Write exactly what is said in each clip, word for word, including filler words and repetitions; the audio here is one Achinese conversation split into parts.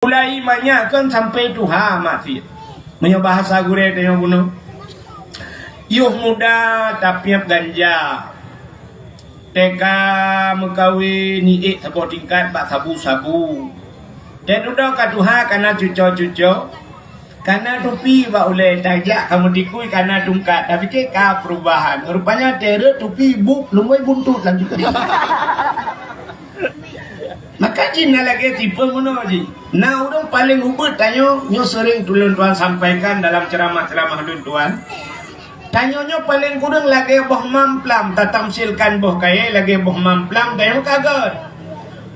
Mulai manyak kon sampai tuha maksiat. Meunyoe bahasa gurée tanyoe bunoe. Yoh muda tapiep ganja. Teuka meukawen, iék saboh tingkat bak sabu-sabu. Teududoe ka tuha kana cuco-cuco. Kana tupi bak ulée, tajak ka meutikui kana tungkat. Tapiké ka perubahan. Rupanya teureuk tupi buk lumboi buntut laju. Maka jih na lagée tipe meunoe jih. Na ureuëng paleng ubeut tanyoe, nyoe seuring tuleueng tuan sampaikan dalam ceuramah-ceuramah lôn tuan. Tanyoe nyoe paleng kureueng lagée boh mamplam, tatamsilkan boh kayée lagée boh mamplam tanyoe ka gét.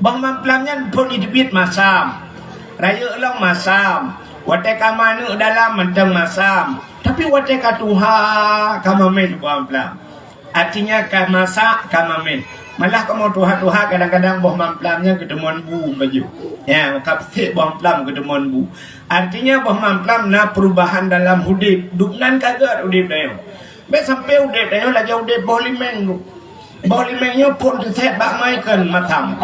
Boh mamplam nyan phon jiteubiet masam. Rayeuk lom masam. Watée ka maneuek dalam mantong masam. Tapi watée ka tuha ka mameh boh mamplam. Artinya ka masak, ka mameh. Malah kamoe tuha-tuha kadang-kadang boh mamplam nyan geuteumon bu baju. Ya, ka peutek boh mamplam geuteumon bu. Artinya boh mamplam na perubahan dalam udeb. Dubnan ka gét udeb tanyoe. Bék sampai udeb tanyoe lagée udeb boh limeng tu. Boh limeng nyoe phon teuset bak mai kon masam.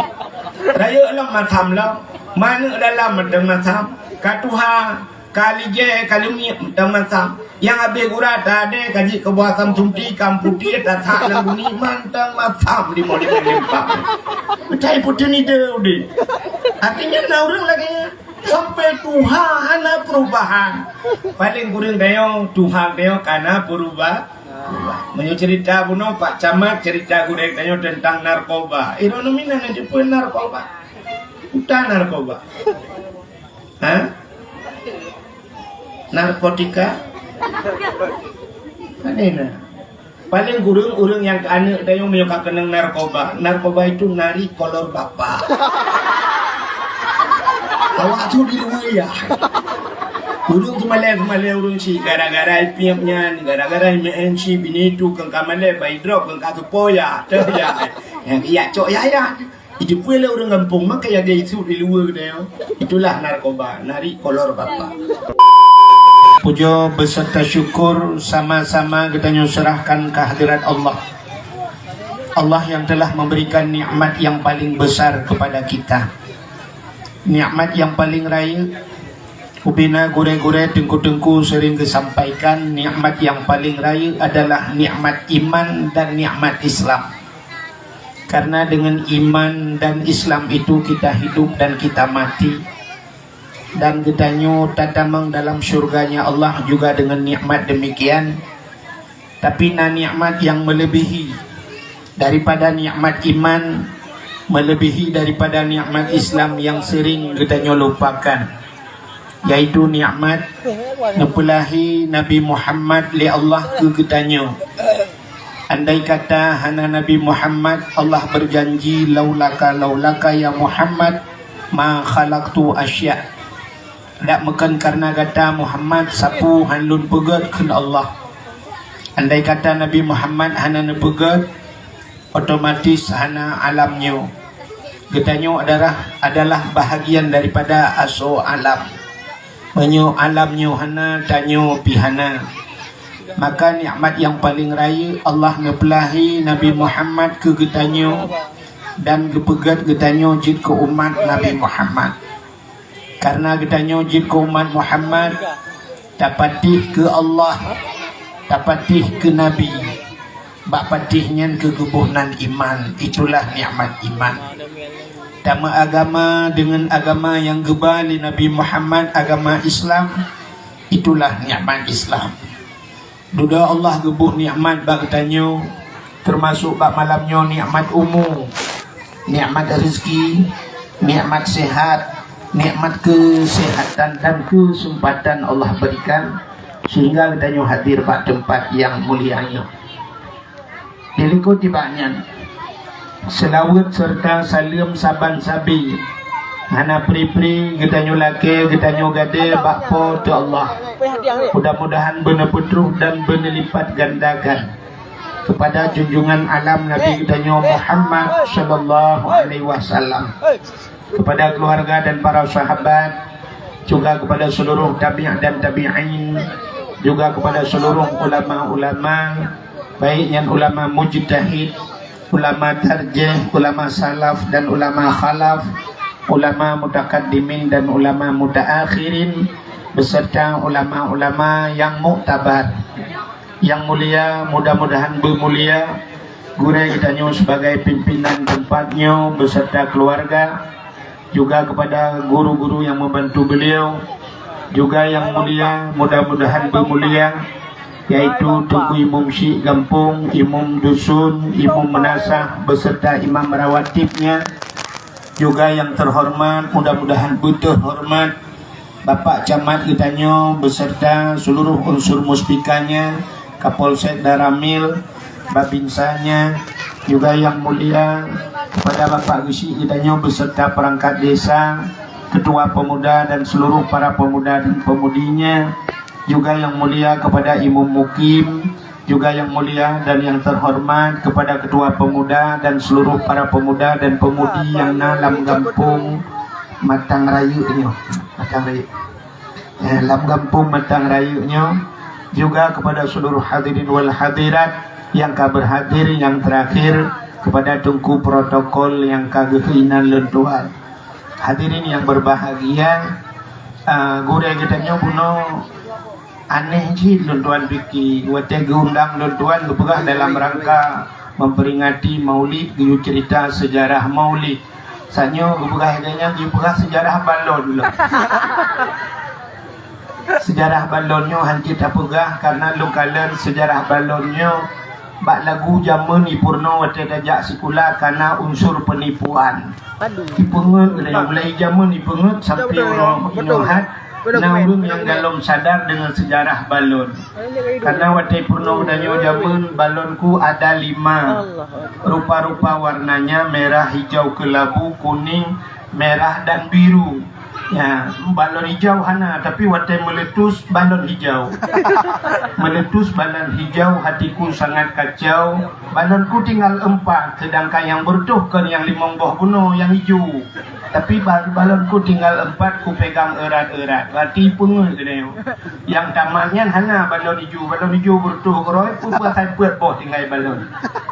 Rayeuk lom masam lom. Maneuek dalam mantong masam. Ka tuha. Ka lijée, ka leumiek mantong masam. Nyang habéh gura tadée ka jeuet keu buah asam sunti, ka meuputéh, tasak lam guni mantong masam di molék lempang. Beutai puteuh nide udeb. Artinya na ureuëng lagée nyan. Sampai tuha hana perubahan. Paleng kureueng tanyoe, tuha tanyoe kana perubahan. Meunyoe cerita bunoe Pak Camat, cerita gurée tanyoe tentang narkoba. Iroh nominal na jeupeue narkoba. Uta narkoba. Ha? Narkotika? Pane na? Paleng kureueng ureuëng nyang keu aneuk tanyoe meunyoe ka keunong narkoba. Narkoba itu narik kolor bapak. Awak tu di luwa ya. Ureuëng keumalée-keumalée ureuëng si gara-gara ipiep nyan, gara-gara M N C bini tu keu kamalée bai drop keu ka teupo ya. Teuh ya. Nyang iya cok yaya. Jiteupeue lé ureuëng gampông, maka ya geuisu di luwa geutanyoe. Itulah narkoba, narik kolor bapak. Pujoe beserta syukur sama-sama geutanyoe serahkan ke hadirat Allah. Allah yang telah memberikan nikmat yang paling besar kepada kita. Nikmat yang paling rayeuk, ubena gurée-gurée teungku-teungku sering geusampaikan, nikmat yang paling rayeuk adalah nikmat iman dan nikmat Islam. Karena dengan iman dan Islam itu kita hidup dan kita mati. Dan geutanyoe tatamong dalam syurganya Allah juga dengan nikmat demikian. Tapi na nikmat yang melebihi daripada nikmat iman, melebihi daripada nikmat Islam yang sering geutanyoe lupakan. Yaitu nikmat neupeulahi Nabi Muhammad lé Allah keu geutanyoe. Andai kata hana Nabi Muhammad, Allah berjanji, "Laulaka, laulaka ya Muhammad, ma khalaqtu asya." Dak meukon karena gata Muhammad, sapeue han lôn peugét kheun Allah. Andai kata Nabi Muhammad hana neupeugét, otomatis hana alam nyoe. Geutanyoe adalah, adalah bahagian daripada asoe alam. Meunyoe alam nyoe hana, tanyoe pih hana. Maka nikmat nyang paleng rayeuk Allah neupeulahi Nabi Muhammad keu geutanyoe dan geupeugét geutanyoe jeuet keu umat Nabi Muhammad. Karena geutanyoe jeuet keu umat Muhammad, tapatéh keu Allah, tapatéh keu Nabi. Bak patéh nyan keu geuboh nan iman, itulah nikmat iman. Tameuagama deungon agama nyang geuba lé Nabi Muhammad, agama Islam, itulah nikmat Islam. Dudoe Allah geuboh nikmat bak geutanyoe, teumasok bak malam nyoe nikmat umu, nikmat rezeki, nikmat sehat, nikmat kesehatan dan kesempatan Allah berikan sehingga geutanyoe hadir bak tempat yang mulia nyoe. Dilikot nibak nyan, seulaweuet serta saleuem saban sabe hana pri-pri geutanyoe lakée, geutanyoe gadée bak Po teu Allah. Mudah-mudahan beuneupeutroh dan beuneulipatgandakan kepada junjungan alam Nabi geutanyoe Muhammad sallallahu alaihi wasallam, kepada keluarga dan para sahabat, juga kepada seluruh tabi' dan tabi'in, juga kepada seluruh ulama-ulama, baik nyan ulama mujtahid, ulama tarjih, ulama salaf dan ulama khalaf, ulama mutakaddimin dan ulama mutaakhirin, beserta ulama-ulama yang muktabar. Yang mulia, mudah-mudahan bermulia, gurée geutanyoe sebagai pimpinan tempat nyoe beserta keluarga, juga kepada guru-guru yang membantu beliau, juga yang mulia, mudah-mudahan bermulia, yaitu Teungku Imum Syik Gampông, Imum Dusun, Imum Meunasah beserta Imam Rawatibnya, juga yang terhormat, mudah-mudahan beuteuhormat, Bapak Camat geutanyoe beserta seluruh unsur muspikanya, Kapolsek Danramil, Babinsanya, juga yang mulia kepada Bapak Geuchik geutanyoe beserta perangkat desa, ketua pemuda dan seluruh para pemuda dan pemudinya, juga yang mulia kepada Imum Mukim, juga yang mulia dan yang terhormat kepada ketua pemuda dan seluruh para pemuda dan pemudi yang na lam gampông Matang Rayeuk nyoe. Matang Rayeuk. Eh, lam gampông Matang Rayeuk nyoe, juga kepada seluruh hadirin wal hadirat yang ka berhadir, yang terakhir kepada teungku protokol yang ka geuhinan lôn tuan. Hadirin yang berbahagia, ah, gurée geutanyoe bunoe aneh cit lôn tuan pike. Watée geuundang lôn tuan geupeugah dalam rangka memperingati Maulid, geuyue cerita sejarah Maulid. Sanyoe geupeugah lagée nyan, geupeugah sejarah balon lom. Sejarah balon nyoe hana jeuet tapeugah karena lôn kalon sejarah balon nyoe bak lagu jameun ipeurunoe watée tajak sikula karena unsur penipuan. Ipeungeut lé, mulai jameun ipeungeut sampai uroe nyoe hat na ureuëng nyang galom sadar deungon sejarah balon. Karena watée peurunoe geutanyoe jameun, balonku ada lima. Rupa-rupa warnanya merah, hijau kelabu, kuning, merah dan biru. Ya, balon hijau hana, tapi watée meletus balon hijau. Meletus balon hijau, hatiku sangat kacau. Balonku tinggal empat, sedangkan yang bertuh kon yang limong boh bunoe yang hijau. Tapi ba-, balonku tinggal empat, kupegang erat-erat. Berarti peungeut keunoe. Yang tamat nyan hana balon ijo, balon ijo bertuh keuroi, peue pasai peuet boh tinggai balon.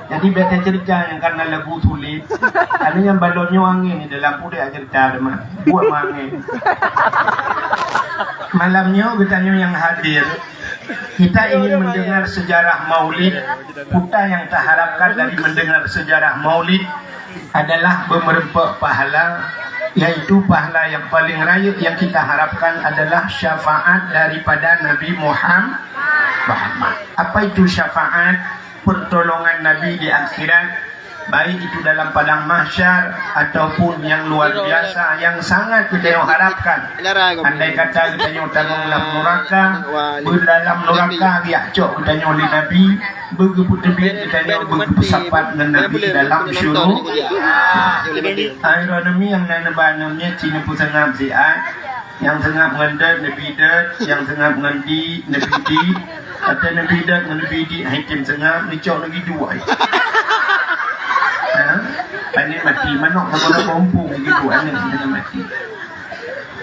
Jadi bèk tacerita nyang karena lagu sulit. Karena nyang balon nyoe angén di dalam pudek cerita teuma. Buat mah angén. Malam nyoe geutanyoe nyang hadir, kita ingin mendengar sejarah Maulid. Peue nyang taharapkan dari mendengar sejarah Maulid adalah beumeureumpok pahala, yaitu pahala yang paling rayeuk yang kita harapkan adalah syafaat daripada Nabi Muham-, Muhammad. Apa itu syafaat? Pertolongan Nabi di akhirat, baik itu dalam padang mahsyar ataupun yang luar biasa yang sangat kita harapkan. Andai kata geutanyoe tamong lam nuraka, beudalam nuraka geujak cok geutanyoe lé Nabi, beugeupeuteubit geutanyoe, beugeupeusapat ngon Nabi dalam syurga. Aeronomi nyang na neuba namiet cit neupeuseungab siat, nyang seungab ngon dot neubi dot, nyang seungab ngon di neubi di, atau neubi dot ngon neubi di, hai tem seungab neucok neubi dua. Ha? Pané mati manok sama-sama ompung gitu, aneh pané mati.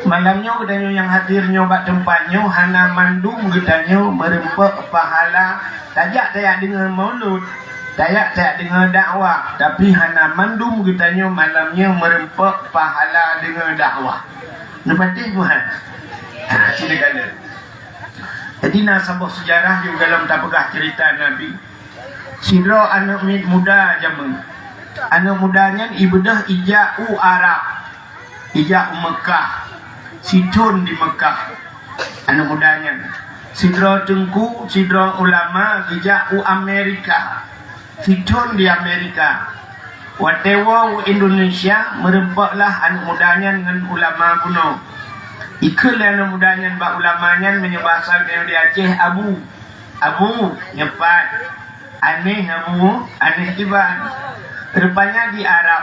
Malam nyoe geutanyoe nyang hadir nyoe bak teumpat nyoe hana mandum geutanyoe meureumpok pahala tajak-tajak deungoe maulud, tajak-tajak deungoe dakwah, tapi hana mandum geutanyoe malam nyoe meureumpok pahala deungoe dakwah. Neupatéh buhan? Ha, sini kali. Jadi na saboh seujarah yue golom tapeugah ceurita Nabi. Sidroe aneuk miet muda jameun. Aneuk muda nyan ibeudôh ijak u Arab. Ijak u Meukah, sithon di Meukah. Aneuk muda nyan, sidroe teungku, sidroe ulama geujak u Amerika, sithon di Amerika. Watée woe u Indonesia, meureumpoklah aneuk muda nyan ngon ulama bunoe. Ikheun lé aneuk muda nyan bak ulama nyan, meunyoe basa geutanyoe di Aceh, Abu. Abu, nyoe pat. Aneh, Abu, aneh kiban. Rupanya di Arab.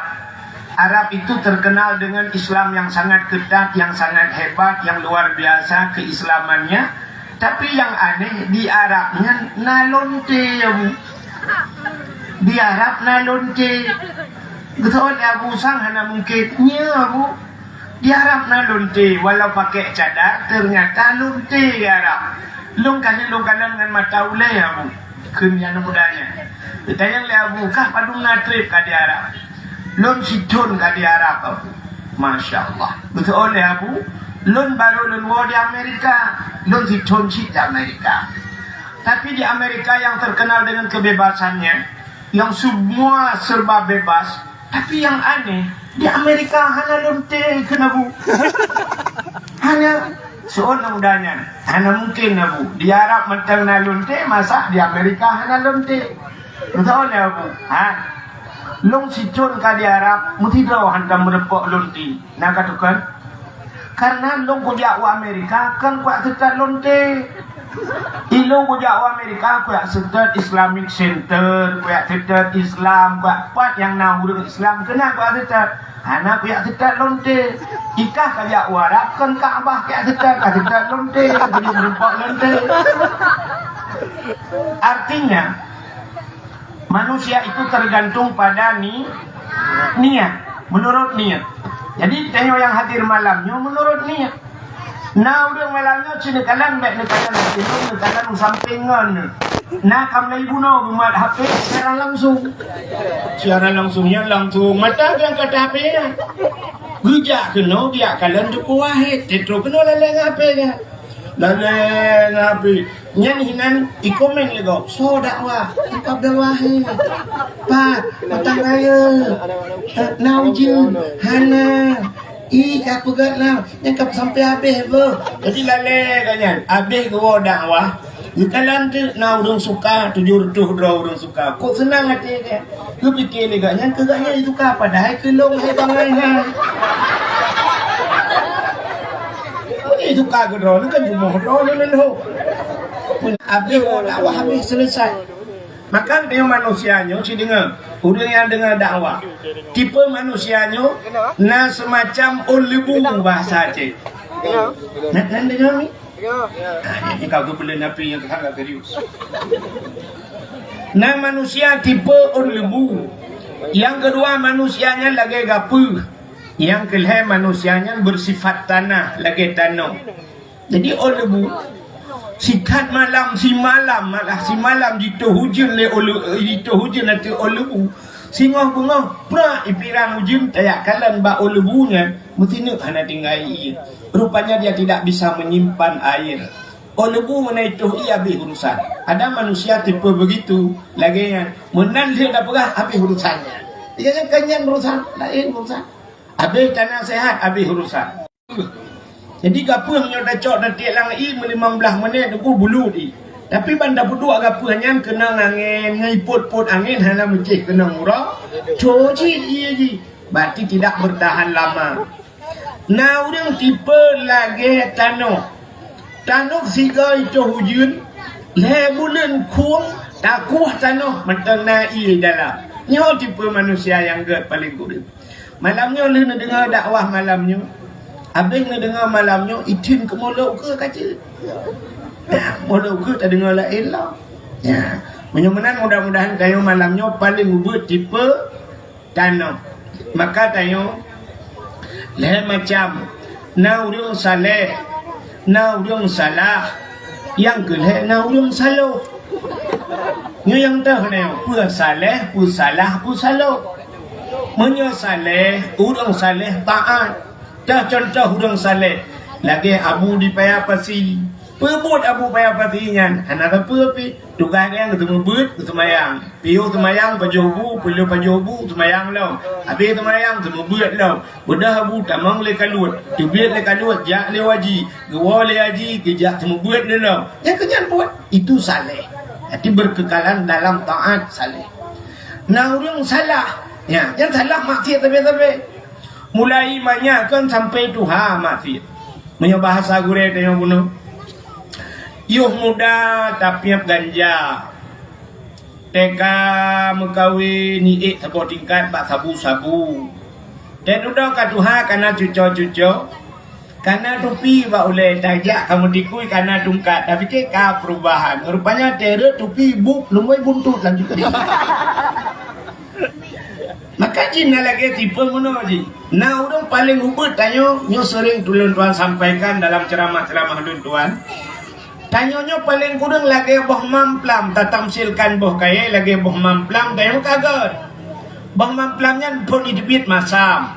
Arab itu terkenal dengan Islam yang sangat ketat, yang sangat hebat, yang luar biasa keislamannya. Tapi yang aneh, di Arab nyan na lonte, Abu. Di Arab na lonte. Geutawon Abu sang hana mungkin. Nyo, Abu. Di Arab na lonte, walau pakai cadar, ternyata lonte di Arab. Lôn ka lheueh lôn kalon ngon mata ulée, Abu. Kheun aneuk muda nyan. Geutanyong lé Abu, kah padum na treb ka di Arab? Lôn sithon ka di Arab, Abu. Masya Allah. Beutôi lé Abu, lôn barô lôn woe di Amerika, lôn sithon cit di Amerika. Tapi di Amerika yang terkenal dengan kebebasannya, yang semua serba bebas, tapi yang aneh, di Amerika hana lonte keuneuk Abu. Hana. Soal muda nyan, hana mungkin Abu. Di Arab mantong na lonte, masa di Amerika hana lonte? Beutôi lé Abu. Ha? Lôn sithon ka di Arab, meusidroe hantom meureumpok lonte. Na ka tukon? Karena lôn kujak u Amerika kon kujak seutôt lonte. Ilôn kujak u Amerika kujak seutôt Islamic Center, kujak seutôt Islam, kujak pat nyang na ureuëng Islam keunan kujak seutôt. Hana kujak seutôt lonte. Ikah kajak u Arab kon Ka'bah kujak seutôt, ka seutôt lonte, kujak meureumpok lonte. Artinya, manusia itu tergantung pada ni, niat, menurut niat. Jadi, tanyoe nyang hadir malam nyoe menurut niat. Na ureuëng malam nyoe cit neukalon, bék neukalon hati lôn, neukalon u sampéng ngon. Na ka mulai bunoe beumat H P siaran langsung. Siaran langsung nyan langsung mata geuangkat H P nyan. Geujak keunoe, geujak kalon Teungku Wahid, teutroh keunoe lalée ngon H P nyan. Lalée ngon H P. Nyan hinan ikomen lé gob, "Soe dakwah? Teungku Abdul Wahid. Pat, mantong rayeuk. Na ujeuen? Hana. Ih, ka peugét lah." Nyan ka sampai habéh beuh. Jadi lalée gobnyan, habéh geuwoe dakwah, geukalon teuk na ureuëng suka, tujoh reutôh droe ureuëng suka. Kok seunang até geuh. Geupike lé gobnyan keu gobnyan jisuka, padahai keu lôn hai bangai hai. Meunyoe jisuka keu droeneuh kan jumoh droeneuh lôn ho. Habéh dakwah habéh selesai. Maka deungon manusia nyoe sideungoe, ureuëng nyang deungoe dakwah. Tipe manusia nyoe na seumacam ôn leubu bahasa Aceh. Nan, nan deungoe mi? Ah, ini kau tu bela napi yang sangat serius. Na manusia tipe ôn leubu. Yang kedua manusia nyan lagée gapeuh. Yang keulhée manusia nyan bersifat tanah, lagée tanoh. Jadi ôn leubu, sikat malam simalam, malah simalam jitoh ujeuen lé ôn leu-, jitoh ujeuen ateueh ôn leubu. Singoh beungoh prak ipirang ujeuen tajak kalon bak ôn leubu nyan, meusineuk hana tinggai ié. Rupanya dia tidak bisa menyimpan air. Ôn leubu meunan itoh ié habéh urusan. Ada manusia tipe begitu, lagée nyan. Meunan lheueh tapeugah habéh urusan nyan. Iya kan nyan urusan, laén urusan. Habéh tanasehat, habéh urusan. Jadi gapeuh meunyoe tacok tatiek lam ié meulimong blaih menit teungku bulut ié. Tapi ban tapeuduek gapeuh nyan keunong angén, ngon ipot-pot angén hana meucéh keunong uroe, co cit ié jih. Berarti tidak bertahan lama. Na ureuëng tipe lagée tanoh. Tanoh sigoe itoh ujeuen, lhée buleuen khueng takueh tanoh mantong na ié dalam. Nyoe tipe manusia nyang gét paleng kureueng. Malam nyoe lheueh neudeungoe dakwah malam nyoe. Habéh neudeungoe malam nyoe, itheun keumeulok keu ka jeuet. Nah, meulok keu tadeungoe laén lom. Ya, meunyoe meunan mudah-mudahan tanyoe malam nyoe paleng ubeuet tipe tanoh. Maka tanyoe lhée macam, na ureuëng saleh, na ureuëng salah, nyang keu lhée na ureuëng saloh. Nyoe nyang teuh nyoe, peue saleh, peue salah, peue saloh. Meunyoe saleh, ureuëng saleh taát. Teuh cuntoh ureuëng saleh, lagée Abu di Paya Pasi. Peubuet Abu Paya Pasi nyan hana sapeue pih. Tugaih gobnyan geuteumeubeut, geuseumayang. Piôh seumayang, pajoh bu, peuleueh pajoh bu, seumayang lom. Habéh seumayang, seumeubeuet lom. Beudôh bu tamong lé kaluet, teubiet lé kaluet, jak lé haji, geuwoe lé haji, geujak seumeubeuet lé lom. Nyang keu nyan buet, itu saleh. Jadi berkekalan dalam taat, saleh. Na ureuëng salah, ya, nyan salah maksiat sabe-sabe. Mulai manyak kon sampai tuha maksiat. Meunyoe bahasa gurée tanyoe bunoe, yoh muda tapiep ganja. Teuka meukawen, iék saboh tingkat bak sabu-sabu. Teududoe ka tuha kana cuco-cuco, kana tupi bak ulée, tajak ka meutikui kana tungkat, tapike ka peurubahan. Rupanya teureuek tupi buet lumboi buntut lanjut. Maka jih na lagée tipe meunoe jih. Na ureuëng paleng ubeuet tanyoe, nyoe seuring tuleueng tuan sampaikan dalam ceramah-ceramah lôn tuan. Tanyoe nyoe paleng kureueng lagée boh mamplam, tatamsilkan boh kayée lagée boh mamplam, tanyoe ka gét. Boh mamplam nyan phon jiteubiet masam.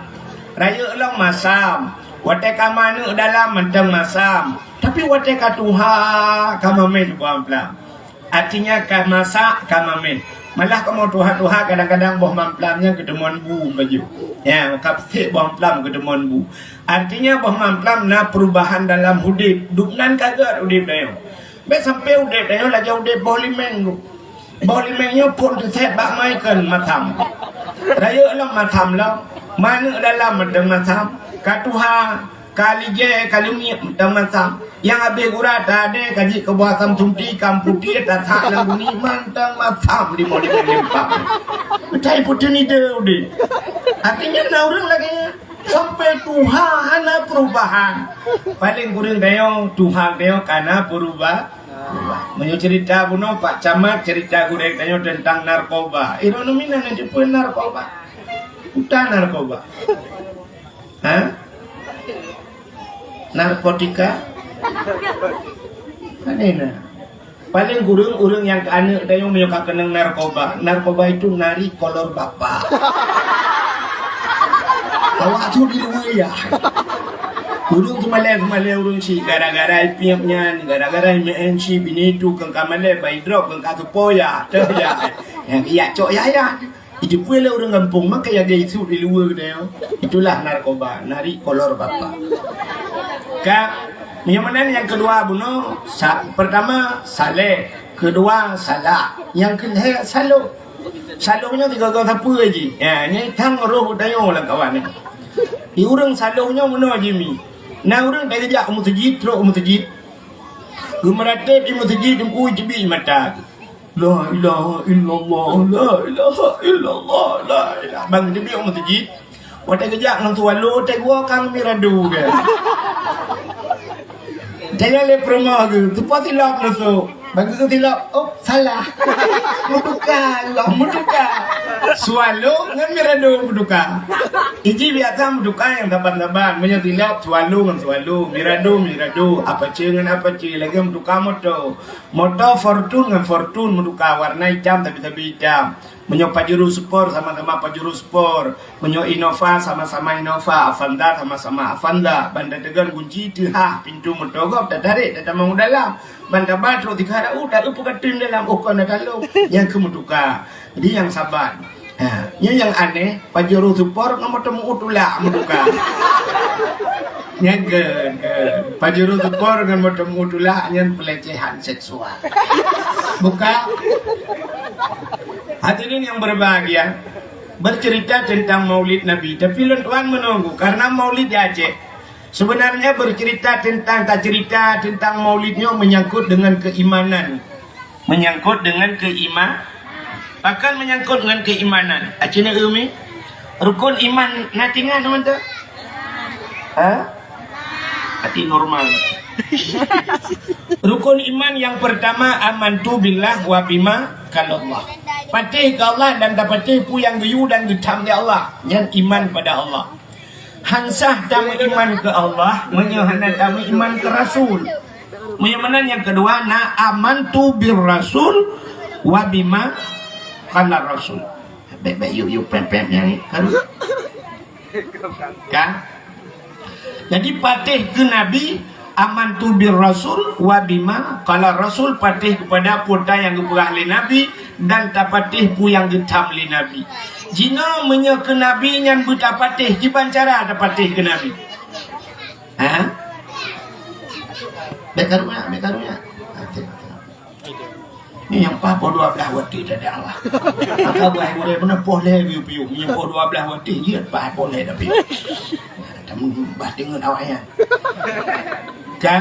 Rayeuk lom masam. Watée ka meuaneuk dalam mantong masam. Tapi watée ka tuha ka mamèh boh mamplam. Artinya ka masak ka mamèh. Malah kamoe tuha-tuha kadang-kadang boh mamplam nyan geuteumon bu baju. Ya, ka peusék boh mamplam geuteumon bu. Artinya boh mamplam na perubahan dalam udép. Dum nan ka gét udép tanyoe. Bèk sampai udép tanyoe lagèe udép boh limeng tu. Boh limeng nyoe phôn teusét bak mai kheun masam. Rayeuk lom masam lom. Meuaneuk dalam mantong masam. Ka tuha, ka lijée, ka leumiek mantong masam. Nyang habéh gura tadée ka jeuet keu boh asam sunti, ka meuputéh, tasak lam guni mantong masam di boh limeng limpah. Utai putéh nide udép. Artinya na ureueng lagèe nyan. Sampai tuha hana perubahan. Paling kureueng tanyoe, tuha tanyoe ka na peruba-, perubahan. Meunyoe cerita bunoe Pak Camat, cerita gurèe tanyoe tentang narkoba. Iroh nominal nyang jipeu narkoba. Uta narkoba. Ha? Narkotika? Aneh na. Paling kureueng ureueng nyang keu aneuk tanyoe meunyoe ka keunong narkoba. Narkoba itu nari kolor bapa. Awak tu di luwa ya. Ureueng teumalèe-teumalèe ureueng syiek gara-gara ipiep nyan, gara-gara M N C bini tu keu ka malèe bai drop keu ka teupoya. Teuh ya. Nyang iya cok yaya. Ijipeu lé ureueng gampông maka ya geuisu di luwa geutanyoe. Itulah narkoba, nari kolor bapa. Ka, nyang meunan nyang keudua bunoe, sa-, pertama saleh, keudua salak, nyang keulhèe saloh. Saloh nyoe sigoe-goe sapeue jih. Ya, nyan thang roh geutanyoe lam kawan nyoe. Di ureueng saloh nyoe meunoe jih mi. Na ureueng ka geujak u meuseujid, trok u meuseujid. Geumeuratéb di meuseujid, teungku teubiet mata. La ilaha illallah, la ilaha illallah, la ilaha. Ban teubiet u meuseujid, watèe geujak ngon swallow, watèe geuwoe ka ngon mirado geuh. Tanyoe lé peurumoh geuh, teupeue silop neusok. Ban geuh silop, oh, salah. Meutuka, meutuka. Swallow ngon mirado meutuka. Iji biasa meutuka nyang saban-saban. Meunyoe silop, swallow ngon swallow, mirado, mirado, apache ngon apache, lagèe meutuka moto. Moto Fortuner ngon Fortuner meutuka, warna itam tapi-tapi itam. Meunyoe Pajero Sport sama-sama Pajero Sport. Meunyoe Innova sama-sama Innova, Avanza sama-sama Avanza. Ban tateugon gunci teuhah pintoe moto gob, tatarek, tatamong u dalam. Ban taba trok tiga rau, taeu peukateun dalam, oh kon na talong. Nyang keu meutuka. Jadi nyang saban. Ha, nyoe nyang aneh, Pajero Sport ngon moto meu tulak meutuka. Nyan keu, keu Pajero Sport ngon moto meu tulak nyan pelecehan seksual. Buka. Hadirin yang berbahagia, bercerita tentang Maulid Nabi, tapi lôn tuan menunggu karena Maulid di Aceh. Sebenarnya bercerita tentang, tacerita tentang Maulid nyoe menyangkut dengan keimanan. Menyangkut dengan keima-, pakon menyangkut dengan keimanan. Acina umi, rukun iman na tinggai teman tu? Ha? Hati normal. Rukun iman yang pertama, amantu billah wa bima qalallah. Patéh keu Allah dan tapatéh peue nyang geuyue dan geutham lé Allah. Nyan iman pada Allah. Han sah tameuiman keu Allah meunyoe hana tameuiman keu Rasul. Meunyoe meunan nyang keudua na amantu bir Rasul wa bima qala Rasul. Bèk-bèk yuk-yuk pèm-pèm nyang ni. Kan? Kan? Jadi patéh keu Nabi, amantu bir Rasul wa bima qala Rasul, patéh keupada peue nyang geupeugah lé Nabi dan tapatéh peue nyang geutham lé Nabi. Jinoe meunyoe keu Nabi nyan beutapatéh, kiban cara tapatéh keu Nabi. Ha? Bèk karu nyak, bèk karu nyak. Ha, tengok, tengok. Ni nyang paih poh dua blah watèe dah Allah. Maka bah gurèe beuna poh lhèe piôh-piôh. Nyang poh dua blah watèe jeuet paih poh lhèe tapi. Tambah deungon awak nyan. Ka?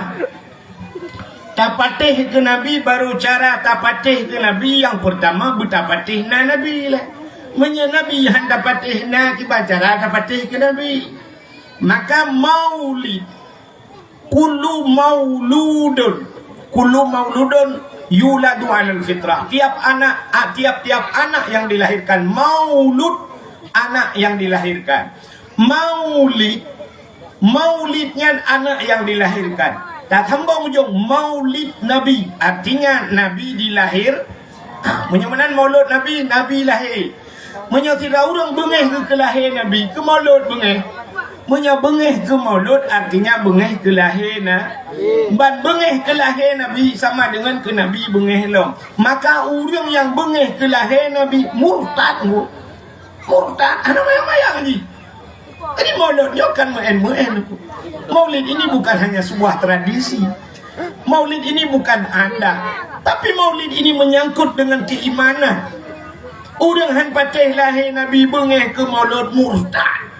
Tapatéh keu Nabi, baru cara tapatéh keu Nabi nyang peurtama beutapatéh na Nabi lé. Meunyoe Nabi han tapatéh na, kiban cara tapatéh keu Nabi. Maka maulid, kullu mauludun, kullu mauludun yuladu alal fitrah. Tiap anak, a, tiap-tiap anak yang dilahirkan, maulud, anak yang dilahirkan. Maulid, maulid nyan anak yang dilahirkan. Tasambong ujong maulid Nabi, artinya Nabi dilahir. Ha, meunyoe meunan maulud Nabi, Nabi lahé. Meunyoe sidroe ureueng beungéh keu lahé Nabi, keu maulud beungéh. Meunyoe beungéh keu Maulud, artinya beungéh keu lahé na-, ban beungéh keu lahé Nabi sama deungon keu Nabi beungéh lom. Maka ureuëng nyang beungéh keu lahé Nabi murtad, Bu. Murtad, hana mayang-mayang jih. Jadi Maulud nyoe kan meu'én-meu'én. Maulid ini bukan hanya sebuah tradisi. Maulid ini bukan adat. Tapi Maulid ini menyangkut dengan keimanan. Ureuëng han patéh lahé Nabi beungéh keu Maulud murtad.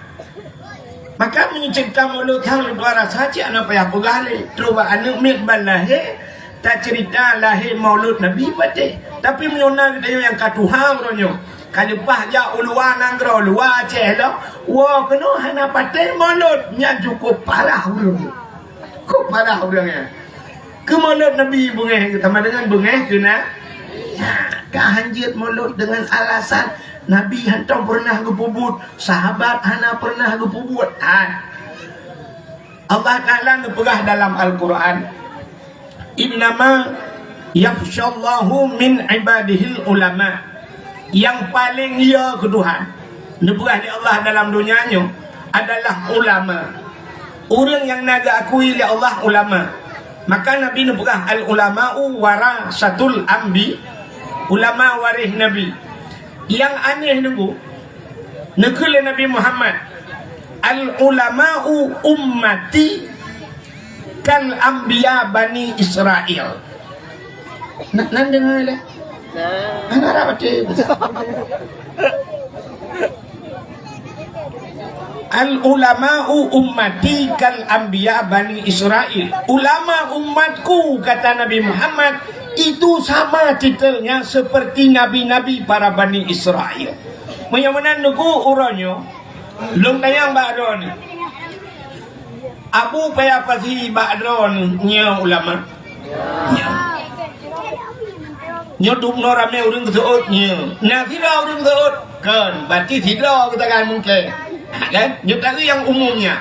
Maka meunyoe ceurita Maulud sang leuba rasa cit hana payah peugah lé. Trok bak aneuëk miet ban lahé, taceurita lahé Maulud Nabi patéh. Tapi meunyoe na geutanyoe nyang ka tuha uroe nyoe, ka leupah jak u luwa nanggroe, luwa Aceh lom, woe keunoe hana patéh Maulud, nyan cukup parah ureuëng. Cukup parah ureuëng nyan. Keu Maulud Nabi beungéh, sama dengan beungéh keu na-, ya, ka hanjeuet Maulud dengan alasan Nabi hantom pernah geupeubuet, sahabat hana pernah geupeubuet. Hai. Allah Ta'ala neupeugah dalam Al-Quran, "Innama yakhsyallahu min ibadihil ulama." Nyang paleng yo keu Tuhan, neupeugah lé Allah dalam donya nyoe adalah ulama. Ureuëng nyang na geuakui lé Allah ulama. Maka Nabi neupeugah, "Al-ulama'u warasatul anbi." Ulama waréh Nabi. Nyang aneh nunggu, neukheun lé Nabi Muhammad, "Al-ulama'u ummati kal anbiya Bani Israil." Na-, nan deungoe lé? Hana rab até. "Al-ulama'u ummati kal anbiya Bani Israil." Ulama umatku, kata Nabi Muhammad, itu sama titelnya seperti nabi-nabi para Bani Israil. Meunyoe meunan nunggu uroe nyoe, lôn tanyong bak droeneuh. Abu payah pasi bak droeneuh nyoe ulama? Nyoe. Nyoe dum noe ramé ureuëng geuseuôt nyoe. Na sidroe ureuëng seuôt? Kon, berarti sidroe geutanyoe mungken. Ha, kan? Nyoe tadi nyang umum nyan.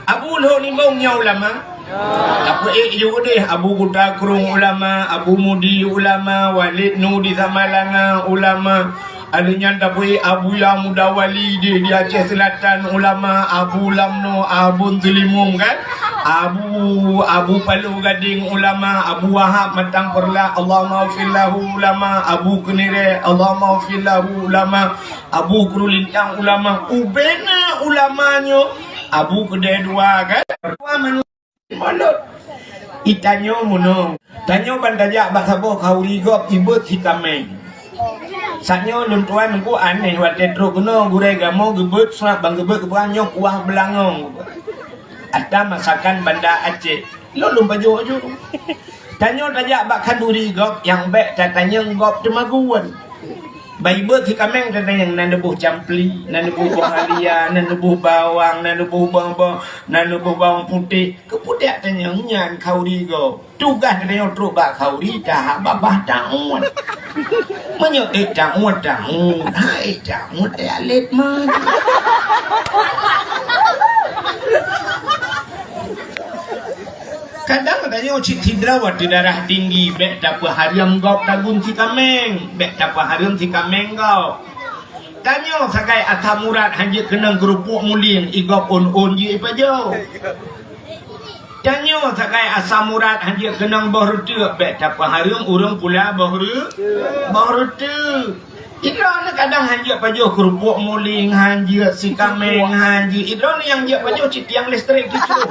Abu Lhok Nibong nyoe ulama? Tapi ék yue deh, Abu Kuta Krueng ulama, Abu Mudi ulama, Walid Nu di Samalanga ulama. Ada nyan tapi Abuya Muda Wali di, di Aceh Selatan ulama, Abu Lamno, Abu Selimum kan? Abu, Abu Paloh Gadeng ulama, Abu Wahab Matang Perlak, Allahumma ghfir lahu ulama, Abu Kenirek, Allahumma ghfir lahu ulama, Abu Kru Lintang ulama, ubena ulama nyoe, Abu Kedai Dua kan? Dua manusia Maulud. Itanyoe meunoe. Tanyoe ban tajak bak saboh khauri gob ibeuet sikaméng. Saat nyoe lôn tuan nunggu aneh watée trok keunoe gurée gamoe geubeuet surat ban geubeuet geupeugah nyoe kuah beulangong. Ata masakan Banda Aceh. Lôn lôn pajoh aju. Tanyoe tajak bak khanduri gob nyang bék tatanyong gob teumagun. Ban ibeuet sikaméng tatanyong na neuboh campli, na neuboh boh halia, na neuboh bawang, na neuboh bawang, na neuboh bawang putéh. Keupeue dak tanyong nyan khauri gob? Tugaih geutanyoe trok bak khauri tahap babah taun. Meunyoe ék taun, taun. Ha ék taun, ék alet man. Kadang geutanyoe cit sidroe watée darah tinggi, bék tapeuhareuem gob tagun sikaméng, bék tapeuhareuem sikaméng gob. Tanyoe sagai asam urat hanjeuet keunong keurupuk muling, i gob ôn-ôn jih ipajoh. Tanyoe sagai asam urat hanjeuet keunong boh reuteuek, bék tapeuhareuem ureuëng pula boh reu-, boh reuteuek. Idroeneuh kadang hanjeuet pajoh keurupuk muling, hanjeuet sikaméng, hanjeuet. Idroeneuh nyang jeuet pajoh cit tiang listrik tujoh.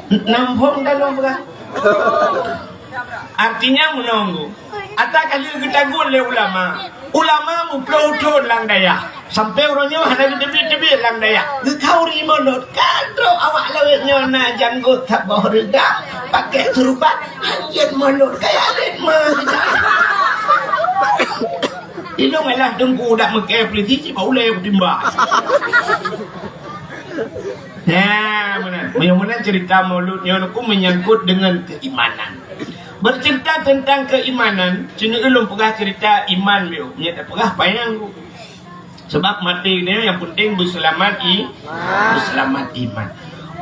Nampung dalam beurah. Artinya meununggu. Ata ka lheueh geutagun lé ulama. Ulama muplôh thon lam dayah. Sampoe uroe nyoe hana geuteubiet-teubiet lam dayah. Geukhauri mulod. Ka trok awak lawét nyoe na janggot saboh reugam. Pakai surban. Hanjeuet mulod kaya rit meuh. Inong alah teungku dak meukée polisi cit bak ulée kutimbang. Nah, meunan. Meunyoe meunan cerita Maulud nyoe nyoe menyangkut dengan keimanan. Bercerita tentang keimanan, sinoe ulôn peugah cerita iman biôh. Nyan tapeugah panyang ku. Sebab maté nyoe yang penting berseulamat i-, berseulamat iman.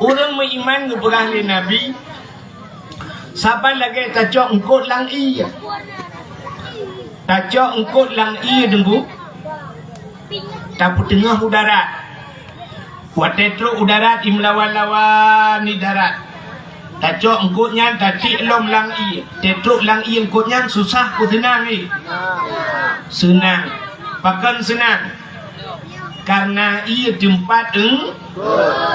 Ureuëng meuiman geupeugah lé Nabi, saban lagée tacok eungkot lam ié. Tacok eungkot lam ié deungoe. Tapeuteungoh u darat. Watée trok u darat, imeulawan-lawan di darat. Tacok eungkot nyan, tatiek lom lam ié. Teutrok lam ié eungkot nyan, susah peue seunang ié? Seunang. Pakon seunang? Karena ié teumpat eung-,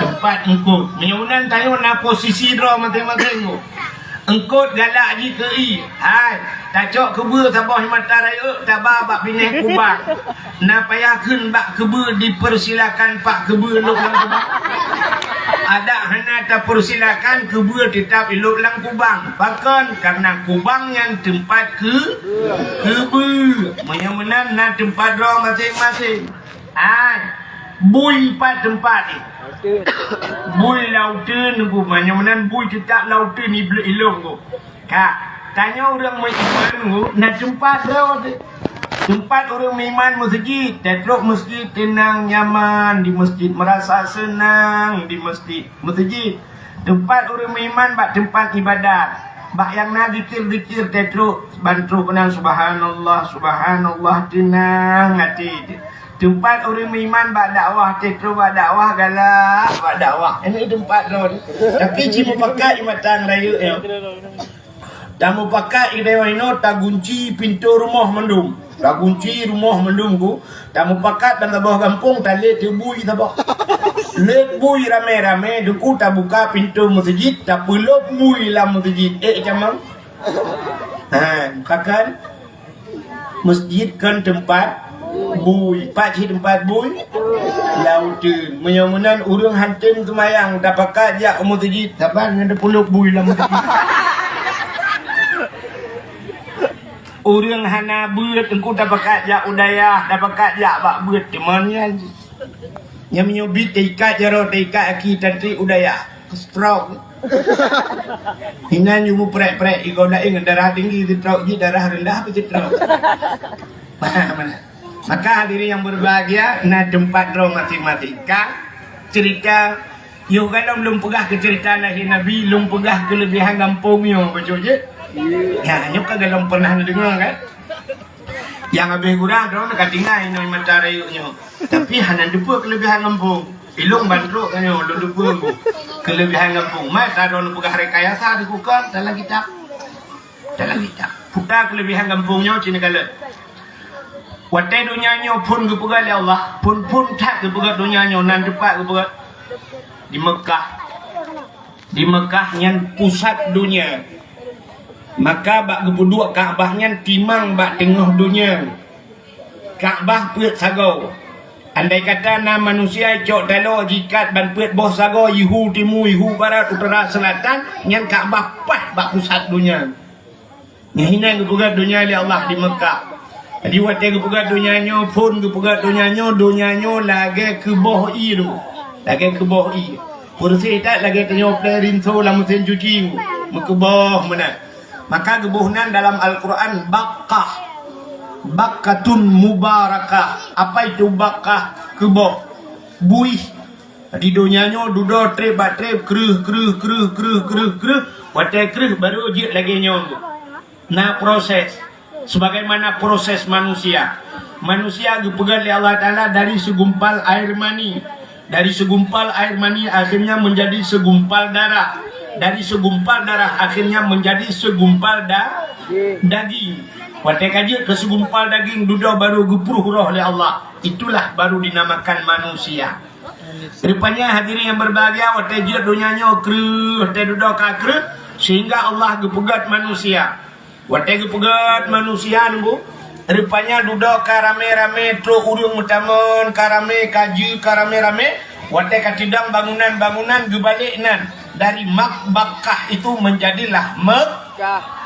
teumpat eungkot. Meunyoe meunan tanyoe na posisi droe maséng-maséng. Eungkot galak jih keu ié. Hai, tacok keubeue saboh mata rayeuk taba bak binéh kubang. Na payah kheun bak keubeue dipersilakan pak keubeue lhok lam kubang. Adak hana tapersilakan keubeue teutab ilhok lam kubang. Pakon? Karena kubang nyan teumpat keu-, keubeue. Meunyoe meunan na teumpat droe maséng-maséng. Hai, bui pat teumpat jih? Bui lam uteuen, meunyoe meunan bui teutab lam uteuen iblih ilong. Ka, tanyoe ureuëng meuiman na teumpat droe teuh. Teumpat ureuëng meuiman meuseujid, teutrok meuseujid teunang nyaman di meuseujid, meurasa seunang di meuseujid, meuseujid. Teumpat ureuëng meuiman bak teumpat iébadat, bak nyang na zikir-zikir teutrok ban trok keunan subhanallah, subhanallah, teunang até teuh. Teumpat ureuëng meuiman bak dakwah, teutrok bak dakwah galak bak dakwah. Ini teumpat droe teuh. Tapi cit mupakat di mata rayeuk nyoe. Tamupakat idéh inoe tagunci pintoe rumoh mandum. Tagunci rumoh mandum ku, tamupakat ban saboh gampông talét bui saboh. Lét bui ramé-ramé duku tabuka pintoe meuseujid, tapeulop bui lam meuseujid. Eh, camang. Ha, pakon? Meuseujid kon teumpat bui. Pat cit teumpat bui? Lam uteuen. Meunyoe meunan ureuëng hantom seumayang, tapakat jak u meuseujid, saban ngon tapeulop bui lam meuseujid. Ureuëng hana beuet, engku tapakat jak u dayah, tapakat jak bak beuet teuma nyan. Nyang meunyoe bit teuikat jaroe, teuikat aki tantri u dayah, stroke. Inan yue muprek-prek, igoe laén ngon darah tinggi, stroke jih darah rendah, apa stroke? Paham mana? Maka hadirin yang berbahagia, na teumpat droe maséng-maséng. Ka cerita, yoh galom lôn peugah keu cerita lahé Nabi, lôn peugah keuleubihan gampông nyoe, beutôi jih? Ya, nyoe ka galom pernah neudeungoe kan? Nyang habéh gura droe ka tinggai inoe mata rayeuk nyoe. Tapi hana teupeue keuleubihan gampông. Ilong ban trok nyoe lôn teupeue keuleubihan gampông. Mata droe neupeugah rekayasa dikuka dalam kitab. Dalam kitab. Puta keuleubihan gampông nyoe cit neukalon. Watée donya nyoe phon geupeugah lé Allah, phon-phon that geupeugah donya nyoe nan teumpat geupeugah di Meukah. Di Meukah nyan pusat donya. Maka bak geupeuduek Ka'bah nyan timang bak teungoh donya. Ka'bah peuet sagoe. Andai kata na manusia cok taloe jikat ban peuet boh sagoe, ihu timu, ihu barat, utara, seulatan, nyan Ka'bah paih bak pusat donya. Nyan inan geupeugah donya lé Allah di Meukah. Jadi watée geupeugah donya nyoe, phon geupeugah donya nyoe, donya nyoe lagée keuboh ié tu. Lagée keuboh ié. Peureuseh that lagée tanyoe plé rinso lam meusén cuci. Meukeuboh meunan. Maka geuboh nan dalam Al-Quran Bakkah. Bakkatun mubarakah. Apa itu Bakkah? Keuboh. Buih. Di donya nyoe dudoe treb bak treb, kreueh, kreueh, kreueh. Watée kreueh baru jeuet lagée nyoe. Na proses. Sebagaimana proses manusia. Manusia geupeugét lé Allah Taala dari segumpal air mani. Dari segumpal air mani akhirnya menjadi segumpal darah. Dari segumpal darah akhirnya menjadi segumpal da-, daging. Watée ka jeuet keu segumpal daging dudoe baru geupruh roh lé Allah. Itulah baru dinamakan manusia. Rupanya hadirin yang berbahagia, watée jeuet donya nyoe kreueh, watée dudoe ka kreueh, sehingga Allah geupeugét manusia. Watée geupeugét manusia nunggu, rupanya dudoe ka ramé-ramé trok ureuëng meutamong, ka ramé ka jeuet, ka ramé-ramé, watée ka teudong bangunan-bangunan geubalek nan dari Mak-, Makkah itu menjadilah Mek-,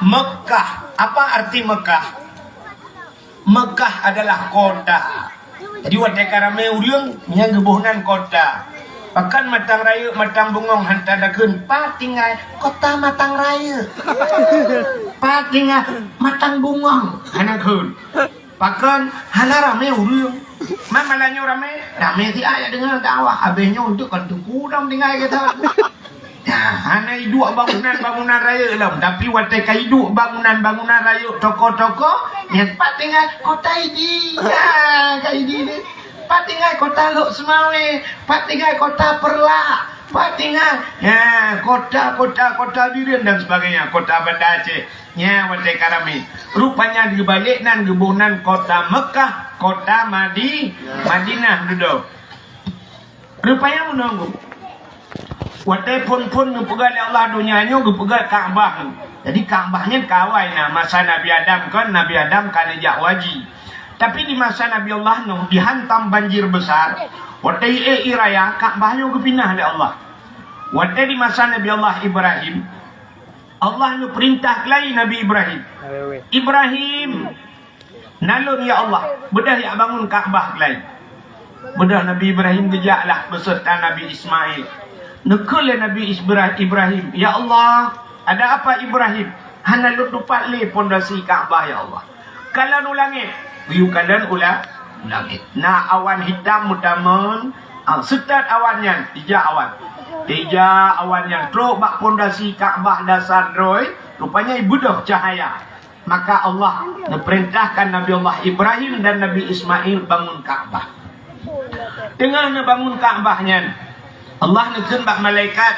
Mekah. Apa arti Mekah? Mekah adalah kota. Jadi watée ka ramé ureuëng nyang geuboh nan kota. Pakon Matang Rayeuk, Matang Bungong hana takheun, pat tinggai kota Matang Rayeuk. Pat tinggai Matang Bungong hana kheun. Pakon hana ramé ureuëng. Man malam nyoe ramé, ramé siat nyang deungoe dakwah. Abéh nyoe untuk kan teungku dong tinggai gata. Nah, hana iduek bangunan-bangunan rayeuk lom, tapi watée ka iduek bangunan-bangunan rayeuk, toko-toko, nyan pat tinggai kota Idi. Ya, ka Idi ni. Pat tinggai kota Lhokseumawe, pat tinggai kota Peureulak, pat tinggai, ya, kota, kota, kota Bireuen dan sebagainya, kota Banda Aceh. Nya watèe ka ramè. Rupanya geubalek nan geuboh nan kota Meukah, kota Madi-, Madinah dudoe. Rupanya meunoe, watèe phon-phon geupeugah lé Allah donya nyoe geupeugah Ka'bah. Jadi Ka'bah nyan ka awai na masa Nabi Adam kon, Nabi Adam ka neujak u haji. Tapi di masa Nabi Allah Nuh dihantam banjir besar, watèe ié raya Ka'bah nyoe geupinah lé Allah. Watèe di masa Nabi Allah Ibrahim, Allah neupeurintah keulai Nabi Ibrahim. Ibrahim, nalôn ya Allah, beudôh jak bangun Ka'bah keulai. Beudôh Nabi Ibrahim geujaklah beserta Nabi Ismail. Neukheun lé Nabi Isbra-, Ibrahim, "Ya Allah, ada apa Ibrahim? Hana lôn tupat lé pondasi Ka'bah ya Allah." Kalon u langét, geuyue kalon u la-, langét. Na awan hitam meutamong, ah, seutôt awan nyan, ijak awan. Ijak awan nyan trok bak pondasi Ka'bah dasar droe, rupanya ibeudôh cahaya. Maka Allah neupeurintahkan Nabi Allah Ibrahim dan Nabi Ismail bangun Ka'bah. Teungoh neubangun Ka'bah nyan, Allah neukheun bak malaikat,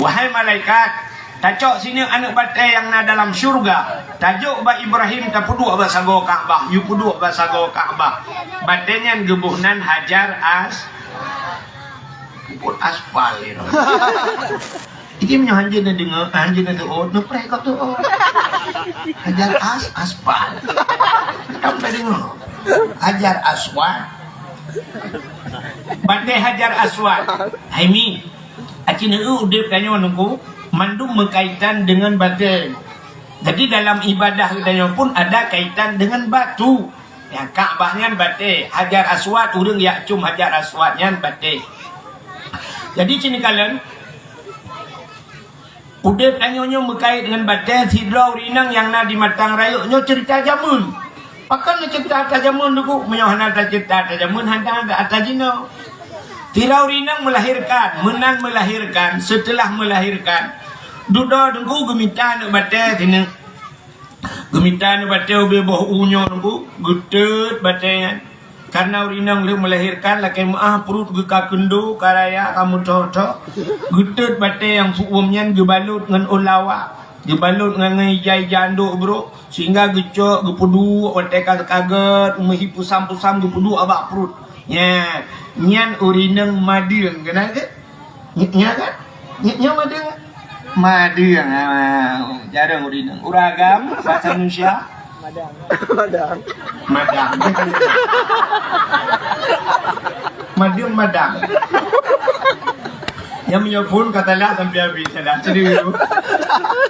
"Wahai malaikat, tacok sineuk aneuk batèe nyang na dalam syeuruga, tajok bak Ibrahim tapeuduek bak sagoe Ka'bah, yue peuduek bak sagoe Ka'bah." Batèe nyan geuboh nan Hajar As-, peubuet aspal, ya. Jadi meunyoe hanjeuet neudeungoe, hanjeuet neuteuôt, neupreh gob teuôt. Hajar As-, Aspal. Tam tadeungoe. Hajar Aswad. Batèe Hajar Aswad. Hai mi, aci neueu udép tanyoe nungku, mandum meukaitan deungon batèe. Jadi dalam ibadah geutanyoe pun ada kaitan deungon batu. Nyang Ka'bah nyan batèe, Hajar Aswad, ureueng jak com Hajar Aswad nyan batèe. Jadi, ci neukalon, udép tanyoe nyoe meukait ngon batèe, sidroe ureueng inong nyang na di Matang Rayeuk nyoe ceurita jameun. Pakon neuceurita ata jameun, Teungku? Meunyoe hana taceurita ata jameun, hana ata jinoe. Sidroe ureueng inong meulahérkan, meunan meulahérkan, seuteulah meulahérkan, dudoe Teungku geumita aneuk batèe sineuk. Geumita aneuk batèe ubé boh u nyoe Teungku, geuteut batèe nyan. Kareuna ureueng inong lheueh meulahérkan lakèe meu'ah, pruet geuh ka keundo, ka raya, ka meuthô-thô. Geuteut batèe nyang seuuem nyan geubalot ngon ôn lawa, geubalot ngon, ngon ija-ija andok brôk, sehingga geucok, geupeuduek watèe ka, ka gèt, meuhi pusam-pusam geupeuduek bak pruet. Nyan, nyan ureueng inong madeueng, keunan keuh? Nyo, nyo kan? Nyo, nyo madeueng. Madeueng, ah, jarang ureueng inong. Ureueng agam, bahasa Indonesia? Madang. Madang. Madeueng madang. Nyang meunyoe phôn ka salah sampai habéh, salah serius.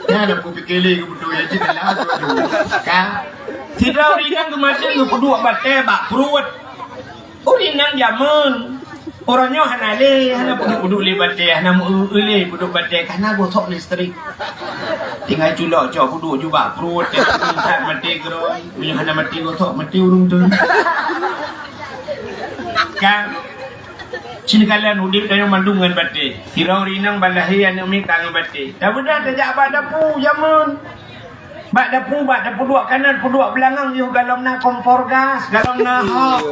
Nyan ada peupiké lé keu beutôi, ya, cit salah tu, tu. Kan? Sidroe ureueng inong geumadeueng geupeuduek batèe bak pruet. Ureueng inong jameun, uroe nyoe hana lé, hana peuduek-peuduek lé batèe, hana meu-eu lé peuduek batèe, ka na gosok listrik. Tinggai culok cok peuduek jubak pruet, teuintat maté keudroe, meunyoe hana maté gosok, maté ureueng teuk. Kan? Ci neukalon udép tanyoe mandum ngon batèe. Sidroe ureueng inong ban lahé aneuk miet ka ngon batèe. Tabeudôh tajak bak dapu jameun. Bak dapu, bak dapu duek kanan, peuduek beulangang yoh galom na kompor gas, galom na hok.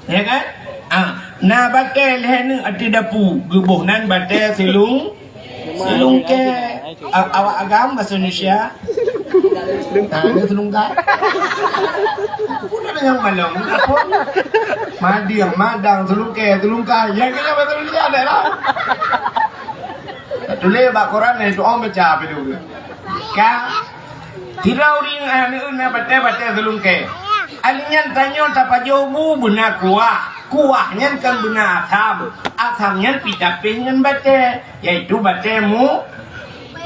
Ya kan? Ah, na batèe lhèe neuk ateueh dapu, geuboh nan batèe seulung, seulungkèe. A-, awak agam bahasa Indonesia. Ah, ada seulungkèe. Udah ada yang malam, apa? Madeueng, madang, seulungkèe, seulungkèe. Ya kan bahasa Indonesia ada lah. Tuléh bak koran ni, tu orang baca apa tu? Ka? Sidroe ureueng aneuk na batèe, batèe seulungkèe. Ahli nyan tanyoe tapajoh bu beuna kuah. Kuah nyan kan beuna asam. Asam nyan pih tapéh ngon batèe, yaitu batèe mu-,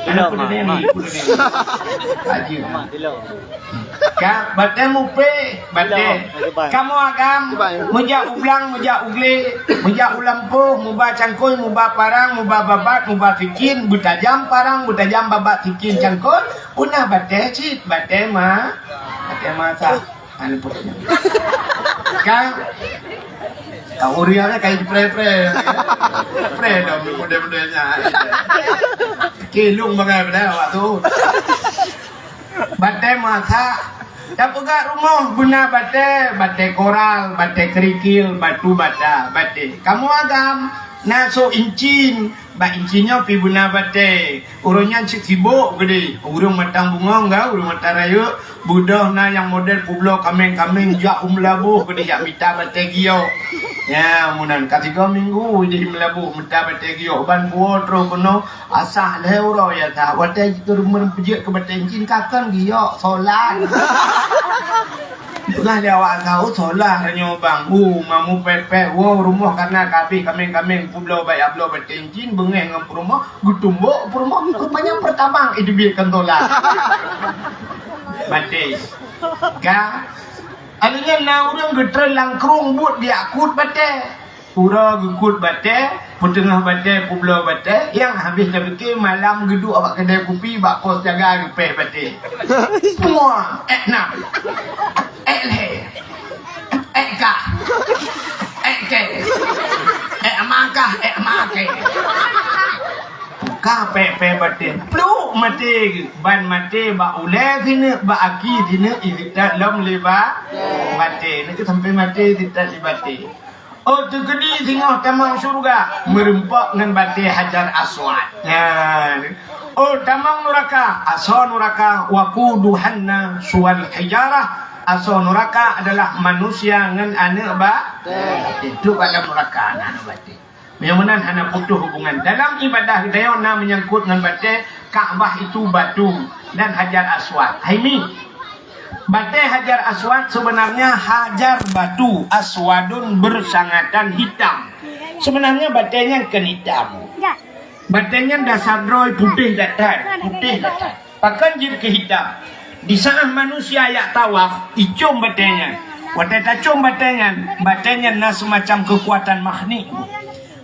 Ilo, aneuk ma, ma. Haji. Ka, batèe mupéh, batèe. Ilo, ma. Kamoe agam, meujak u blang, meujak u glé, meujak u lampôh, muba cangkôi, muba parang, muba babah, muba sikin, beutajam parang, beutajam babah, sikin, cangkôi, Puna batèe cit, batèe ma-, batèe masa. Anu pokoknya. Kan? Kau uriang kan kain pre-pre. Pre dong model-model nyan. Kilung bagai pada awak tu. Batèe masa. Tapeugah rumoh beuna batée, batée koral, batée kerikil, batu bata, batée. Kamoe agam na sôk incin, bak incin nyoe pih beuna batée. Ureuëng nyan cit sibok keudeh. Ureuëng mantong bungong ka, ureuëng mantong rayeuk, beudôh na nyang model peubloe kaméng-kaméng jak u Meulaboh keudeh jak mita batée giok. Ya, meunan ka tiga minggu di Meulaboh mita batée giok ban puwoe troh keunoe. Asah lhée uroe ya that, watée jeuet keu meupeujeuet keu batée incin ka kon giok solar. Peugah lé awak saho, "Solar nyoe bang, uh, mamu pepeh, wow, rumoh kana kabeh kaméng-kaméng peubloe bak ya bloe batée incin, beungéh ngon peurumoh, geutumbok peurumoh, rupanya peuretamang iteubiet kon solar." Batée. Ka. Aleunan na ureuëng geutreun lam krueng buet diakut batée. Uroe geukut batée, peuteungoh batée, peubloe batée, nyang habéh tapike malam geuduek bak keudée kupi bak pos jaga geupéh batée. Puah, ék nam, ék lhée, ék kah, ék kée, ék makah, ék makée. Ka pék-pék batée, pluk maté geuh, ban maté bak ulée sineuk, bak aki sineuk, isitat lom lé ba-, batée. Neu sampai maté isitat lé batée. Oh, teukeudi singoh tamong syeuruga, meurumpok ngon batée Hajar Aswad. Nyan. Oh, tamong nuraka, asoe nuraka, waquduhan nasu wal hijarah, asoe nuraka adalah manusia ngon aneuëk ba-, itu bak lam nuraka na aneuëk batée. Meunyoe meunan hana putôh hubungan. Dalam ibadah geutanyoe na meunyangkot ngon batée, Ka'bah itu batu dan Hajar Aswad. Hai mi. Batée Hajar Aswad sebenarnya hajar batu, aswadun bersangatan hitam. Sebenarnya batée nyan kon hitam. Batée nyan dasar droe putéh datar, putéh datar. Pakon jeuet keu hitam? Di saat manusia jak tawaf, icom batée nyan. Watée tacom batée nyan, batée nyan na semacam kekuatan magnet.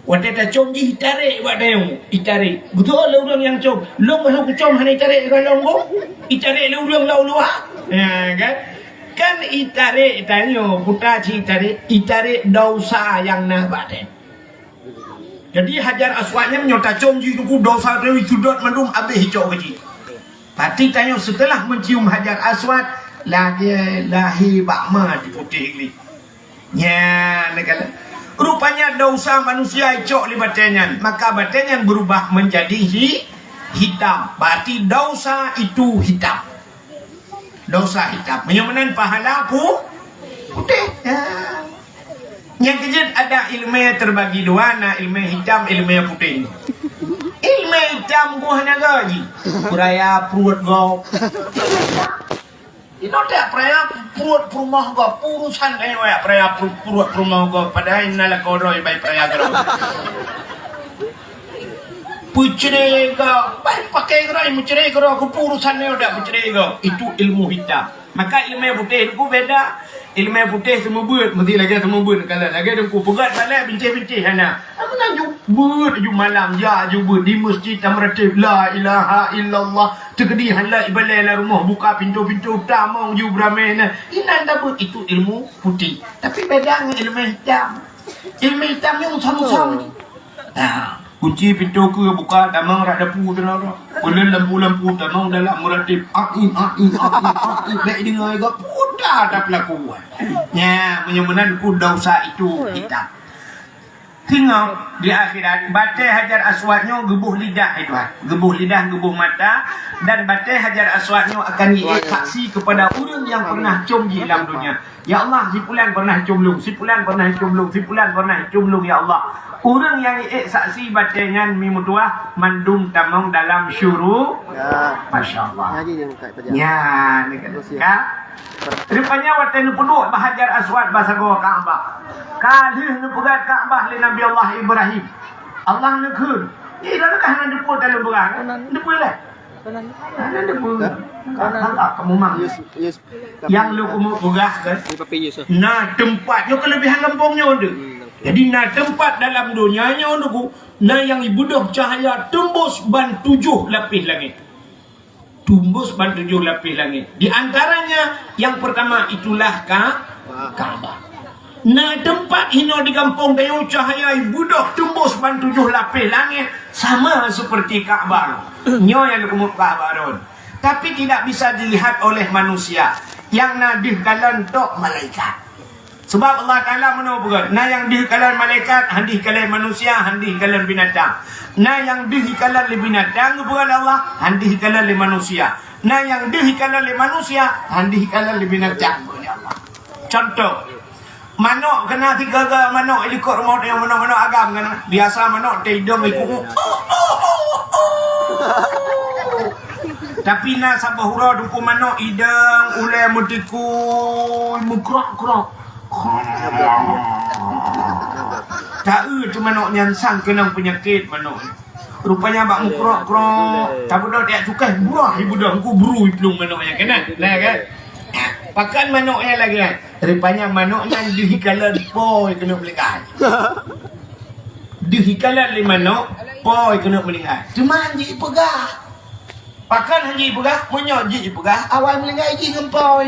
Watée tacom jih itarek bak dayong, itarek. Beutôi lé ureuëng nyang com. Lôn meuhai kucom hana itarek ka lôn ko. Itarek lé ureuëng lau luwa. Ya, kan? Kan itarek tanyoe, puta cit itarek, itarek dosa nyang na bak dayong. Jadi Hajar Aswad nyan nyoe tacom jih tuku dosa tanyoe iseudot mandum abéh icok keu jih. Tapi tanyoe setelah mencium Hajar Aswad, lagée lahé bak ma di putéh gleh. Nyan, neukalon. Rupanya dosa manusia icok lé batée nyan, maka batée nyan berubah menjadi hi-, hitam. Berarti dosa itu hitam. Dosa hitam. Meunyoe meunan pahala pu-, putéh. Ya. Nyang keujeuet ada ileumé terbagi dua, na ileumé hitam, ileumé putéh. Ileumé hitam buah naga jih. Peuraya pruet gob. Inoe dak peuraya pruet peurumoh gob, urusan eh wak peuraya pru-, pruet peurumoh gob, padahai na lakoe droe bai peuraya gob. Peucré gob, bai pakai gerai meucré gob, keupeue urusan nyoe dak peucré gob. Itu ilmu hitam. Maka ileumé putéh ku beda. Ileumé putéh seumeubeuet, meusti lagée seumeubeuet, kalau lagée dengku peugét balée bintéh-bintéh hana. Aku na ju beuet ju malam, ya ju beuet di meuseujid tameuratib, la ilaha illallah. Teukeudi hana ibalée lam rumoh, buka pintoe-pintoe, tamong ju beuramé na. Inan tabeuet itu ilmu putéh. Tapi beda ngon ileumé hitam. Ileumé hitam nyoe usam-usam. Nah, kunci pintoe keue buka, tamong rot dapu teunorok. Peuleueh lampu-lampu, tamong dalam meuratib. Ain, ain, ain, ain. Bék deungoe gop puta tapeulaku. Nya, meunyoe meunan ku dosa itu hitam. Singoh di akhirat, batée Hajar Aswad nyoe geuboh lidah, hai Tuhan. Geuboh lidah, geuboh mata, dan batée Hajar Aswad nyoe akan jiék saksi kepada ureuëng nyang pernah com jih lam dunia. Ya Allah, si pulan pernah com lôn, si pulan pernah com lôn, si pulan pernah com lôn, ya Allah. Ureuëng nyang ék saksi batée nyan mi meutuah mandum tamong dalam syuru. Ya. Masya Allah. Ngaji je buka pelajaran. Ya, ni kan. Terus ya. Ka? Rupanya watée neupeuduek bak Hajar Aswad bak sagoe Ka'bah. Ka lheueh neupeugét Ka'bah lé Nabi Allah Ibrahim. Allah neukheun. Ih, dah ka hana deupeu dalam beurang. Deupeu lah. Hana deupeu. Kamu mah. Yes, yes. Nyang lôn keumeung peugah kan? Di Papi Yus, ah. Na teumpat nyoe keulebihan gampông nyoe tu. Hmm, oke. Jadi na teumpat dalam donya nyoe tu, na nyang ibeudôh cahaya tembus ban tujoh lapéh langét. Tembus ban tujoh lapéh langét. Di antaranya yang pertama itulah Ka-, Ka'bah. Na teumpat hinoe di gampông tanyoe cahaya ibeudôh tembus ban tujoh lapéh langét sama seperti Ka'bah. Nyoe nyang lôn keumeung Ka'bah rot. Tapi tidak bisa dilihat oleh manusia. Nyang na deuh kalon tok malaikat. Sebab Allah Taala meunoe peugah, na nyang deuh kalon malaikat, han deuh kalon manusia, han deuh kalon binatang. Na nyang deuh kalon lé binatang, geupeugah lé Allah, han deuh kalon lé manusia. Na nyang deuh kalon lé manusia, han deuh kalon lé binatang, geupeugah lé Allah. Contoh, manok keunan sigaga manok, i likot rumoh teuh manok-manok agam keunan. Biasa manok teuh idong ikuk. Tapi na saboh uroe teungku manok idong ulèe meutikui, meukrok-krok. Taeu teuh manok nyan sang keunong peunyakét manok. Rupanya bak meukrok-krok, tabeudôh tajak cukai, buah ibudôh, ku bru iplueng manok nyan keunan. Nah kan? Pakan manok nyan lagèe nyan. Rupanya manok nyan deuh ikalon po keuneuk meulinggai. Deuh ikalon lé manok, po keuneuk meulinggai. Teuma han jipeugah. Pakon han jipeugah? Meunyoe jipeugah, awai meulinggai jih ngon po.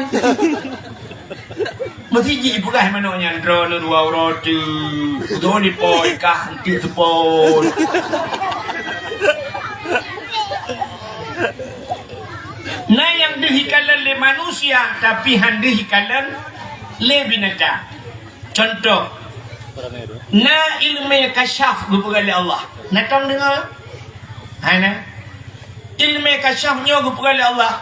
Meusti jipeugah manok nyan, droeneuh dua uroe teuk. Droeneuh po kah, eunteuk seupôt. Na nyang deuh ikalon lé manusia, tapi han deuh ikalon lé binatang. Contoh, na ileumèe kasyaf geupeugah lé Allah. Na tom deungö? Hai na. Ileumèe kasyaf nyoe geupeugah lé Allah.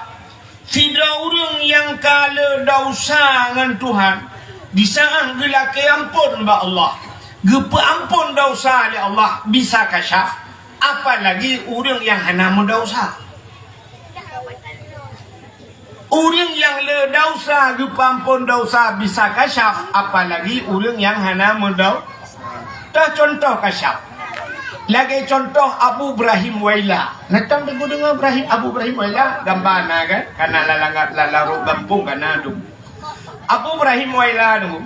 Sidroe ureueng nyang ka le desya ngon Tuhan, di saat geulakèe ampôn bak Allah, geupeuampôn desya lé Allah, bisa kasyaf, apalagi ureueng nyang hana meudesya. Ureueng nyang le desya geupeuampôn desya bisa kasyaf, apalagi ureueng nyang hana meudesya. Teuh contoh kasyaf. Lagèe contoh Abu Ibrahim Waila. Na tom deungö Ibrahim, Abu Ibrahim Waila, gamba na kan? Kana lam langat, lam larot gampông kana dum. Abu Ibrahim Waila nyoe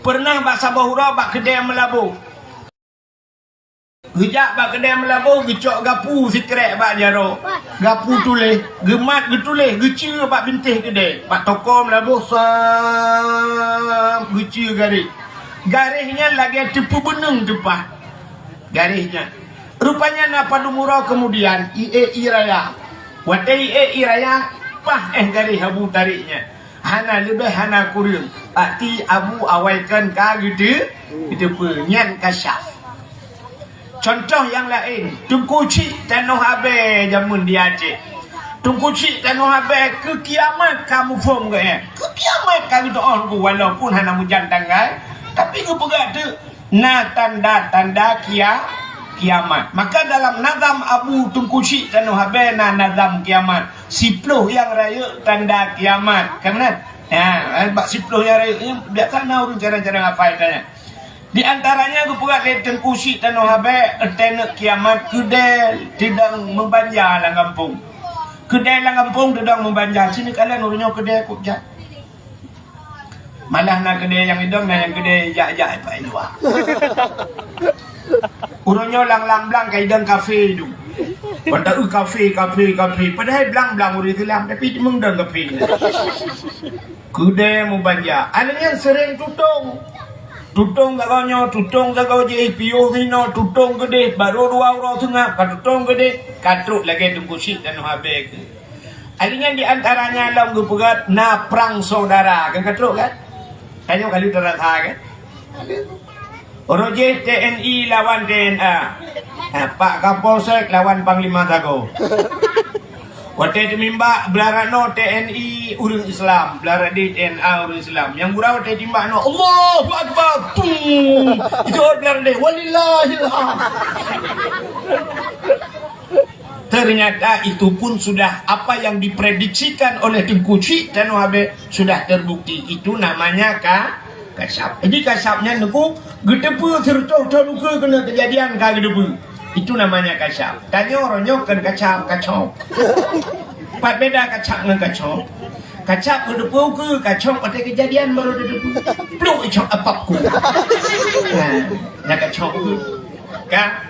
peureunah bak saboh uroe bak keudè meulaboh. Geujak bak keudè meulaboh, geucok gapu sikrek bak jaroe. Gapu tuléh, geumat geutuléh, geuceue bak bintéh keudè. Bak toko meulaboh, sam, geuceue garéh. Garéh nyan lagèe teupeubeuneueng teupat. Garéh nyan. Rupanya na padum uroe keumudian, ié ie raya. Watèe ié ie raya, paih éh garéh Abu tarek nyan. Hana leubeh, hana kureueng. Pati Abu awai kon ka geuteu-, geuteupeue. Nyan kasyaf. Contoh nyang laén, Teungku Chik Tanoh Abèe jameun di Aceh. Teungku Chik Tanoh Abèe keu kiamat ka muphom geuh, eh. Keu kiamat ka geutu'oh geuh, walaupun hana meujan tanggai, tapi geupeugah teuk na tanda-tanda kia-, kiamat. Maka dalam nazam Abu Teungku Chik Tanoh Abèe na nazam kiamat. Siploh nyang rayeuk tanda kiamat. Ka meunan? Ha, bak siploh nyang rayeuk nyan biasa na ureueng carang-carang hafai tanya. Di antaranya geupeugah lé Teungku Chik Tanoh Abèe, teuneuk kiamat keudè teudong meubanja lam gampông. Keudè lam gampông teudong meubanja. Sinoe kalon uroe nyoe keudè kok jak. Malah na keudè nyang idong, na nyang keudè jak-jak bak luwa. Uroe nyoe lam, lam blang ka idong kafe idong. Banda eu kafe, kafe, kafe. Padahai blang-blang ureueng Islam, tapi meudong kafe. Keudè meubanja. Aneuk nyan seuréng tutong. Tutong sagoe nyoe, tutong sagoe jih, piôh sinoe, tutong keudeh, barô dua uroe seungab, ka tutong keudeh, ka trok lagèe Teungku Chik Tanoh Abèe keuh. Aneuk nyan di antaranya lom geupeugah na prang saudara, kan ka trok kan? Tanyoe ka lheueh tarasa kan? Uroe jih T N I lawan T N A. Ha, Pak Kapolsek lawan Panglima Sagoe. Watèe teumeuimbak Beularoe T N I ureueng Islam, Beularoe T N A ureueng Islam. Nyang gurèe watèe teuimbak nyoe, "Allahu Akbar!" Tum! Itu Beularoe, "Walillahil hamd!" Ternyata itu pun sudah apa yang diprediksikan oleh Teungku Chik Tanoh Abèe sudah terbukti. Itu namanya ka-, kasyaf. Jadi kasyaf nyan Teungku geuteupeue sireutôh thôn ukeue keuneuk keujadian ka geuteupeue. Itu namanya kasyaf. Tanyoe uroe nyoe kon kasyaf, kacok. Pat beda kasyaf ngon kacok? Kasyaf geuteupeue ukeue, kacok watèe keujadian barô geuteupeue. Pluk icok apap ku. Nah, nah kacok ukeue. Kan?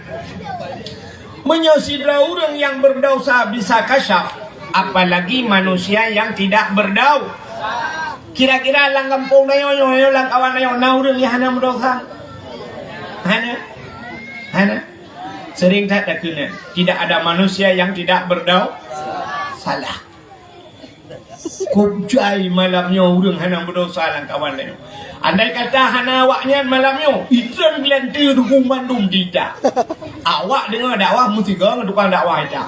Meunyoe sidroe ureueng nyang beudesya bisa kasyaf, apalagi manusia nyang tidak beudesya. Kira-kira lam gampông tanyoe nyoe, lam kawan tanyoe, na ureueng nyang hana meudesya? Hana? Hana? Seuréng that takheun, tidak ada manusia yang tidak beudesya. Salah. Kok jai malam nyoe ureuëng hana meudesya lam kawan nyoe. Andai kata hana awaknyan malam nyoe, itreun geulante ruku mandum jita. Awak deungoe dakwah meusigoe ngon tukang dakwah ita.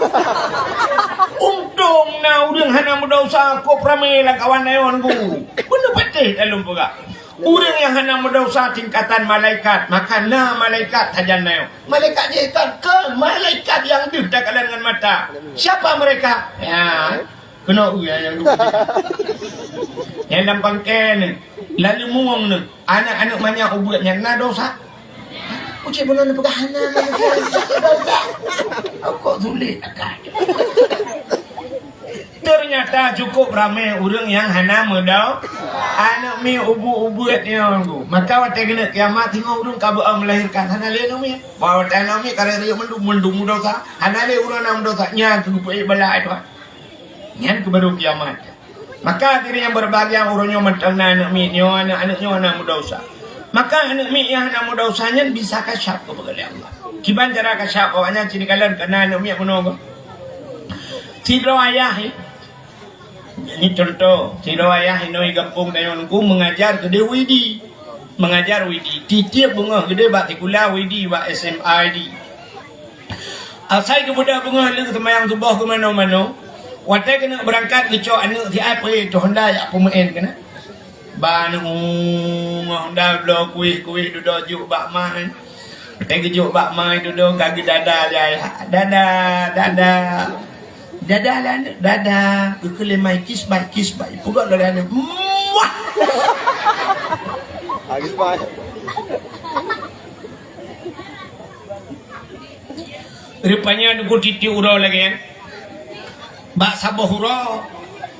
Untông na ureuëng hana meudesya kok ramé lam kawan nyoe nunggu. Beuneupatéh dalam peugah. Ureuëng nyang hana meudesya tingkatan malaikat, maka na malaikat sajan nyoe. Malaikat jih kan, kan malaikat nyang deuh takalon ngon mata. Siapa mereka? Ya. Keunoe ureuëng nyang dua. Nyang lam pangkén ni, lalu mueng ni, aneuk-aneuk manyak ubeut nyan na desya. Ucit bunoe neupeugah hana manusia desya. Kok sulet akai. Ternyata cukup ramé ureuëng nyang hana meudo. Aneuk miet ubeut-ubeut nyoe. Maka watée keuneuk kiamat singoh ureuëng ka beu melahirkan hana lé aneuk miet. Watée aneuk miet karek riyeuk mandum, mandum desya. Hana lé ureuëng nyang desya nyan keupeue bala itu. Nyan keuh baru kiamat. Maka hadirin yang berbahagia, uroe nyoe mantong na aneuk miet nyoe, aneuk-aneuk nyoe hana meudesya. Maka aneuk miet nyang hana meudesya nyan bisa kasyaf keupeue lé Allah. Kiban cara kasyaf awaknyan cit kalon keu na aneuk miet meunoe. Sidroe ayah, ini contoh, sidroe ayah inoe gampông tanyoe nunggu mengajar keudeh widi. Mengajar widi. Tiep-tiep beungoh keudeh bak sikula widi, bak S M A widi. Asai geubeudôh beungoh lheueh seumayang suboh keu manoe-manoe, watée keuneuk beurangkat geucok aneuk siat peuék teuh honda jak peumeuén keunan. Ba aneuk ngon honda bloe kueh-kueh dudoe jok bak ma. Watée geujok bak ma dudoe ka geudada lé ayah. Dada, dada. Dada lé aneuk, dada. Geukheun lé ma kiss bye, kiss bye. Peugah lé aneuk. Muah! Rupanya nunggu tiep-tiep uroe lagée nyan. Bak saboh uroe,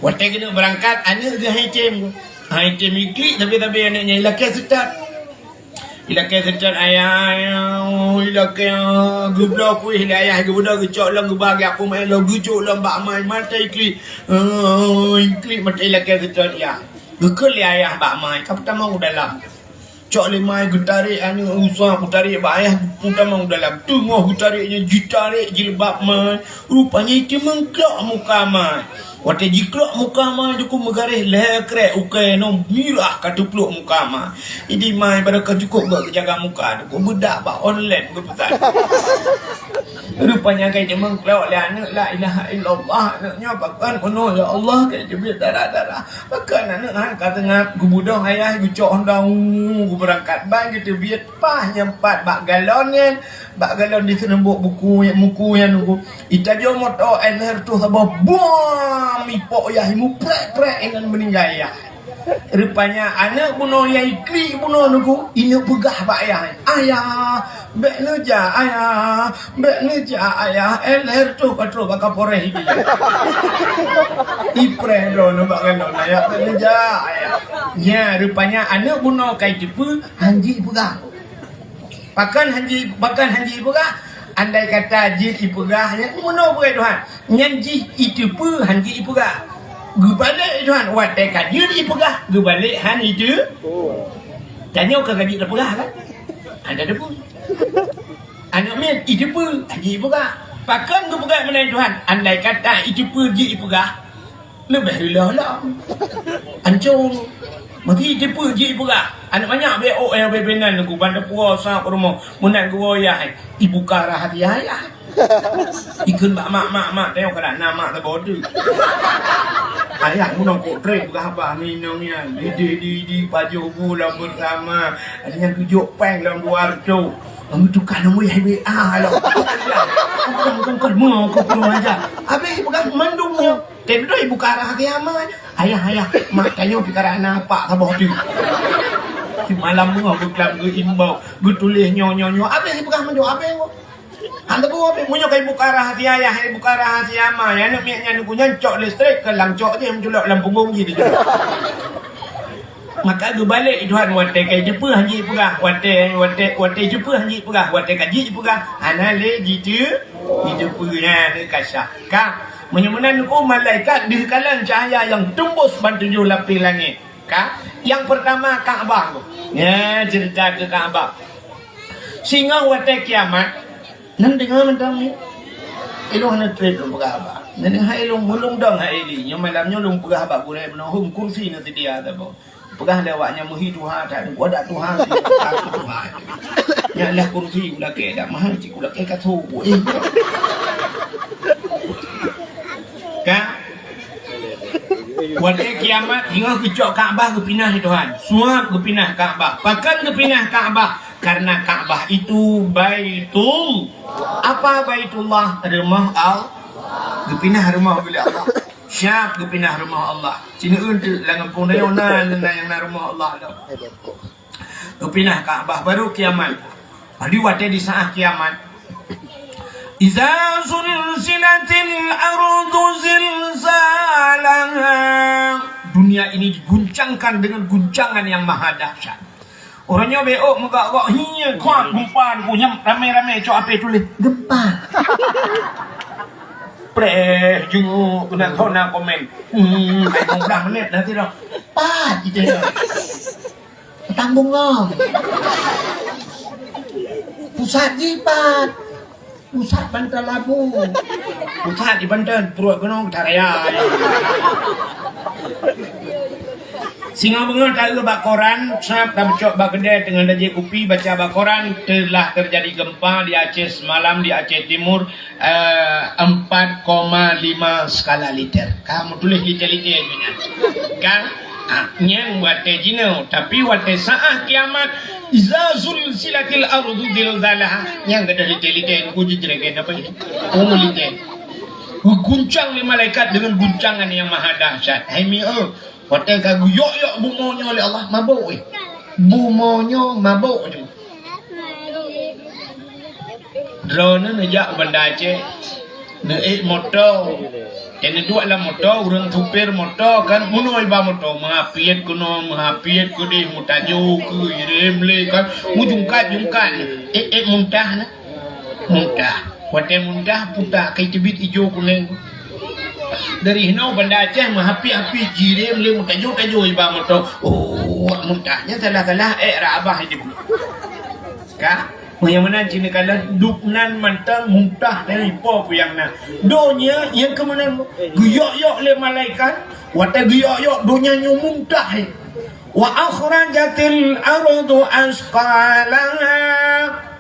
watée keuneuk beurangkat, aneuk geuh han item. Han item iklik, tapi-tapi aneuk nyan ilakée seutôt. Ilakée seutôt ayah, ayah, oh, ilakée, ah, geubloe kueh lé ayah, geubeudôh geucok lom, geuba geujak peumeuén lom, geujok lom bak ma, mata iklik. Oh, iklik mata ilakée seutôt, ya. Geukheun lé ayah bak ma, ka peutamong u dalam. Cok lé ma geutarek aneuk usah, geutarek bak ayah peutamong dalam. Teungoh geutarek nyan jitarek jilbab ma, rupanya jiteumeuklok muka ma. Watée jiklok muka ma, jukuk meugaréh lhée krek ukée nyoe mirah ka teuplok muka ma. Idi ma barokah jukuk geujaga muka, jukuk beudak bak online geupeusan. Rupanya ka jiteumeuklok lé aneuk, la ilaha illallah, aneuk nyoe pakon bunoe ya Allah, ka jiteubiet darah-darah. Pakon aneuk han ka teungab, geubeudôh ayah geucok honda, uu, geubeurangkat ban geuteubiet paih nyang pat bak galon nyan, bak galon diseuneubok buku, muku nyan nunggu. Itajok moto air lhée reutôh saboh, buam, ipok ayah imuprek-prek inan meuninggai ayah. Rupanya aneuk bunoe nyang iklik bunoe nunggu, ineuk peugah bak ayah, "Ayah, bék neujak ayah, bék neujak ayah, eh, lhée reutôh ka trok bak kaporéh ibi." Ipreh droeneuh bak galon ayah, bék neujak ayah. Nya, rupanya aneuk bunoe ka iteupeue, han jeuet ipeugah. Pakon han jeuet, pakon han jeuet ipeugah? Andai kata jeuet ipeugah, nyan meunoe peugah Tuhan. Nyan jih iteupeue han jeuet ipeugah. Geubalek Tuhan, watée ka jeuet ipeugah, geubalek han iteu. Tanyoe ka jeuet tapeugah kan? Ada debu. Aneuk miet iteupeue, han jeuet ipeugah. Pakon geupeugah meunan Tuhan? Andai kata iteupeue jeuet ipeugah, leubeh reuloh lom. Ancong. Meusti iteupeue jeuet ipeugah. Aneuk manyak bék ôk nyang beubenan nunggu ban teupuwoe sa u rumoh. Meunan geuwoe yah, ibuka rahasia ayah. Ikheun bak mak, "Mak, mak, teuka na mak teuboh teuh." Ayah meunoe kok trép peugah haba ngon inong nyan. Di, di, di, di, pajoh bu lom beusama. Ada nyang tujok péng lom dua reutôh. Meutuka nomor yah W A lom. Bukan, bukan, bukan. Mau aku kurang ajar. Habis peugah mandum nyoe. Teudoe ibuka rahasia ma. Ayah, ayah, mak tanyoe pih karap na apak saboh teuh. Simalam beungoh geuklam geuimbau, geutuléh nyoe, nyoe, nyoe. Abéh ipeugah mandum, abéh nyoe. Han teupeue abéh, meunyoe ka ibuka rahasia ayah, ibuka rahasia ma. Aneuk miet nyan nunggu nyan cok listrik, keulang cok jih meuculok lam punggong jih dijulok. Maka geubalek Tuhan watée ka jiteupeue han jeuet ipeugah, watée, watée, watée jiteupeue han jeuet ipeugah, watée ka jeuet ipeugah, hana lé jiteu-, jiteupeue nyan ka syak. Ka. Meunyoe meunan nunggu malaikat deuh kalon cahya nyang teumbus ban tujoh lapéh langét. Ka, nyang peurtama Ka'bah. Nyan ceurita keu Ka'bah. Singoh watée kiamat, nyan deungoe mantong ni. Ilôn hana trép lôn peugah haba. Nyan hai lôn, lôn dong hai li. Nyoe malam nyoe lôn peugah bak gurée meunoe, hom kursi na seudia saboh. Peugah lé awak nyan meuhi tuha that, ku ada tuha, takut tuha. Nyan lah kursi ku lakée dak mahal cit ku lakée kasô. Eh. Ka? Watée kiamat, singoh geucok Ka'bah geupinah lé Tuhan. Suap geupinah Ka'bah. Pakon geupinah Ka'bah? Karena Ka'bah itu Baitul. Apa Baitullah? Rumoh Allah. Geupinah rumoh lé Allah. Siap geupinah rumoh Allah. Sineuen teuk lam gampông tanyoe na, na nyang na rumoh Allah tu. Geupinah Ka'bah baru kiamat. Jadi watée di saat kiamat, "Iza zulzilatil ardu zilzalaha." Dunia ini diguncangkan dengan guncangan yang maha dahsyat. Uroe nyoe beuôk meugok-gok, hi, kuat gempa, ku nyam ramé-ramé cok ape tuléh gempa. Preh, jenguk keunan thona komen. Hmm, hai mudah menit nanti dah. Pat gitu. Petang bungong. Pusat jipat. Pusat bantal labu. Pusat di Banten, pruet gunong taraya. Singoh beungoh taeu bak koran, sab tabeucok bak keudè teungoh tajép kupi, baca bak koran, telah terjadi gempa di Aceh semalam, di Aceh Timur, eh, empat koma lima skala Richter. Ka meutuléh liter-liter nyan. Kan? Ah, nyan watée jinoe, tapi watée saat kiamat, "Iza zulzilatil ardu zilzalaha." Nyan gadôh liter-liter, ku jijregen apa ini? Umur liter. Guncang lé malaikat dengan guncangan yang maha dahsyat. Hai mi, eh, watée ka geuyok-yok bumoe nyoe lé Allah, mabök, eh. Bumoe nyoe mabök, eh. Droeneuh neujak u Banda Aceh, neuék moto. Nyang neuduek lam moto, ureuëng supir moto kan, meunoe iba moto, meuhapiet keunoe, meuhapiet keudeh, meutajô keu irem lé kan, meujungkat-jungkat. Ék-ék muntah na. Muntah. Watée muntah, puta kai teubiet ijo kunéng. Dari hinoe Banda Aceh meuhapiet-hapiet jirem lé meutajô-tajô iba moto. Oh, muntah. Nyang salah-salah ék rab abah hidup. Ka? Meunyoe meunan cit neukalon, dub nan mantong muntah dari po puyang na. Donya nyang keu meunan geuyok-yok lé malaikat, watée geuyok-yok donya nyoe muntah. Wa akhrajatil ardu asqalaha.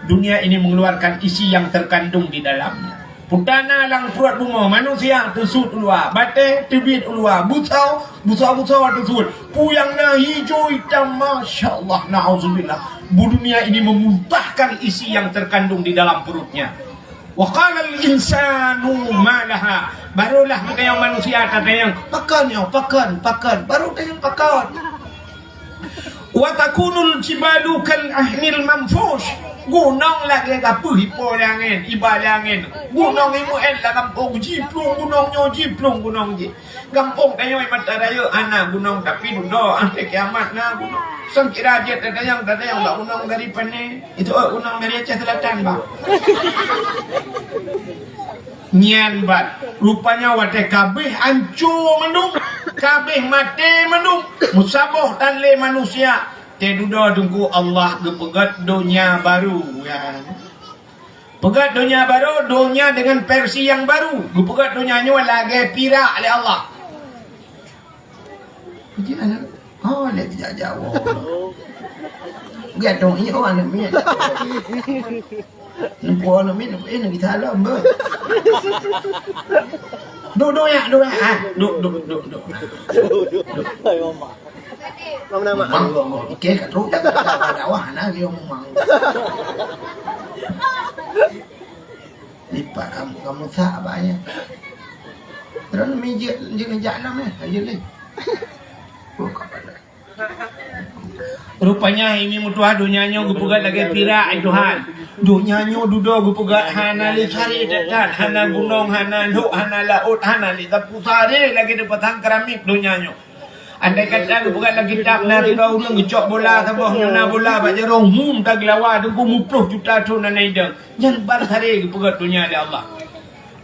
Dunia ini mengeluarkan isi yang terkandung di dalamnya. Peue na lam pruet bumoe, manusia teusut u luwa, batée teubiet u luwa, beusoe, beusoe-beusoe teusut, puyang na hijau itam, masya Allah, naudzubillah. Bu dunia ini memuntahkan isi yang terkandung di dalam perutnya. Wa qalal insanu ma laha. Barulah geutanyong manusia tatanyong, "Pakon nyoe? Pakon? Pakon?" Baru tanyong pakon. "Wa takunul jibalu kal ahnil manfush." Gunong lagée gapeuh ipo lé angén, iba lé angén. Gunong imeu'en lam gampông, jiplueng gunong nyoe, jiplueng gunong jih. Gampông tanyoe mata rayeuk hana gunong, tapi dudoe akhé kiamat na gunong. Sangkira jeuet tatanyong, tatanyong bak gunong dari pané. Itu, eh, gunong dari Aceh Selatan, bah. Nyan ban, rupanya watée kabeh anco mandum, kabeh maté mandum, meusaboh tan lé manusia, teududoe Teungku Allah geupeugét donya barô, ya. Peugét donya barô, donya dengan versi yang baru, geupeugét donya nyoe lagée pirak lé Allah. Jadi aneuk, oh, lé jak Jawa. Gadong, iya, oh, aneuk miet. Nempuh aneuk miet, nempuh, eh, nak kita alam, beuh. Duduk, ya, duduk, ya. Ah, duduk, duduk, duduk, duduk. Hai, Mama. Mama nama? Mang, Mang. Oke, kat tu, kat dakwah, nah, dia ngomong Mang. Lipat kamu, kamu sak abahnya. Terus mijit, mijit jak enam ya, aja leh. Buka pada. Rupanya ini meutuah donya nyoe geupeugét lagée pirak, ai Tuhan. Donya nyoe dudoe geupeugét hana lé saré that-that, hana gunong, hana lhok, hana laôt, hana lé sapeue saré lagée dipasang keramik donya nyoe. Andai kata geupeugét lam kitab na sidroe ureuëng geucok bola saboh nyoe na bola bak jaroe, hum, tageulawa teungku muploh juta thon hana idong. Nyan ban saré geupeugét donya lé Allah.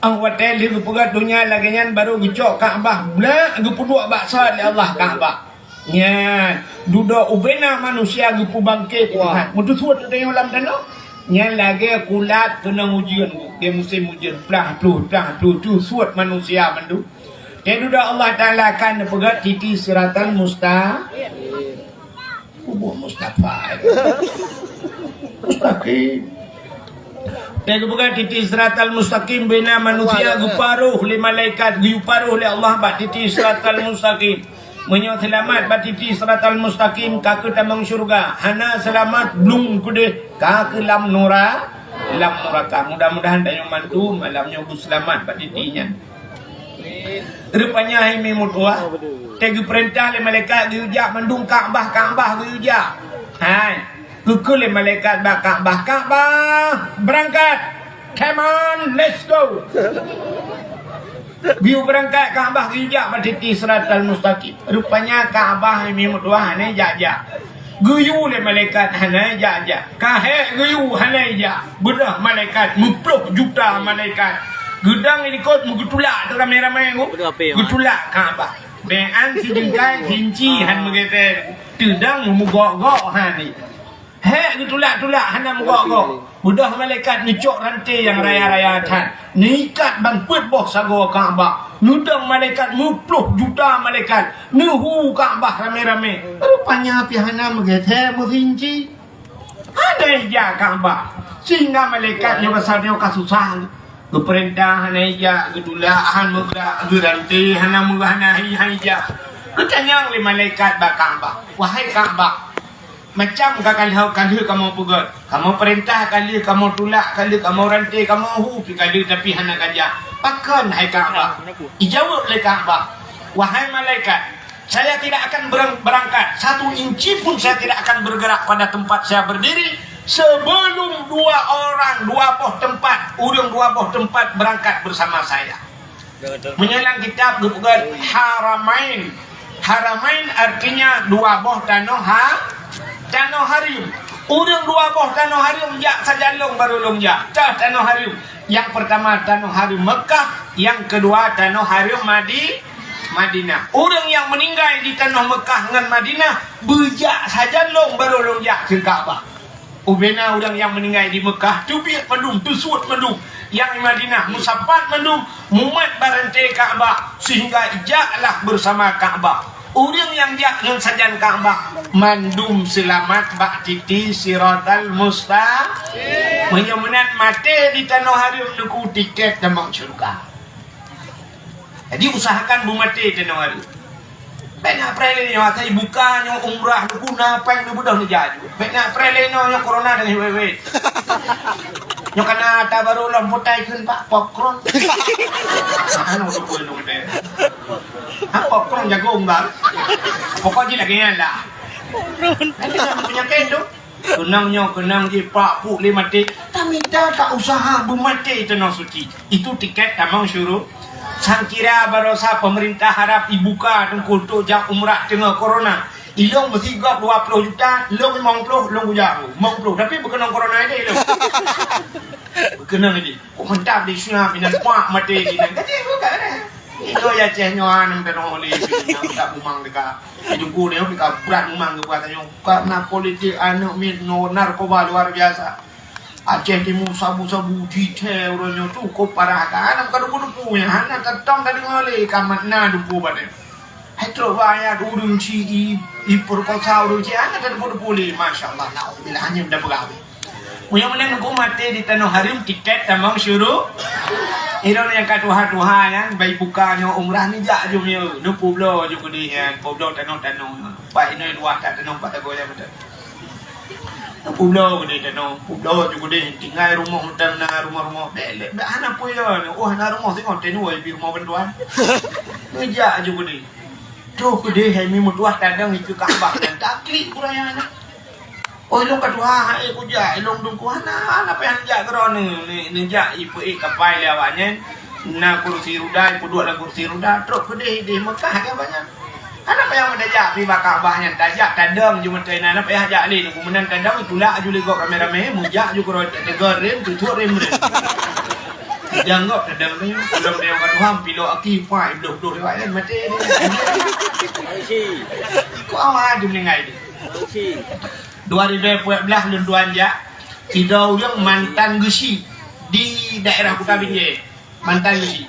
Ah, watée lheueh geupeugét donya lagée nyan, barô geucok Ka'bah, blak geupeuduek bak sot lé Allah Ka'bah. Nyan, dudoe ubena manusia geupeubangké Tuhan. Meuteusut teudeungoe lam tanoh. Nyan lagèe kulat keunong ujeuen, di musém ujeuen, plah pluh, plah pluh, tu suet manusia mandum. Teududoe Allah Taala akan neupeugèt titi siratal musta-, Kubu Mustafa. Mustaqim. Teupeugèt titi siratal mustaqim, bina manusia geuparoh lé malaikat, geuyue paroh lé Allah bak titi siratal mustaqim. Meunyoe seulamat bak titi siratal mustaqim, ka keutamong syeuruga. Hana seulamat, blung keudeh, ka keu lam nura-, lam nuraka. Mudah-mudahan tanyoe mandum malam nyoe beuseulamat bak titi nyan. Rupanya hai mi meutuwah, teugeupeureutah lé malaikat geuyue jak mandum Ka'bah, Ka'bah geuyue jak. Hai, geukheun lé malaikat bak Ka'bah, "Ka'bah, beurangkat! Come on, let's go!" Geuyue beurangkat Ka'bah geuyue jak bak titi siratal mustaqim. Rupanya Ka'bah hai mi meutuwah hana jak-jak. Geuyue lé malaikat hana jak-jak. Ka hék geuyue hana jak. Beudôh malaikat, meuploh juta malaikat. Geudong di likot meugeutulak teuramé-ramé ngon. Beudôh api, Mak. Geutulak Ka'bah. Bèk an sijeungkai sinci han meugeutém. Teudong meugok-gok han. Hék geutulak-tulak hana meugok-gok. Beudôh malaikat neucok ranté nyang raya-raya that. Neuikat ban peuet boh sagoe Ka'bah. Neudong malaikat meuploh juta malaikat. Neuhu Ka'bah ramé-ramé. Rupanya pih hana meugeutém meusinci. Hana ijak Ka'bah. Sehingga malaikat nyoe pasal nyoe ka susah. Geupeurintah hana ijak, geutulak han meugrak, geuranté hana meu-, hana hi-, hana ijak. Geutanyong lé malaikat bak Ka'bah, "Wahai Ka'bah, macam ka ka lheueh, ka lheueh kamoe peugèt, kamoe peurintah ka lheueh, kamoe tulak ka lheueh, kamoe ranté, kamoe hu pih ka lheueh, tapi hana ka jak. Pakon hai Ka'bah?" Ijaweueb lé Ka'bah, "Wahai malaikat, saya tidak akan berang-, berangkat, satu inci pun saya tidak akan bergerak pada tempat saya berdiri sebelum dua orang, dua boh teumpat, ureueng dua boh teumpat berangkat bersama saya." Meunyoe lam kitab geupeugah Haramain. Haramain artinya dua boh tanoh ha-, tanoh hareuem. Ureueng dua boh tanoh hareuem jak sajan lôn baru lôn jak. Tah tanoh hareuem. Yang pertama tanoh hareuem Mekah, yang kedua tanoh hareuem Madi-, Madinah. Ureueng nyang meuninggai di tanoh Mekah ngon Madinah, beujak sajan lôn baru lôn jak keu Ka'bah. Ubena ureueng nyang meuninggai di Mekah, teubiet mandum, teusuet mandum. Nyang di Madinah, meusapat mandum, mumat bak ranté Ka'bah, sehingga jaklah bersama Ka'bah. Ureueng nyang jak ngon sajan Ka'bah, mandum seulamat bak titi Siratal Musta-, meunyoe meunan maté di tanoh hareuem, neuku tiket tamong syeuruga. Jadi, usahakan beumaté tanoh hareuem. Bèk na preh lé nyoe, asai buka nyoe umrah, neuku na péng neubeudôh neujak aju. Bèk na preh lé nyoe, nyoe corona dan wéh-wéh. Nyoe kana ata barô lom potai kheun bak popcorn. Anu tu pun tu gede. Ha, popcorn jagong bang. Pokok jih lagèe nyan lah. Nanti dah punya kain tu. Keunong nyoe, keunong jih, pak puk lé maté. Tamita tak usaha beumaté tanoh suci. Itu tiket tamong syuru-, sangkira barosa pemerintah Arab ibuka teungku untuk jak umrah teungoh corona. Ilong meusigop dua ploh juta, lôn limong ploh, lôn kujak limong ploh. Tapi beukeunong corona aja ilong. Beukeunong aja. Kok mantap di Syam, inan pak maté di nan. Gaji bukan eh. Inoe ya Aceh nyoe, ah, nam tanoh oleh, nam tak bumang deka. Di Teungku nyoe pih ka brat bumang geubuat tanyoe. Karena politik aneuk miet nyoe narkoba luar biasa. Aceh Timu sabu-sabu jithèe uroe nyoe tu, kok parah ka. Nam ka debu-debu nyan, hana tatong tadeungoe lé ka mat na debu bak nyan. Hai trok rakyat ureueng ci i, iperkosa ureueng ci, hana tadebu-debu lé. Masya Allah, naudzubillah, hana meuda peugah. Meunyoe meunan geumaté di tanoh hareuem, tiket tamong syuru. Ilong nyang ka tuha-tuha nyan, bai buka nyoe umrah neujak ju miyueb, neupubloe ju keudeh nyan, publoe tanoh-tanoh. Pat inoe luwah that tanoh pat tagoe nyan beutôi. Neupubloe keudeh tanoh, publoe ju keudeh, tinggai rumoh mantong na rumoh-rumoh. Bèk, bèk, bèk hana peue yo, oh hana rumoh singoh teuh nyoe pi rumoh bantuan. Neujak ju keudeh. Troh keudeh hai mi meutuah tadong ikeue Ka'bah dan taklik buraya nyan. Oh, ilong ka tuha, hai kujak, ilong dum ku hana, hana payah jak keudroe ni, ni, neujak ipeuék kapai lé awak nyan. Na kursi ruda, ipeuduek lam kursi ruda, trok keudeh di Mekah ke banyak. Hana payah meudajak pi bak Ka'bah nyan, tajak tadong ju meutai na, hana payah jak lé, nunggu meunan tadong, tulak ju lé gob ramé-ramé, meujak ju keudroe, teugor rem, tutuek rem-rem. Tadong gob, tadong rem, ulôn dayong ka tuha, pilok aki, pai, bloh-bloh lewat nyan, maté dia. Kok awak ada meuninggai dia? Dua ribu dua belas lôn tuan jak. Sidroe ureueng mantan geusyik di daerah Kuta Binjai. Mantan geusyik.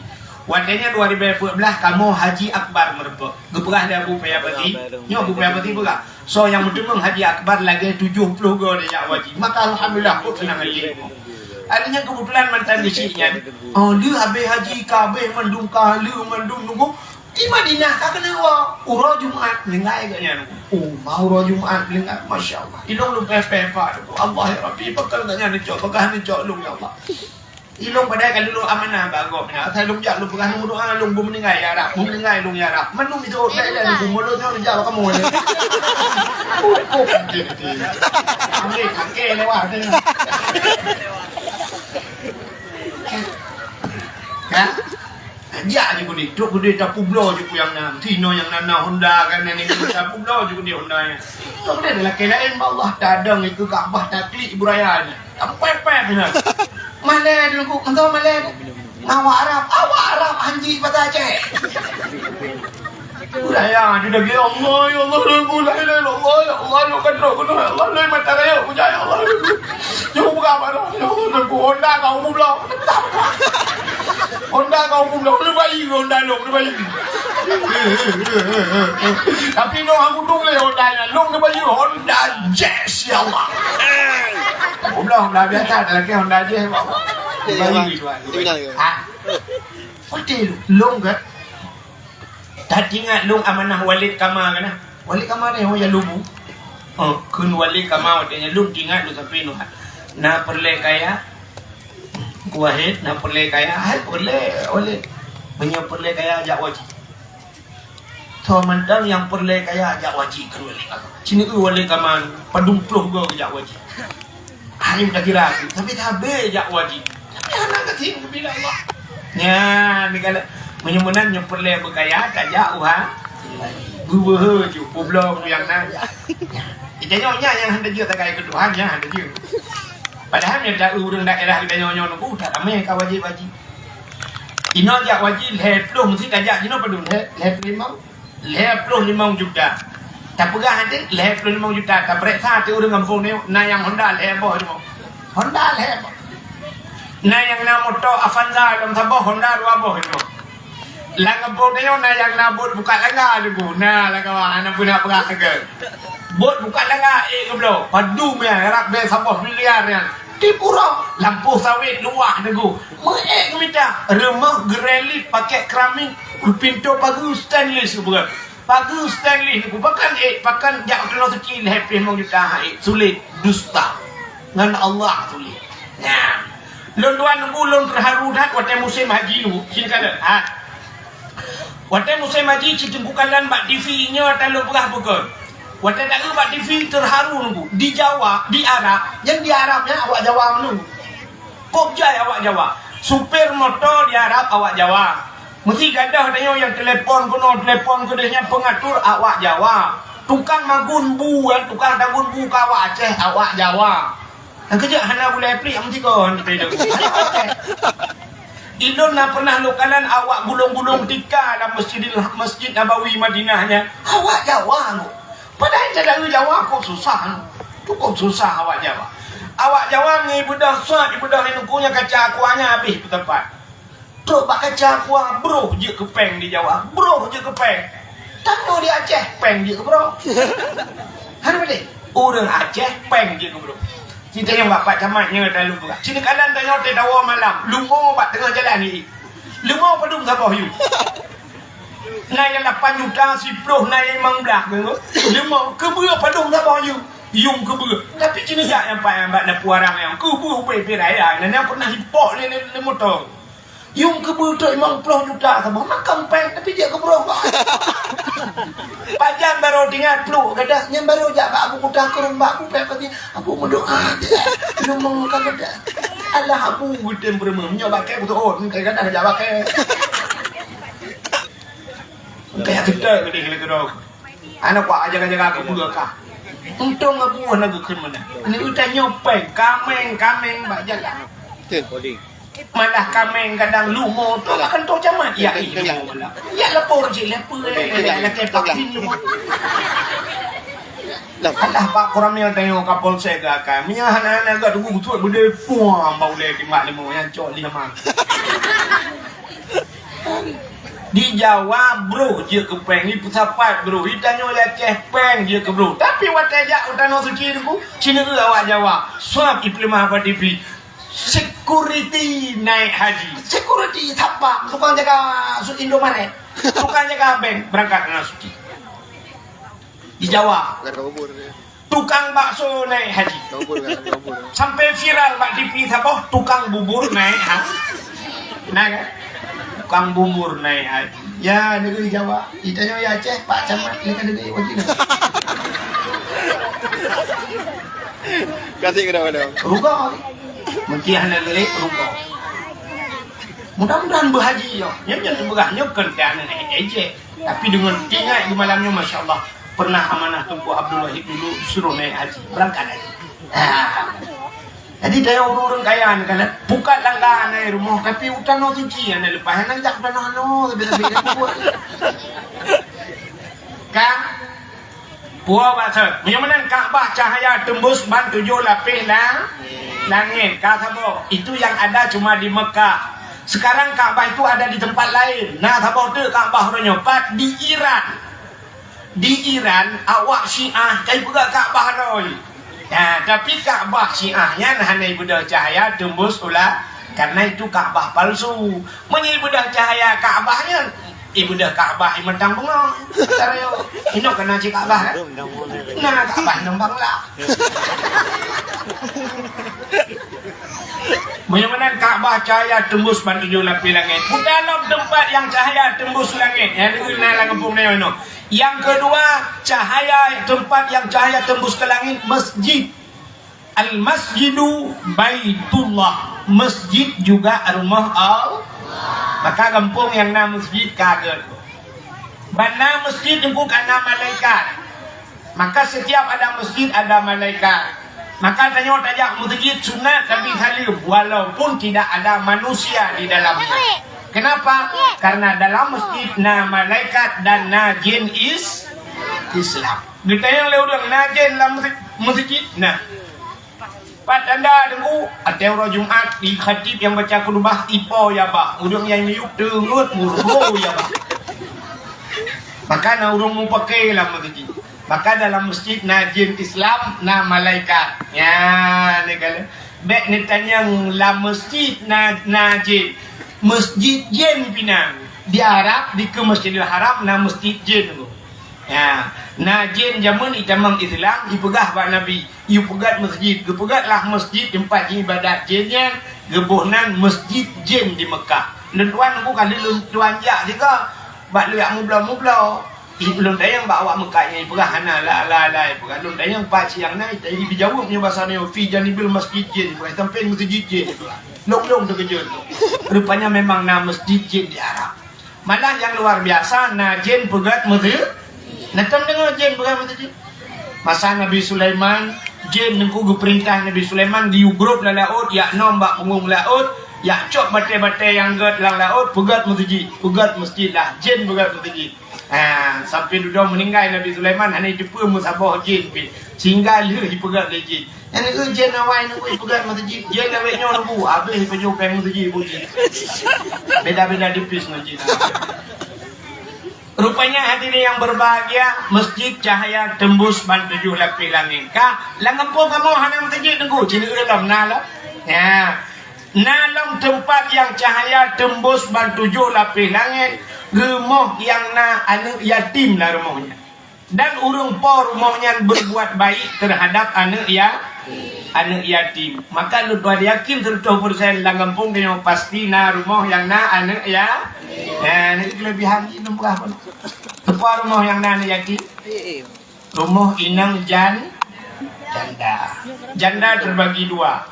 Watèe nyan dua ribu dua belas kamoe Haji Akbar Meureumpok. Geupeugah lé Abu Payapati, nyoe Abu Payapati peugah, soe nyang meuteumeung Haji Akbar lagèe tujoh ploh goe dijak haji. Maka alhamdulillah, kok seunang hati. Artinya keubeutulan mantan geusyik nyan, oh, lheueh habéh haji ka habéh mandum, ka lheueh mandum nunggu. Di Madinah ka keuneuk woe, uroe Jumat meuninggai geuh nyan. Oh, ma uroe Jumat meuninggai, masya Allah. Ilôn lôn pèh-pèh pat, Allah ya Rabbi, pakon geuh nyan neucok, pakon neucok lôn ya Allah. Ilôn padahai ka lôn amanah bak gob nyan. Asai lôn jak lôn peugah lôn meudoa, lôn beumeuninggai ya Rab, beumeuninggai lôn ya Rab. Mandum itu bèk lé lôn mulod nyoe jak bak kamoe. Oh, oh, oke, oke. Ambil, oke, lewat. Ya? Jak jih keudéh, trok keudéh tapeubloe jih peue nyang na. Sinoe nyang na, na Honda kan, nyang ni tapeubloe jih keudéh Honda nyan. Trok keudéh lakèe laén bak Allah, tadong ikeue Ka'bah, taklik Ibrahim nyan. Tampèh-pèh nyan. Malèe Teungku, mantong malèe. Awak Arab, awak Arab hanji basa Aceh. Udah ya, dia dah gila, Allah, ya Allah, la ilaha illallah, ya Allah, ya Allah, ya Allah, ya Allah, ya Allah, ya Allah, ya Allah. Jauh berapa dah? Ya Allah, Honda kau goblok. Honda kau goblok, lu bayi Honda lu, lu bayi. Tapi lu aku tu boleh Honda nya, lu ke bayi Honda Jazz, ya Allah. Goblok Honda biasa, ada lagi Honda Jazz, ya Allah. Lu bayi tu. Ha? Putih lu, lu ke? That ingat lôn amanah Walid Kama kana. Walid Kama ni, oh, ya lubu. Oh, kheun Walid Kama watèe nyan lôn ingat lôn sampai nyoe. Na peureulèe kaya, Wahid, na peureulèe kaya, hai peureulèe, Walid. Meunyoe peureulèe kaya, jak haji. Soe mantong nyang peureulèe kaya, jak haji kheun Walid Kama. Ci neueu Walid Kama, padum ploh goe jak haji. Hai meutakira, tapi sabe jak haji. Tapi hana gasien geubila Allah. Nyan, dikalon meunyoe meunan nyoe peureulèe beukaya, tajak u ha-, geubeue ju, peubloe nyang na. Nyan. Geutanyoe nyan nyang hana jeuet takai keu Tuhan, nyan hana jeuet. Padahai meunyoe ta ureueng daerah geutanyoe nyoe nunggu, that ramè ka wajéb haji. Inoe jak haji lhèe ploh, meusti tajak jinoe padum, lhèe, lhèe ploh limong. Lhèe ploh limong juta. Tapeugah até lhèe ploh limong juta. Tapeuriksa até ureueng gampông nyoe, na nyang Honda lhèe boh limong. Honda lhèe boh. Na nyang na moto Avanza lom saboh, Honda dua boh limong. Lam gampông nyoe na nyang na bot buka langga limong. Na lam kawan, hana peue nak peugah lagèe. Bot buka langga ék geubloe. Padum nyan, rab bèe saboh miliar nyan. Di Puro, lampôh sawét luwah nunggu. Meuék geumita, rumoh geurelip pakèk keramik, pintoe pageue stainless geupeugah. Pageue stainless nunggu, pakon ék, pakon jak u Tanah Suci lhèe ploh limong juta, hai, sulet, dusta. Ngon Allah sulet. Nyan. Lôn tuan nunggu, lôn teuharu that watèe musém haji nunggu. Sini ka lôn. Ha. Watèe musém haji, ci Teungku kalon bak T V nyoe, ata lôn peugah bukon. Watèe taeu bak T V teuharu nunggu. Di Jawa, di Arab, nyan di Arab nyan awak Jawa meununggu. Kok jai awak Jawa. Supir moto di Arab awak Jawa. Meusti gadôh tanyoe nyang telepon keunoe, telepon keudéh nyan pengatur awak Jawa. Tukang magun bu, eh, tukang tagun bu ka awak Aceh awak Jawa. Nyang keujeuet hana gulai plik, am tiga han teupeue. Ilôn na pernah lôn kalon awak gulong-gulong tika lam Masjidil, Masjid Nabawi Madinah nyan. Awak Jawa nyoe. Padahai teudeungoe Jawa kok susah nyoe. Cukup susah awak Jawa. Awak Jawa ngon ibeudôh sot, ibeudôh ineuk nyan kaca aqua nyan habéh peuteumpat. Trok bak kaca aqua, broh jeuet keu péng di Jawa, broh jeuet keu péng. Tanyoe di Aceh, péng jeuet keu broh. Hana padé? Ureueng Aceh, péng jeuet keu broh. Ci tanyong bak Pak Camat nyoe talu buka. Ci neukalon tanyoe teudawa malam, leumo bak teungoh jalan ni. Leumo padum saboh yum. Na nyang lapan juta, siploh, na nyang limong blaih. Leumo, keubeue padum saboh yum. Yum keubeue. Tapi ci neujak nyang paih bak lampôh arang nyan. Keubeue ubé pih raya. Nyan pernah ipok lé, lé, lé moto. Yum keubeue trok limong ploh juta saboh, makam péng, tapi jeuet keu broh. Pajan barô teuingat pluek gadoh, nyan barô jak bak Abu Kuta Krueng, bak Abu Péng pasti, Abu meudoa. Leumo ka gadoh. Alah Abu geutem peureumeum, nyoe bakée beutôi, kadang jak bakée. Kaya kita gede gede gede. Aneuk kuat jaga-jaga keu beureukat. Untông Abu na geukheun meunan. Ni utai nyoe péng, kaméng-kaméng bak jalan. Malah kaméng kadang leumo tu akan tôh camat. Ya, ih, leumo malah. Ya, lapor cit, lapor, lakée vaksin leumo. Alah, Pak Koramil tanyoe Kapolsek geuakai. Meunyo hana-hana geuh teungku beutôi beudé puang bak ulèe timbak leumo nyang cok lima. Di Jawa broh jeuet keu péng, di peusapat broh, di tanyoe di Aceh péng jeuet keu broh. Tapi watèe jak u Tanoh Suci teungku, sineuk awak Jawa, swab ipeuleumah bak T V. Security naik haji. Security satpam, tukang jaga su-, Indomaret, tukang jaga bank berangkat Tanoh Suci. Di Jawa. Bukan tukang bubur, ya. Tukang bakso naik haji. Tukang bubur, kan? Tukang bubur. Sampai viral bak T V saboh, tukang bubur naik ha-, nah, kan? Tukang bubur naik haji. Ya, negeri Jawa. Itanyoe ya Aceh, Pak Camat, ya kan negeri wajib. Kasih ke dah. Rugoe. Mungkin hana lelek, rugoe. Mudah-mudahan berhaji, ya. Nyan jangan berah, nyan kan tiada ejek. Tapi dengan ingat di malam nyoe, masya Allah, pernah amanah Teungku Abdul Wahid dulu suruh naik haji, berangkat haji. Ha. Jadi, daya ureueng-ureueng kaya ni kan, buka tangga na rumoh, tapi u Tanoh Suci na leupah, na jak u Tanoh Hano, tapi-tapi dia buat. Kan? Puo maksud. Meunyoe meunan Ka'bah cahaya tembus ban tujoh lapéh la-, langét. Ka saboh. Itu yang ada cuma di Mekah. Sekarang Ka'bah itu ada di tempat lain. Na saboh teuk Ka'bah uroe nyoe pat di Iran. Di Iran, awak Syiah ka ipeugah Ka'bah roh. Nah, tapi Ka'bah Syiah nyan hana ibeudôh cahaya tembus u la-, karena itu Ka'bah palsu. Meunyoe ibeudôh cahaya Ka'bah nyan, ibeudôh Ka'bah imeutang beungoh. Tarayo, inoe kana cit Ka'bah, kan? Nah, Ka'bah nembang lah. Meunyoe meunan Ka'bah cahaya tembus ban tujoh lapéh langét. Bukan lom teumpat nyang cahaya tembus langét. Nyang deungon na lam gampông nyoe inoe. Yang kedua, cahaya, tempat yang cahaya tembus ke langit, masjid. Al-masjidu baitullah. Masjid juga rumah Allah. Maka gampông nyang na masjid ka gét. Ban na masjid teungku ka na malaikat. Maka setiap ada masjid, ada malaikat. Maka tanyoe tajak masjid sunat tapi saleuem, walaupun tidak ada manusia di dalamnya. Kenapa? Karena dalam masjid na malaikat dan na jin is-, Islam. Geutanyong lé ureueng, na jén lam meuseujid? Na. Pat tanda teungku, watèe uroe Jumat, di khatib nyang baca khutbah, ipo ya bah. Ureueng nyang miyueb teungeut murgo ya bah. Maka na ureueng mupake lam meuseujid. Maka dalam masjid na jén Islam, na malaikat. Nyan, ni kan. Bèk neutanyong lam masjid na, na jén. Masjid jén pih na. Di Arab, dikeue Masjidil Haram, na masjid jén teungku. Ya, na jén jameun itamong Islam, ipeugah bak Nabi, "Yue peugöt masjid." Geupeugöt lah masjid teumpat iébadat jén nyan, geuboh nan Masjid Jén di Meukah. Lôn tuan teungku, ka lheueh lôn tuan jak sigoe, bak lôn jak mubloe-mubloe. Ih, lôn tanyong bak awak Meukah nyan, ipeugah hana, la, la, la, ipeugah. Lôn tanyong pat nyang na, ita-, ijaweueb nyoe basa nyoe, "Fi janibil masjid jin," ipeugah, "Sampéng masjid jin," ipeugah. Lôn-lôn teukeujot. Rupanya memang na masjid jin di Arab. Malah nyang luar biasa, na jén peugöt meuseujid. Na tom deungoe jén peugöt meuseujid? Masa Nabi Sulaiman, jén teungku geupeurintah Nabi Sulaiman, geuyue grôp lam laôt, jak nom bak punggông laôt, jak cok batèe-batèe nyang gèt lam laôt, peugöt meuseujid, peugöt masjid lah, jén peugöt meuseujid. Ha, sampoe dudoe meuninggai Nabi Sulaiman, hana jiteupeue meusaboh jén pih, sehingga lheueh jipeugöt lé jén. Nyan, eh, jén awai teungku ipeugöt meuseujid, jén awai nyoe teungku, habéh ipajoh péng meuseujid buet jén. Beda-beda tipis ngon jén. Rupanya hadirin yang berbahagia, masjid cahaya tembus ban tujoh lapéh langét. Ka, lam gampông kamoe hana meuseujid teungku, sineuk lom na lom. Ya. Na lom teumpat nyang cahaya tembus ban tujoh lapéh langét, rumoh nyang na aneuk yatim lam rumoh nyan. Dan ureueng po rumoh nyan berbuat baik terhadap aneuk ya-, aneuk yatim. Maka lôn tuan yakin seratus persen lam gampông tanyoe pasti na rumoh nyang na aneuk ya-, ya, nyan keulebihan jih lôn peugah pun. Teupeue rumoh nyang na aneuk yatim? Rumoh inong jan-, janda. Janda terbagi dua.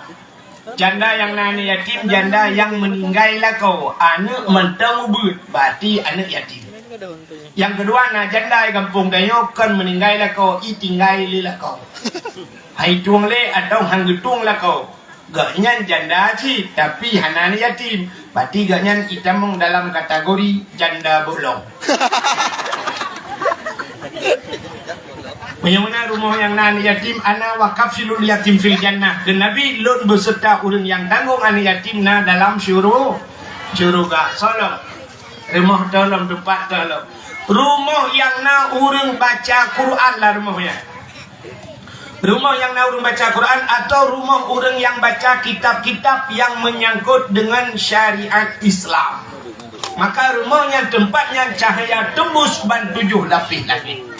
Janda nyang na aneuk yatim, janda nyang meuninggai lakoe, aneuk mantong ubeuet, berarti aneuk yatim. Nyang keudua, na janda di gampông tanyoe kon meuninggai lakoe, itinggai lé lakoe. Han itueng lé atawa han geutueng lakoe. Gobnyan janda cit, tapi hana aneuk yatim. Berarti gobnyan itamong dalam kategori janda bolong. Meunyoe meunan rumoh nyang na aneuk yatim, "Ana wa kafilul yatim fil jannah." Kheun Nabi, "Lôn beuseurta ureuëng nyang tanggong aneuk yatim na dalam syuru-, syeuruga." Soe lom? Rumoh toh lom, teumpat toh lom. Rumoh nyang na ureuëng baca Quran lah rumoh nyan. Rumoh nyang na ureuëng baca Quran atau rumoh ureuëng nyang baca kitab-kitab nyang meunyangkot deungon syariat Islam. Maka rumoh nyan teumpat nyan cahya teumbus ban tujoh lapéh langét.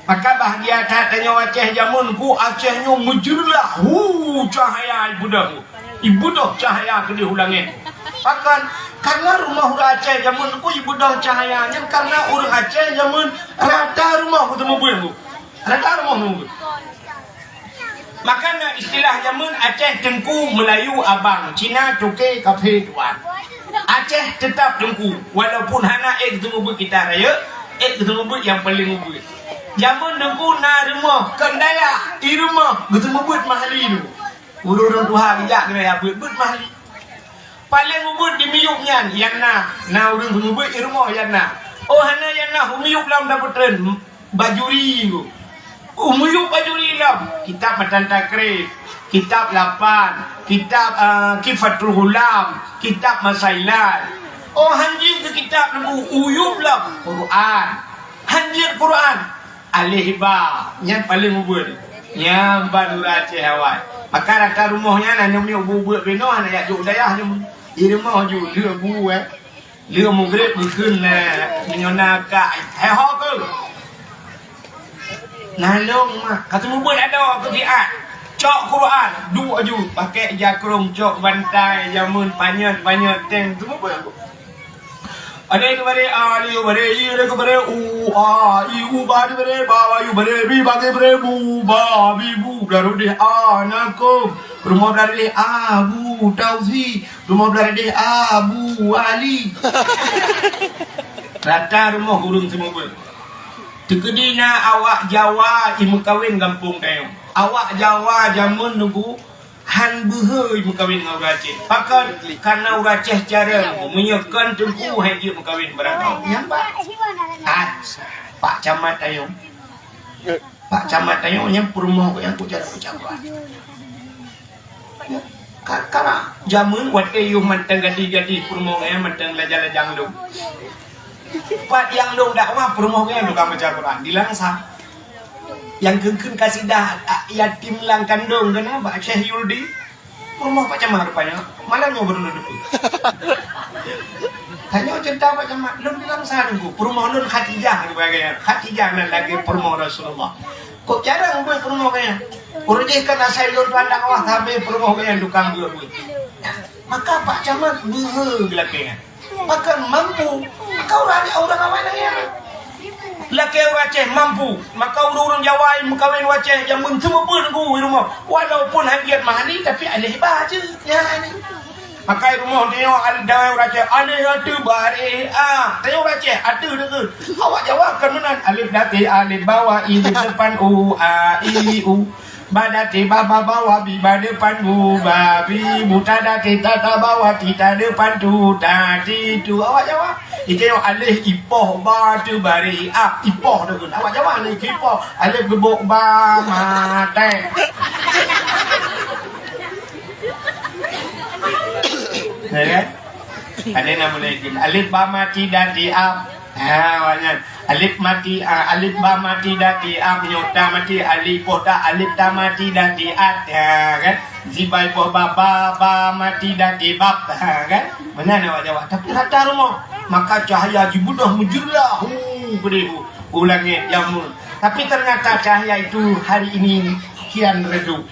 Maka bahgia that tanyoe Aceh jameun ku, Aceh nyoe meujeureulah, hu, cahya ibeudôh. Ibeudôh cahya keudéh u langét. Pakon? Karena rumoh ureuëng Aceh jameun ku ibeudôh cahya nyan karena ureuëng Aceh jameun rata rumoh geuteumeubeuet ku. Rata rumoh geuteumeubeuet. Maka na istilah jameun Aceh Teungku, Meulayu Abang, Cina Cuke, Kafe Tuan. Aceh teutap Teungku, walaupun hana ék geuteumeubeuet kita rayeuk, ék geuteumeubeuet nyang paleng ubeuet. Jameun Teungku na rumoh, kon dayah, i rumoh geuteumeubeuet mahli tu. Ureuëng-ureuëng tuha geujak keunoe ya beuet-beuet mahli. Paleng ubeuet di miyueb nyan, nyang na, na ureuëng geuteumeubeuet i rumoh nyang na. Oh, hana nyang na, u miyueb lom tapeutreun. Bajuri tu. Umuyub Bajuri lom, kitab Matan Takrib, kitab Lapan, kitab, eh, Kifatul Ghulam, kitab Masailat. Oh, hanjeuet keu kitab Teungku, uyub lom Quran. Hanjeuet Quran, alif ba, nyan paleng ubeuet. Nyan ban ureuëng Aceh awai. Maka rata rumoh nyan aneuk miet ubeuet-ubeuet binoe hana jak jok dayah nyoe. Di rumoh ju lheueh bu, eh. Lheueh mugreb geukheun lé meunyoe na kak, "Hai ho keuh! Na lôn mak, ka teumeubeuet adoe keu siat. Cok Quran, duek aju, pakèk jakrong, cok bantai, jameun, panyöt-panyöt, teng teumeubeuet." Alif tu baré a, alif tu baré i, alif tu baré u, a, i, u, ba tu baré ba, ba, yu baré bi, ba, ge baré bu, ba, bi, bu, blah rot deh a, na kôm, rumoh blah rot deh a, bu, tausi, Rumoh blah rot deh Abu Ali. Rata rumoh ureuëng seumeubeuet. Teukeudi na awak Jawa imeukawen gampông tanyoe. Awak Jawa jameun Teungku han beuhe imeukawen ngon ureuëng Aceh. Pakon? Karena ureuëng Aceh carông, meunyoe kon Teungku han jeuet meukawen barangkaho. Nyang ba? Ah, Pak Camat tanyoe. Pak Camat tanyoe nyan peurumoh gobnyan keu jaroe peucabulan. Ka, kana jameun watèe yôh mantong gadih-gadih peurumoh gobnyan mantong lajang-lajang lom. Pat nyang lôn dakwah peurumoh gobnyan tukang baca Quran di Langsa. Nyang kheun-kheun kasidah a, yatim lam kandông keunan bak Syekh Yuldi. Peurumoh Pak Camat rupanya, malam nyoe baru lôn deungoe. Tanyoe cerita Pak Camat, lôn di Langsa Teungku. Peurumoh lôn Khadijah rupanya. Khadijah nan lagèe peurumoh Rasulullah. Kok jarang beuet peurumoh gobnyan. Ureuëng jih kan asai lôn tuan dakwah sabe peurumoh gobnyan tukang beuet-beuet. Maka Pak Camat beuhe geulakèe nyan. Maka mampu. Maka ureuëng, ureuëng awai nangèe. Lakèe ureuëng Aceh mampu. Maka ureuëng-ureuëng Jawa nyang meukawen ureuëng Aceh jameun seumeubeuet Teungku di rumoh. Walaupun han jeuet mahali, tapi alif ba jeuet. Ya, ini. Maka di rumoh tanyoe al-, dawai ureuëng Aceh, alif ateueh bareh a. Tanyoe ureuëng Aceh, ateueh deungon. Awak Jawa kan meunan. Alif di ateueh, alif bawah, i di depan, u, a, i, u. Ba di ateueh ba, ba bawah, bi ba depan, bu ba bi bu, ta di ateueh ta, ta bawah, ti ta depan, tu ta ti tu. Awak Jawa. Ike yo alif ipoh ba tu bari a ipoh tu kan. Awak Jawa ni ipoh. Alif geubok ba maté. Ya kan? Ada nama lagi. Alif ba mati dan di ap. Ha, awak nyan. Alif mati, ah, alif ba mati dan di ap, nyoe ta mati, alif poh ta, alif ta mati dan di at. Ha, kan? Zibai poh ba, ba, ba mati dan di bab. Ha, kan? Meunan awak Jawa. Tapi rata rumoh. Maka cahaya jibeudôh meujeurah. Hu, geude hu. U langét jameun. Tapi ternyata cahaya itu hari ini kian redup.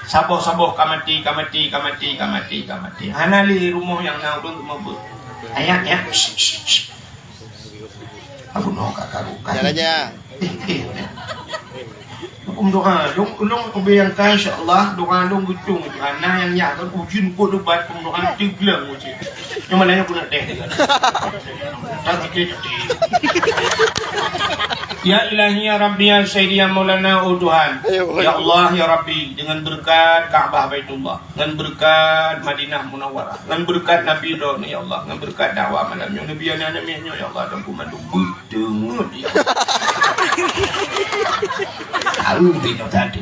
Saboh-saboh ka mati, ka mati, ka mati, ka mati, ka mati. Hana lé rumoh nyang na ureuëng meubeut. Ayat, ayat. Aku noh ka karu. Jalan aja. Eh, eh. Aku doa, long, long, obe yang ka, insya Allah, doa long betul. Hana yang nyak kan, ujin kok debat, aku doa, tiglang, ujin. Yang mana yang aku nak teh. Tak sakit hati. Ya Ilahi, ya Rabbi, ya Sayyidi, ya Maulana, oh Tuhan. Ayo, ya Allah, ya Rabbi, dengan berkat Ka'bah Baitullah, dengan berkat Madinah Munawwarah, dengan berkat Nabi Ibrahim, ya Allah, dengan berkat dakwah malam nyoe, Nabi anak-anak nyoe, ya Allah, dan kumandu beuteumeut, ya Allah. Tahu tu tadi.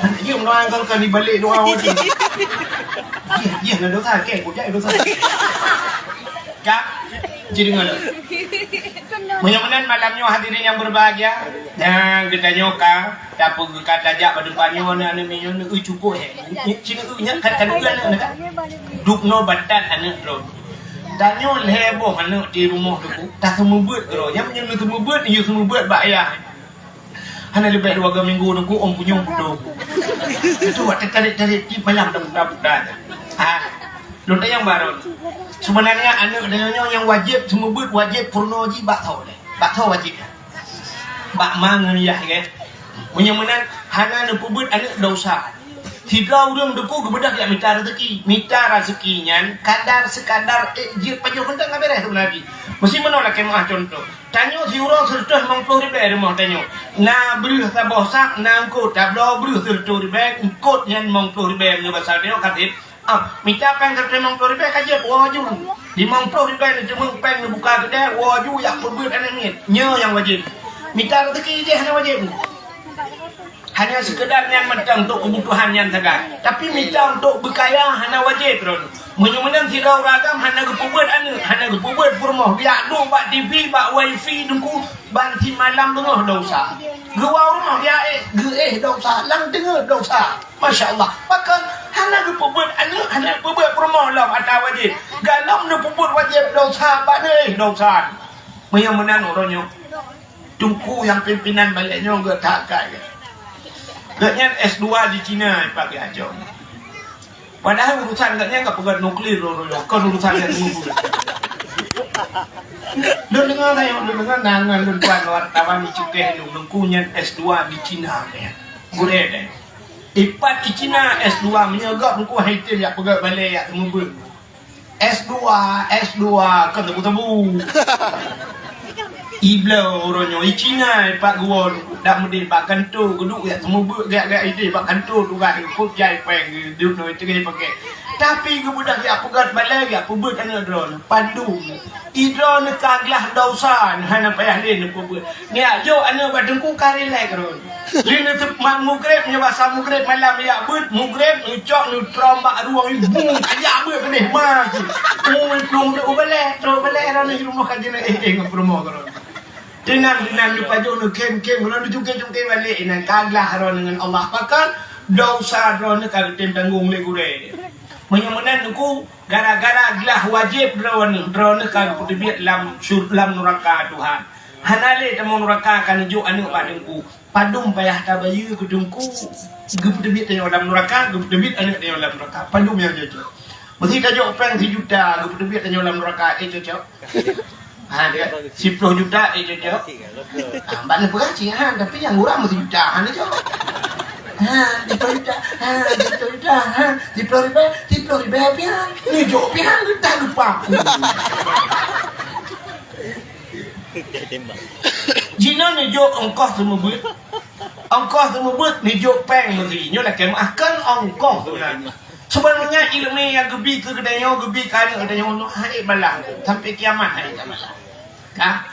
Anak jeuem doa kau kan dibalik doa orang tu. Iya, iya, na dosa, kek, kujak dosa. Kak, jadi mana? Meunyoe meunan malam nyoe hadirin yang berbahagia, nyang geutanyoe ka, tapi geuka tajak bak depan nyoe aneuk-aneuk nyoe, nyoe cukup, eh. Nyoe, nyoe, nyoe, nyoe, kan, kan, kan, kan, kan. Dubnoe batat aneuk droe. Tanyoe lhèe boh aneuk di rumoh tu, taseumeubeuet keudroe. Nyang meunyoe neuseumeubeuet, neuseumeubeuet bak ayah. Hana leubeh dua minggu nunggu ôn punyueng putôh. Itu watèe tarek-tarek di malam dah buta-buta. Ha. Lôn tanyong baroe. Sebenarnya aneuk tanyoe nyang wajéb seumeubeuet, wajéb peurunoe jih bak tho deh. Bak tho wajéb. Bak ma ngon yah, kan? Meunyoe meunan hana neupeubeuet aneuk dosa. Sidroe ureueng teungku geubeudôh jak mita raseuki. Mita raseuki nyan kadar sekadar ék jeuet pajoh mantong ka beres sebenarnya. Meusti meunoe lakèe meu'ah contoh. Tanyoe siuroe seureutôh limong ploh ribèe rumoh tanyoe. Na breuh saboh sak, na eungkôt, tabloe breuh seureutôh ribèe, eungkôt nyan limong ploh ribèe meunyoe basa tanyoe ka sép. Ah, mita péng seureutôh limong ploh ribèe ka jeuet, woe ju. Limong ploh ribèe neuteumeung péng neubuka keudè, woe ju jak peubeuet aneuk miet. Nyoe nyang wajéb. Mita raseuki jih hana wajéb. Hanya sekedar nyan mantong untuk kebutuhan nyan sagai. Tapi mita untuk beukaya hana wajéb droeneuh. Meunyoe meunan sidroe ureueng agam hana geupeubeuet aneuk, hana geupeubeuet peurumoh, geujak duek bak T V, bak wifi teungku, ban simalam beungoh dosa. Geuwoe u rumoh geujak éh, geuéh dosa, lam teungoh dosa. Masya Allah. Pakon hana geupeubeuet aneuk, hana geupeubeuet peurumoh lom ata wajéb. Galom neupeubeuet wajéb dosa, ban éh dosa. Meunyoe meunan uroe nyoe. Teungku nyang pimpinan balek nyoe geuh that kai. Gobnyan S dua di Cina ipat geuh acok. Padahai urusan gobnyan ka peugöt nuklir lôn, lôn, kon urusan nyang teungku. Lôn deungoe tayong, lôn deungoe na ngon lôn tuan wartawan di Cukeh lôn, teungku nyan S dua di Cina nyan. Gurèe deh. Ipat di Cina S dua meunyoe gob teungku hai tem jak peugöt balek jak teumeubeuet. S dua, S dua, kon tebu-tebu. Ibloe uroe nyoe, i Cina ipat geuwoe, dak meudeh bak kantô, geuduek jak seumeubeuet, jak, jak ideh bak kantô tugaih, kop jai péng, geuduek nyoe teuge pakè. Tapi geubeudôh jak peugöt balai, jak peubeuet aneuk droeneuh, padum. I droeneuh ka glah dosa, hana payah lé neupeubeuet. Nyak jok aneuk bak teungku ka rilek droeneuh. Lheueh neuseumat mugreb, nyoe basa mugreb malam jak beuet, mugreb neucok neutrom bak rueng ibu, jak beuet keudeh ma jih. Ui, plueng trok balek, trok balek droeneuh di rumoh ka jeuet éh-éh ngon peurumoh droeneuh. Teunan, teunan neupajoh neukhém-khém, droeneuh neucungké-cungké balek, inan ka glah droeneuh ngon Allah. Pakon dosa droeneuh ka geutem tanggong lé gurèe. Meunyoe meunan teungku, gara-gara glah wajéb droeneuh, droeneuh ka geupeuteubiet lam syur-, lam nuraka Tuhan. Hana lé tamong nuraka ka neujok aneuk bak teungku. Padum payah tabayeue keu teungku. Geupeuteubiet tanyoe lam nuraka, geupeuteubiet aneuk tanyoe lam nuraka. Padum nyang cocok. Meuseuti tajok péng sijuta, geupeuteubiet tanyoe lam nuraka, éh cocok? Ha, dia. Siploh juta, éh cocok? Ha, bak neupeugah cit, ha, tapi nyang murah meusijuta, ha, ni cocok. Ha, siploh juta, ha, siploh juta, ha, siploh ribèe, siploh ribèe pian. Ni jok pian, geutah lupa aku. Jihnyan neujok ongkoh seumeubeuet. Ongkoh seumeubeuet neujok péng meuseuti. Nyoe lakèe meu'ah kon ongkoh tu na. Sebenarnya ileumèe nyang geubi keu geutanyoe, geubi keu aneuk geutanyoe nyoe hana balah. Sampai kiamat hana balah. Ka?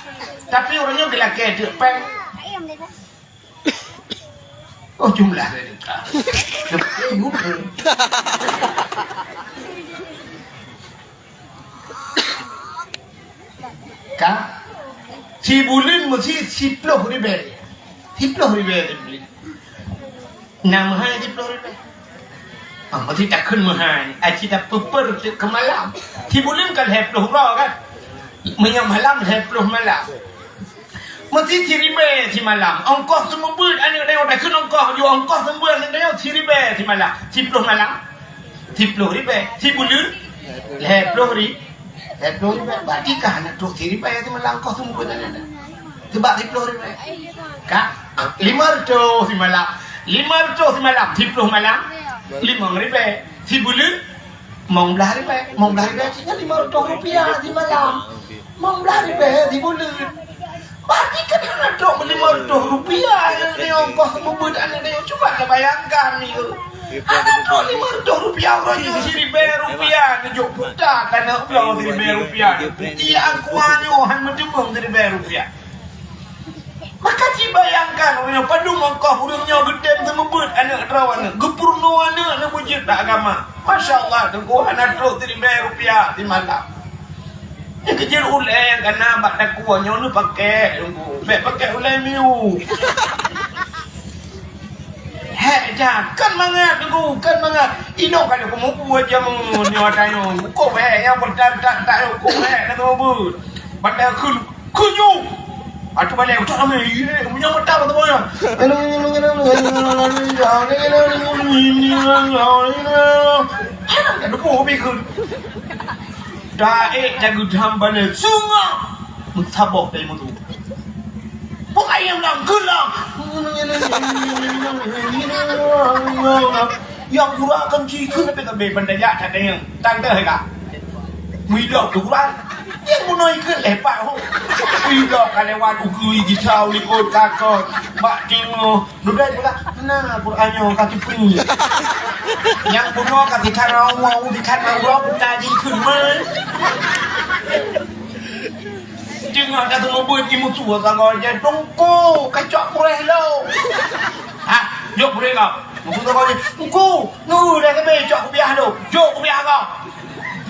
Tapi uroe nyoe geulakèe teuk péng. Oh, jumlah dia dekat. Dia betul juga. Ka? Sibuleuen meusti siploh ribèe. Siploh ribèe sibuleuen. Na meuhai siploh ribèe. Ah, meusti takheun meuhai. Aci tapeupeur keu malam. Sibuleuen kan lhèe ploh uroe kan? Meunyoe malam lhèe ploh malam. Meusti siribèe simalam. Ongkoh seumeubeuet aneuk tanyoe, takheun ongkoh, jok ongkoh seumeubeuet aneuk tanyoe siribèe simalam. Siploh malam. Siploh ribèe. Sibuleuen. Lhèe ploh ri-, lhèe ploh ribèe. Berarti ka hana trok siribèe simalam ongkoh seumeubeuet aneuk tanyoe. Sebab siploh ribèe. Ka? Limong reutôh simalam. Limong reutôh simalam. Siploh malam. Limong ribèe. Sibuleuen. Limong blah ribèe, limong blah ribèe cit nyan limong reutôh rupiah simalam. Limong blah ribèe sibuleuen. Berarti kan hana trok limong reutôh rupiah aneuk tanyoe ongkoh seumeubeuet aneuk tanyoe. Cuba tabayangkan, Migo. Aneuk droe lima reutôh rupiah, uroe nyoe siribèe rupiah neujok puta, aneuk droe siribèe rupiah. Iya, aku nyoe han meuteumeung siribèe rupiah. Maka ci bayangkan, ureueng nyoe padum ongkoh ureueng nyoe geutem seumeubeuet aneuk droe aneuk, geupeurunoe aneuk neubeujeuet bak agama. Masya Allah, Teungku, hana trok siribèe rupiah simalam. Nyang keujeuet ulèe nyang kana bak takue nyoe neupakék, Teungku. Bèk pakék ulèe miu. Hék, jak. Kan mangat, Teungku, kan mangat. Inoe ka lheueh kumubuet jameun nyoe ata nyoe. Ukoh hék, nyang beutat-tat, ukoh hék, na kumubuet. Batèe kheun, kheun nyoe. Atu balèe, utak ramè, ié, meunyoe mata bak teumanyong. Hana ka deupôh, bèk kheun. Taék, tageudam balèe, seungab. Meusaboh teuh meutu. Pok ayam lam geulang. Nyang gura kan jikheun leubeh-leubeh ban tajak that dayang. Tan teuh ka. Muidok tu gura. Nyang bunoe ikheun lepak ho. Muidok ka lewat ukeue gitau likot kakot. Bak tingoh. Dudoe pula. Na Quran nyoe ka tipeue. Nyang bunoe ka tikhan awau, tikhan awau, buta jikheun mah. Teungoh ka teumeubuet imusu sagoe jih, "Teungku, kacok kureh lom." "Hah? Jok kureh kau?" Musu sagoe jih, "Teungku, neu dah keubiet cok kupiah lom. Jok kupiah kau."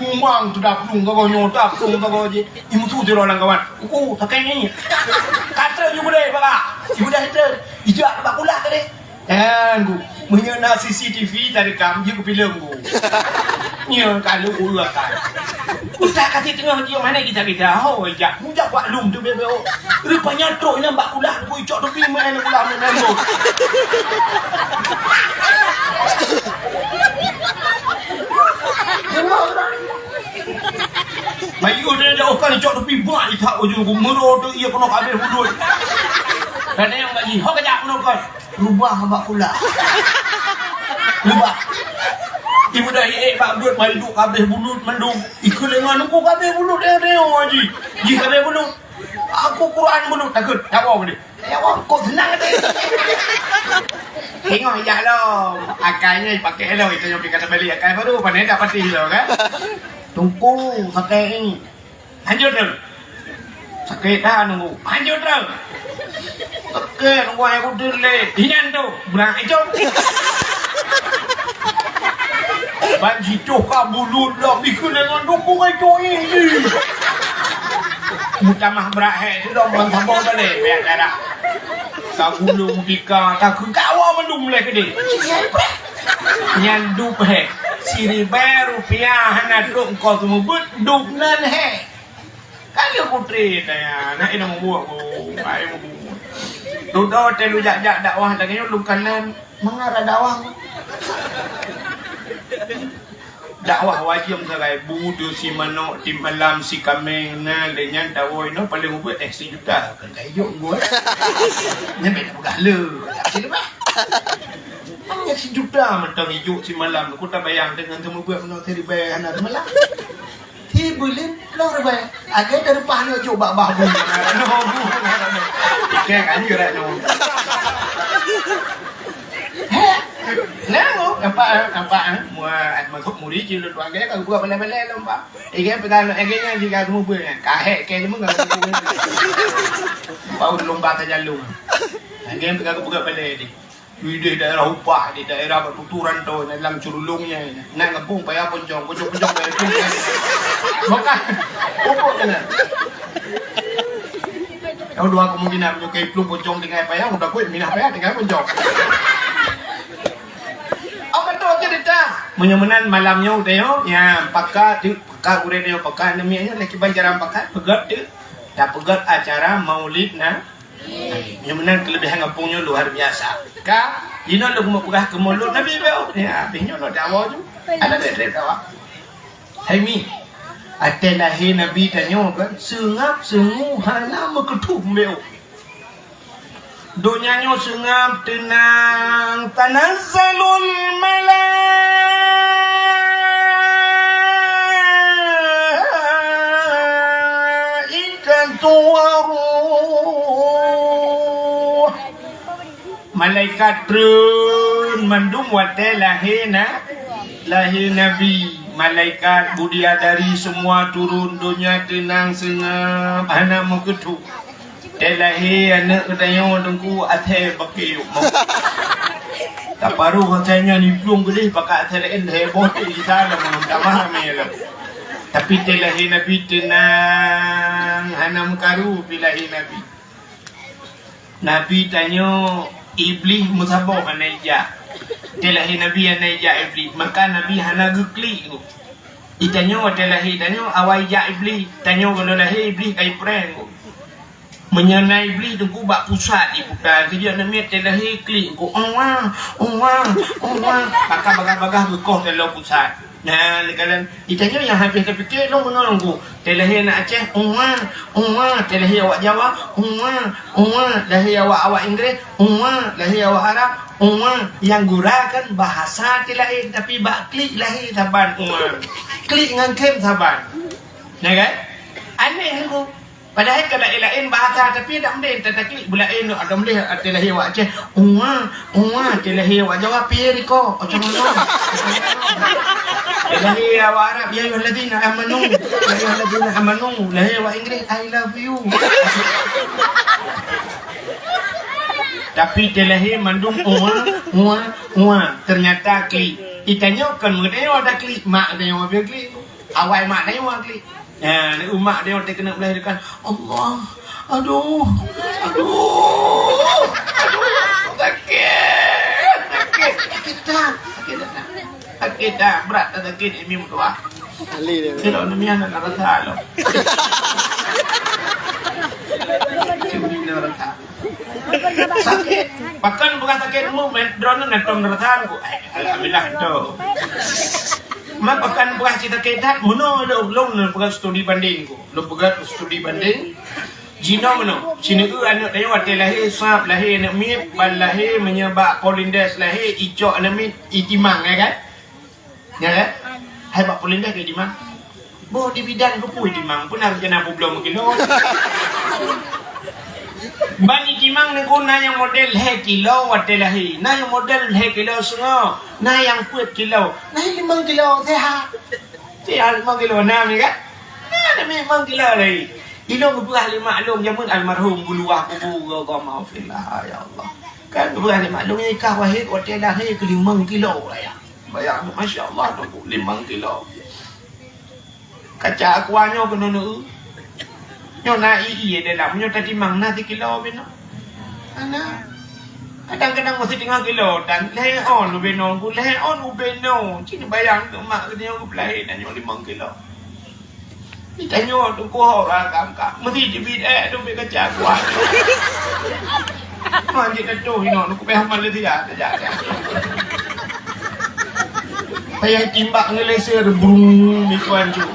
Bumang tu daplueng sagoe nyoe, daplueng sagoe jih. Imusu sidroe lam kawan. "Teungku, sakét ni." Ka trön ibu deh baka. Ibu deh trön. Ijak bak kulah tadi. Nyan, Bu, meunyoe na C C T V tarekam, jeuet keu filem, Bu. Nyoe ka lheueh ureueng akai. Utai ka teungoh jiyue mané gita-gita. Ho, jak, mujak bak lum tu bebe. Rupanya trok inan bak kulah, Bu, icok tepi main kulah main, Bu. Bayu dia jauh kan icok tepi bak itak ujung ku mero tu ia kena habis bulut. Kadang bagi, ho kejap kena kan. Rubah bak kulah. Rubah. Ibu dah iék bak bulut, mari duk habéh bulut mandum. Ikeu lé ngon nungku habéh bulut, eh, eh, oh, Haji. Ji habéh bulut. Aku Quran bulut, takut. Tak apa boleh. Ya, wah, kok senang tu. Tengok jak lom. Akalnya pakai lom. Itu yang pika terbalik akal baru. Pandai tak pati lom, kan? Tungku, pakai ni. Lanjut tu. Sakét dah nunggu. Lanjut tu. Oke, nunggu ayah kutu leh. Inan tu. Berang itu. Ban jicoh ka bulut dah. Bikun dengan dukung itu ini. Mutamah berat hek tu dah. Ban sabong balik. Biar darah. Ka gulung tika. Ka keukawa mandum leh kedai. Nyan dup hek. Siribèe rupiah hana trok engkau seumeubeuet dup nan hek. Kan lheueh putri tanya, nak ina meubuet ku, ai meubuet. Dudoe teuh lôn jak-jak dakwah lagèe nyoe lôn kalon mangat dakwah. Dakwah wajéb sagai bu deusi manok, di malam si kaméng na lé nyan tawoe inoe paleng ubit eh sijuta. Kan ka ijok buet. Nyan beda peugah le. Sini bah. Hanya sijuta mantong ijok simalam. Ku tabayang deungon teumeubuet meunoe siribèe hana seumalam. Sibuleuen lhèe ribèe. Lagèe tareupah lé jok bak bah bu. Oke, kan, gerak nyoe. Heh. Nah, nampak, nampak, eh. Mua, masuk muri je lôn tuan gaya, kalau buat balai-balai lom, Pak. Ege pegang, ege nya jika semua pun, eh. Kahek ke semua, kalau semua pun. Bau lomba sajalung. Ege pegang, buka balai ni. Di daerah upah, di daerah bertuturan tu, dalam curulungnya. Nak ngepung payah poncong, poncong-poncong payah tu. Bukan. Pokok kena. Tahu dua kemungkinan, menyukai pelung poncong tinggal payah, udah kuat minah payah tinggal poncong. Apa tu cerita? Meunyoe meunan malam nyoe teuh, ya, paka tu, paka gurèe nyoe, paka namiet nyoe, lagi ban jarang paka, peugöt tu. Dah peugöt acara Maulid na. Nyang meunan keuleubehan gampông nyoe luar biasa. Ka, jinoe lôn meupeugah keu Maulud Nabi beu. Ya, habéh nyoe lôn dawa ju. Ada beu trép dawa. Hai mi, até lahé Nabi tanyoe kan, seungab seungu hana meukeutôh beu. Donya nyoe seungab teunang, tanazzalul malaikatu waruh. Malaikat treun, Mandum watée lahé na, lahé Nabi, malaikat, bidadari, semua turun, donya teunang seungab, hana meukeutôk. Watée lahé aneuëk geutanyoe Teungku, asée bakée yôh. Taparoh asée nyan iplueng geudeh, pakat asée laén heboh teuh isa lam tamah ramé lom. Tapi watée lahé Nabi teunang, hana meukaru pi lahé Nabi. Nabi tanyoe Iblih meusaboh hana ijak. Watée lahé Nabi hana ijak Iblih, maka Nabi hana geuklik. Itanyoe watée lahé tanyoe awai jak Iblih, tanyoe gohlom lahé Iblih ka iprank. Meunyoe na Iblih Teungku bak pusat iputa, keujeuet namiet watée lahé klik Teungku, "Uwah, uwah, uwah." Maka bagah-bagah geukoh taloe pusat. Nah, leukalan itanyoe nyang habéh tapike lôn meunyoe Teungku. Watée lahé na Aceh, "Uwah, uwah." Watée lahé awak Jawa, "Uwah, uwah." Lahé awak, awak Inggris, "Uwah." Lahé awak Arab, "Uwah." Nyang gura kan bahasa ti laén, tapi bak klik lahé saban "Uwah." Klik ngon khem saban. Ya kan? Aneh Teungku. Padahai ka laén-laén bahasa, tapi dak mdeh, ta-, taklik beulaén, dak mdeh, watée lahé awak Aceh, "Uwah, uwah." Watée lahé awak Jawa, "Piye riko?" "Ocong ngon." Watée lahé awak Arab, "Ya ayyuhalladzina amanu, ya ayyuhalladzina amanu." Lahé awak Inggris, "I love you." Tapi watée lahé mandum "Uwah, uwah, uwah." Ternyata klik. Itanyoe kon meutanyoe ada klik, mak tanyoe habéh klik. Awai mak tanyoe klik. Nah, ni umat dia watée keuneuk beulahé kan, "Allah, aduh, aduh, aduh, sakét, sakét, sakét that, sakét that, sakét that, brat that sakét, Umi meutuah." Ahli dia. Tidak, Umi hana rasa lom. Cuma dia rasa. Sakét. Pakon peugah sakét mu, men-, droeneuh mantong rasa ku. Eh, alhamdulillah, tu. Man pakon peugah cit sakét that, meunoe lôn, lôn, lôn peugah studi banding ku. Lôn peugah studi banding. Jinoe meunoe. Sineuk aneuëk tanyoe watée lahé, sab lahé aneuëk miet, ban lahé meunyoe bak Polindes lahé, icok aneuëk miet, itimang, ya kan? Ya kan? Hai bak Polindes ka itimang. Boh di bidan keupeue itimang, peue na rencana peubloe meukilo. Ban itimang Teungku na nyang model lhée kilo watée lahé, na nyang model lhée kilo seungoh, na nyang peuet kilo, na nyang limong kilo sehat. Sehat limong kilo na mi kan? Na, na limong kilo lahé. Ilôn geupeugah lé mak lôn jameun almarhum geuluwah kubu gogoh maghfirlah, ya Allah. Kan geupeugah lé mak lôn, "Ikah Wahid watée lahé keu limong kilo raya." Bayang, masya Allah, Teungku, limong kilo. Kaca aqua nyoe keunoe neu. Nyoe na ie-ie dalam, nyoe tatimang na sikilo binoe. Ana. Kadang-kadang masih tengah kilo dan lhée on ubenoe, ku lhée on ubenoe. Cit bayang keu mak geutanyoe geupeulahé dan nyoe limong kilo. Ditanyoe Teungku ho ragam ka, meusi teubiet ék teubiet kaca kuat. Man jeuet tatuh inoe, Teungku payah Malaysia tajak. Payah timbak ngeuleseur, brung, dikuan cu.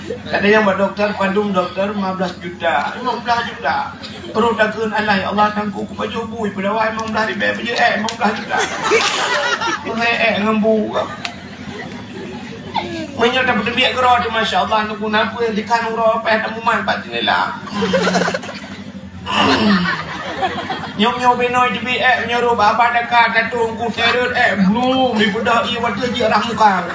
Ada nyang bak doktor, padum doktor, lima belas juta, lima belas juta. Perut takheun, "Alah, ya Allah, Teungku, kupajoh bui, peudawai limong blah ribée, peujeuet ék limong blah juta." Peue ék ngon bu. Meunyoe tapeuteubiet keudroe teuh, masya Allah, Teungku, na peue dikhan uroe payah tamumat bak jeundela. Nyoe-nyoe binoe teubiet ék, meunyoe rôh bak abah daka, tatueng ku teret ék, blum, dipeudeh ie watée jeuet rah muka.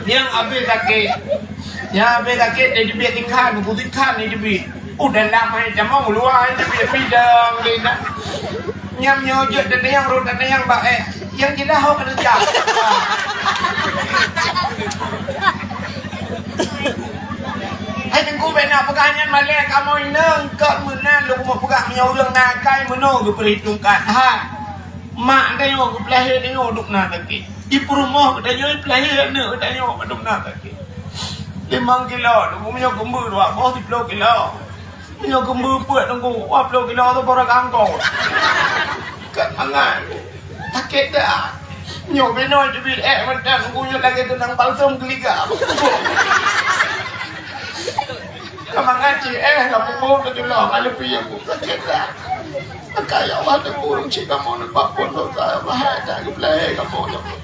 Nyang abéh sakét. Nyang abéh sakét, teubiet dikhan, ku dikhan teubiet. Udah lama tamong luwa teubiet bidang deh na. Nyam nyoe jeuet teunayang rot teunayang bak ék. Nyang jeulaih ho keureuja. Hai Teungku, bèk na peugah nyan malèe kamoe inong, keu meunan lôn keumeung peugah meunyoe ureueng na akai meunoe geupeurhitongkan. Ha. Mak tanyoe geupeulahé tanyoe duek na sakét. Ipeurumoh geutanyoe, ipeulahé aneuk geutanyoe padum na sakét. Limong kilo, Teungku, meunyoe keumbeu dua boh siplôh kilo. Meunyoe keumbeu peuet, Teungku, dua plôh kilo tu baru kangkong. Kan mangat. Sakét dah. Nyoe binoe teubiet ék mantong, Teungku, nyoe lagèe teunang balsam geuliga. Ka mangat cit éh, ka muboh ka tulông, ka leupie, Teungku. Sakét dah. Maka ya Allah, Teungku, ureueng cit kamoe nibak phôn dosa, ya Allah, hai that geupeulahé kamoe, ya Allah.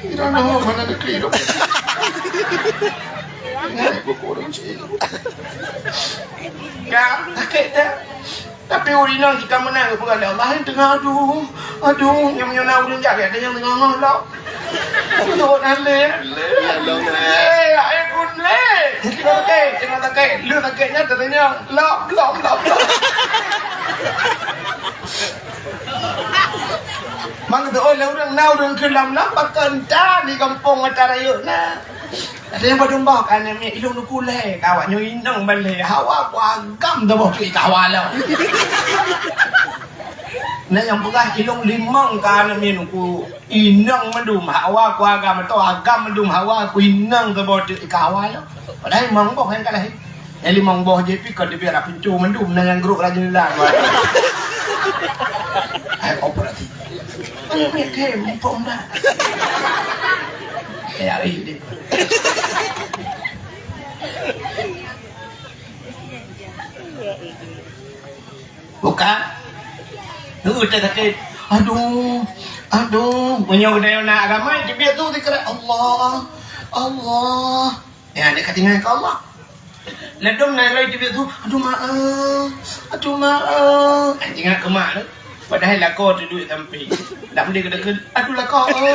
Droeneuh mana negeri tu? Ngai buku ureueng cit. Ka sakét dah. Tapi ureueng inong jika meunan geupeugah lé Allah, "Hai teungoh aduh, aduh, nyang meunyoe na ureueng jak, ada nyang teungoh lom." Untuk na lé, lé, lé, lé, ai pun lé. Teungoh sakét, teungoh sakét, lé sakét nyan teutanyong, lom, lom, lom, lom. Mang teuôn lé ureueng na ureueng keu lom-lom pakon ta di gampông mata rayeuk na. Ada nyang padum boh ka aneuk miet ilôn nukulai ka awak nyoe inong balai hawa ku agam teuboh keu ikawa lom. Na nyang peugah ilôn limong ka aneuk miet nuku inong mandum hawa ku agam atau agam mandum hawa ku inong teuboh keu ikawa lom. Padahai limong boh nyang ka lahé. Nyang limong boh jih pih kon teubiet rab pintoe mandum na nyang grok rajin lam. Hai operasi. Aneuk miet khem pom dah. Ya, eh, dia. Bukan. Nurut dia sakit. Aduh, aduh. Meunyoe geutanyoe na agama, teubiet tu zikir Allah, Allah. Ya, dia ka tinggai keu Allah. Ladom na loi teubiet tu, aduh maaf, aduh maaf. Eh, ingat keu mak tu. Padahai lakoe tu duek sampé. Dak meundi keu deukeu, aduh lakoe.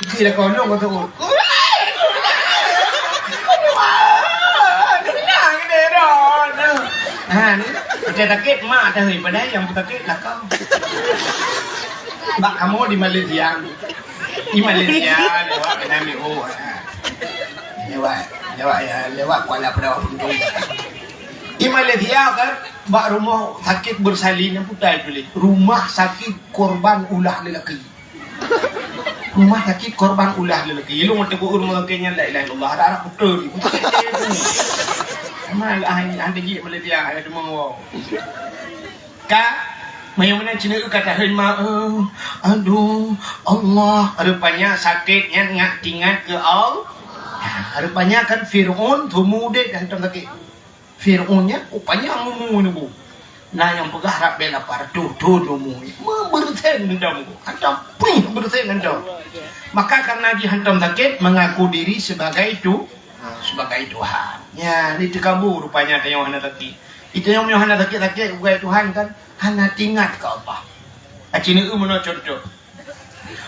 Ji lakoe nyoe kata, "Oh." Aduh maaf, aduh maaf, gede dah. Ha, ni, kita sakit mak dah, padahai nyang sakit lakoe. Bak kamoe di Malaysia. Di Malaysia, lewat Penang Miho. Lewat, lewat, ya, lewat Kuala Penawar Buntung. Di Malaysia kan, bak rumoh sakit bersalin nyang putai tuléh. Rumah sakit korban ulah lelaki. Rumah sakit korban ulah lelaki. Ilôn teupeu ureueng sakét nyan la ilaha illallah. Ada arak beutôi. Sama lah, han, han teujik Malaysia, ada demam wow. Ka, meunyoe meunan cina ka tahon ma, eh, aduh, Allah, rupanya sakét nyan ngat tingat keu Allah. Rupanya kan Fir'aun tumu deh hantom sakét. Fir'aun nyan rupanya mumu nunggu. Nah, nyang peugah rab bela partu tu tumu. Meubeureusén hantom. Hantom pih beureusen hantom. Maka karena jihantom sakét mengaku diri sebagai tu, sebagai Tuhan. Nya, ni teukabu rupanya tanyoe hana sakét. Ita nyang meunyoe hana sakét-sakét bukai Tuhan kan, hana tingat keu Allah. Aci neueu meunoe contoh.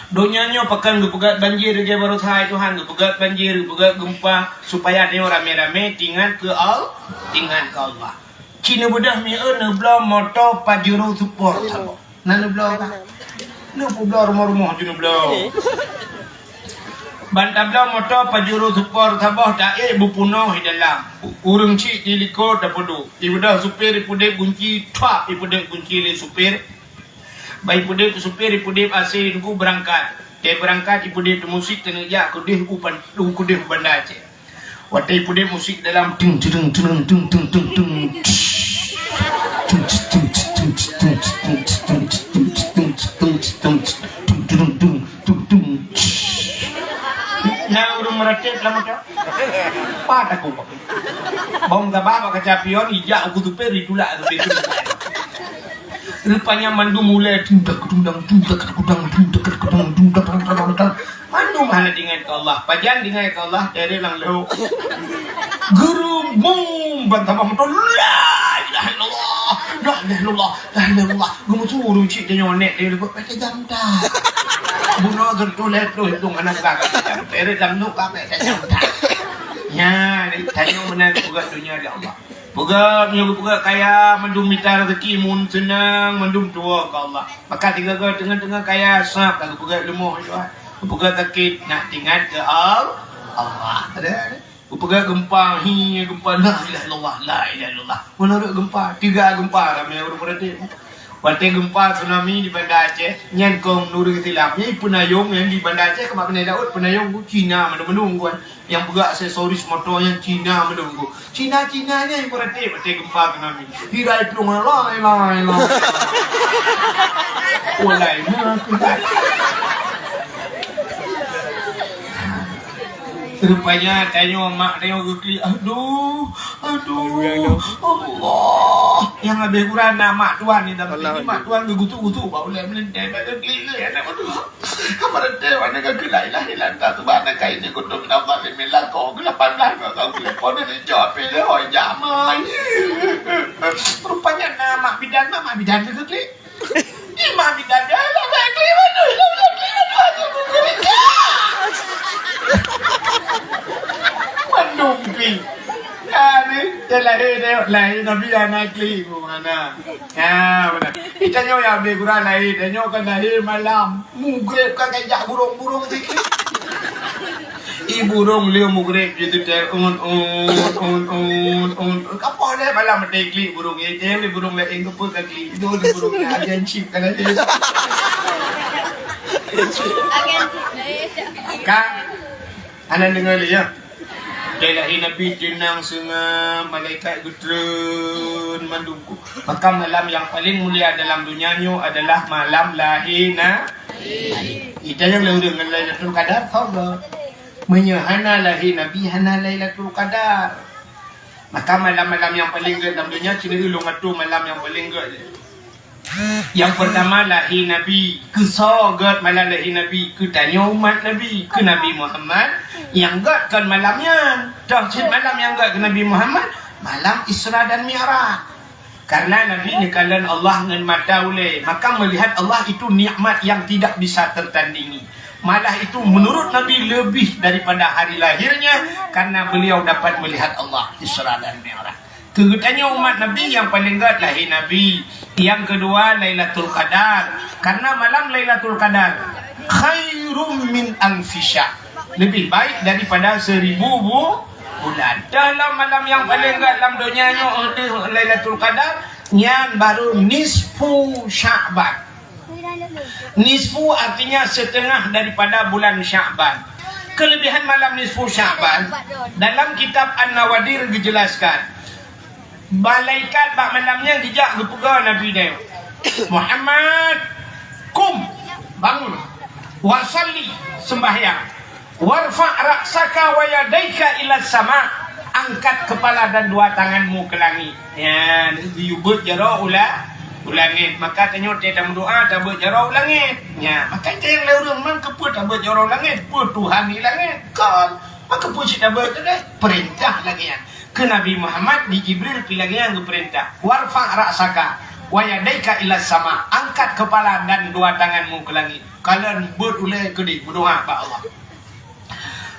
Donya nyoe pakon geupeugét banjir lagée baroesa hai Tuhan, geupeugét banjir, geupeugét geumpa, supaya tanyoe ramé-ramé tingat keu Al-, tingat keu Allah. Ci neubeudoh mieu neubloe moto Pajero Sport saboh. Na neubloe ka? Neupubloe rumoh-rumoh ju neubloe. Ban tabloe moto Pajero Sport saboh taék beupunoh i dalam. Ureuëng chik di likot tapeuduek. Ibeudôh supir ipeudép gunci, thuap ipeudép gunci lé supir. Ban ipeudép supir ipeudép A C nunggu beurangkat. Teuh beurangkat ipeudép musik teuneuk jak keudeh u pan-, u keudeh u Banda Aceh. Watée ipeudép musik dalam, ting, ting, ting, ting, ting, ting, ting, ting. Tung, tung, tung, tung, tung, tung. Na ureuëng meuratéb lam moto? Pat aku. Bong gabah bak kaca pion, ijak aku supir, ditulak supir tu. Rupanya mandum ulée, tung, tak, tung, dang, tung, tak, tung, dang, tung, tak, tung, dang, tung, tak, tung, dang, tung. Mandum hana ingat keu Allah. Pajan ingat keu Allah, dari lam leuhô. Geurubung ban tabah moto, "La ilaha illallah, la ilaha illallah, la ilaha illallah." Geumusu ureuëng chik tanyoe nèk, dia leubeh pakai jam dah. Bunoe geureutoh lhèe ploh hitung aneuk ka pakai jam. Dari lam nuk ka pakai jam dah. Nya, tanyoe meunan peugah donya di Allah. Peugah, meunyoe geupeugah kaya, mandum mita rezeki, mun seunang, mandum tuwoe keu Allah. Maka tiga-tiga teungoh-teungoh kaya, sab ka geupeugah leumoh, ya. Geupeugah sakét, nak ingat keu Al-, Allah. Ada, ada. Geupeugah gempa, hi, gempa, la ilaha illallah, la ilaha illallah. Meunurot gempa, tiga gempa, ramé ureuëng meuratéb. Watée gempa tsunami di Banda Aceh, nyan kong nuri tilam. Nyan peunayong nyang di Banda Aceh, keumat keunoe laôt, peunayong ku Cina mandum-mandum, kan. Nyang peugah aksesoris moto nyan Cina mandum, kan. Cina-Cina nyan imeuratéb watée gempa tsunami. Hirai plueng, lai, lai, lai. Walai, meukeudai. Rupanya tanyoe mak tanyoe geuklik, "Aduh, aduh, Allah." Nyang habéh gura na mak tuan ni, tapi mak tuan geugutuk-gutuk bak ulèe meulintèe bak geuklik lé aneuk mak tuan. Ka meureuntèe aneuk geuklik, "La ilaha illa anta subhanaka inni kuntu minaz zalimin." Lakoe keu lapan blah droe ka geuklik, po neuh jaweueb lé, "Hôi jamai." Rupanya na mak bidan, mak bidan geuklik. Imam Ghazali lah, lah, klik mana? Lah, lah, klik mana? Aku bukan. Mandum klik. Ya, ni, dia lahir, dia lahir, Nabi anak klik, mana? Ya, mana? Kita nyoe ya, lebih kurang lahir, dia nyoe kan lahir malam. Mugreb kan kayak burung-burung sikit. Ih, burung lé mugreb je tu teh, un, un, un, un, un. Kapoh deh malam meuteuklik burung, eh, teh, burung laén keupeue ka klik. Dua burung laén, agen chip kan ada. Agen chip, eh. Ka, hana deungoe lé, ya. Dari lahé Nabi teunang seungab, malaikat geutreun mandum ku. Maka malam yang paling mulia dalam dunia nyoe adalah malam lahé Na-, Nabi. Ita nyang leuh ngon Lailatul Qadar, soe gét? Meunyoe hana lahé Nabi, hana Lailatul Qadar. Maka malam-malam nyang paleng gét lam donya, sineuk ulôn atoe malam nyang paleng gét. Nyang peurtama lahé Nabi. Keu soe gét malam lahé Nabi? Keu tanyoe umat Nabi, keu Nabi Muhammad. Nyang gét kon malam nyan. Toh cit malam nyang gét keu Nabi Muhammad, malam Isra dan Mi'raj. Karena Nabi neukalon Allah ngon mata ulée, maka melihat Allah itu nikmat yang tidak bisa tertandingi. Malah itu menurut Nabi lebih daripada hari lahirnya, karena beliau dapat melihat Allah, Isra dan Mi'raj. Keu geutanyoe umat Nabi, nyang paleng gét lahé Nabi, nyang keudua Lailatul Qadar. Karena malam Lailatul Qadar khairum min alfi syahr, lebih baik daripada seribu bu-, bulan. Dalam malam nyang paleng gét lam donya nyoe, Lailatul Qadar, nyan baru nisfu Sya'ban. Nisfu artinya setengah daripada bulan Sya'ban. Kelebihan malam nisfu Sya'ban, dalam kitab An-Nawadir dijelaskan, malaikat bak malam nyan geujak geupeugah Nabi nyan, "Muhammad, kum, bangun, wa shalli, sembahyang, warfa' ra'saka wa yadaika ila sama, angkat kepala dan dua tanganmu ke langit." Nyan, geuyue beuet jaroe u la-, u langét. Maka tanyoe watée tameudoá, tabeuet jaroe u langét. Nyan, maka nyang lé ureuëng, man keupeue tabeuet jaroe u langét? Peue Tuhan di langét? Kon. Maka peue cit tabeuet teuh deh? Peurintah lagée nyan. Keu Nabi Muhammad di Jibril pi lagée nyan geupeurintah, "Warfa' ra'saka wa yadaika ila sama, angkat kepala dan dua tanganmu ke langit." Kalon beuet ulée keudeh meudoá bak Allah.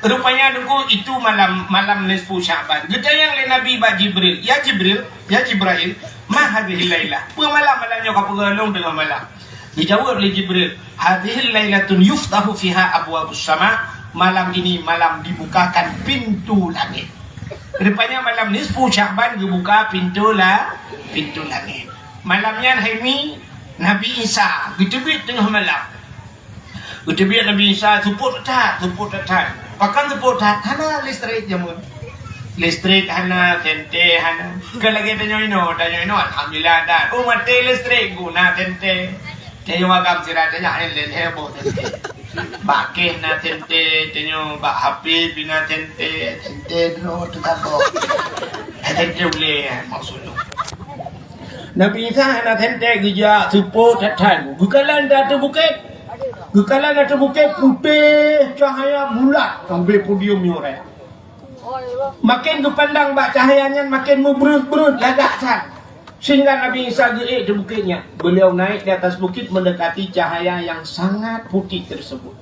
Rupanya Teungku, itu malam, malam nisfu Sya'ban. Geutanyong lé Nabi bak Jibril, "Ya Jibril, ya Jibril, ma hadhihil lailah?" Peue malam, malam nyoe ka peugah lôn teungoh malam? Geujaweueb lé Jibril, "Hadhihil lailatun yuftahu fiha abwabus sama." Malam ini malam dibukakan pintu langit. Rupanya malam nisfu Sya'ban geubuka pintu la-, pintu langit. Malam nyan hai mi, Nabi Isa geuteubiet teungoh malam. Geuteubiet Nabi Isa, seupôt that, seupôt that. Pakon seupôt that? Hana listrik jameun. Listrik hana, senter hana. Kon lagée tanyoe inoe, tanyoe inoe alhamdulillah that. Oh, maté listrik, guna senter. Tanyoe agam sira tanyoe laén heboh senter. Bak kéh na senter, tanyoe bak H P pih na senter, senter droe teuka gob. Senter ulée maksud lôn. Nabi Isa hana senter geujak seupôt that-that. Geukalon ateueh bukét. Geukalon ateueh bukét putéh cahya bulat sampoe podium nyoe raya. Maken geupandang bak cahya nyan maken meubreuet-breuet lagak that. Sehingga Nabi Isa geuék di bukét nyan. Beliau naik di atas bukit mendekati cahaya yang sangat putih tersebut.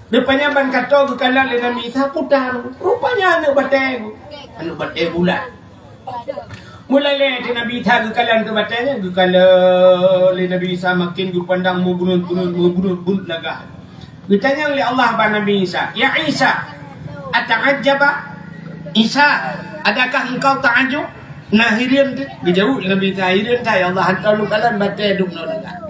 Rupanya ban ka toe geukalon lé Nabi Isa puta. Rupanya aneuëk batée. Aneuëk batée bulat. Meulalée teuk Nabi Isa geukalon keu batée nyan, geukalon lé Nabi Isa maken geupandang meubuneut-buneut, meubuneut-buneut lagak. Geutanyong lé Allah bak Nabi Isa, "Ya Isa, ata'ajjaba? Isa, adakah engkau ta'ajub?" Na hireuen teuh? Geujaweueb Nabi Isa, "Hireuen that, ya Allah, hantom lôn kalon batée dum noe lagak.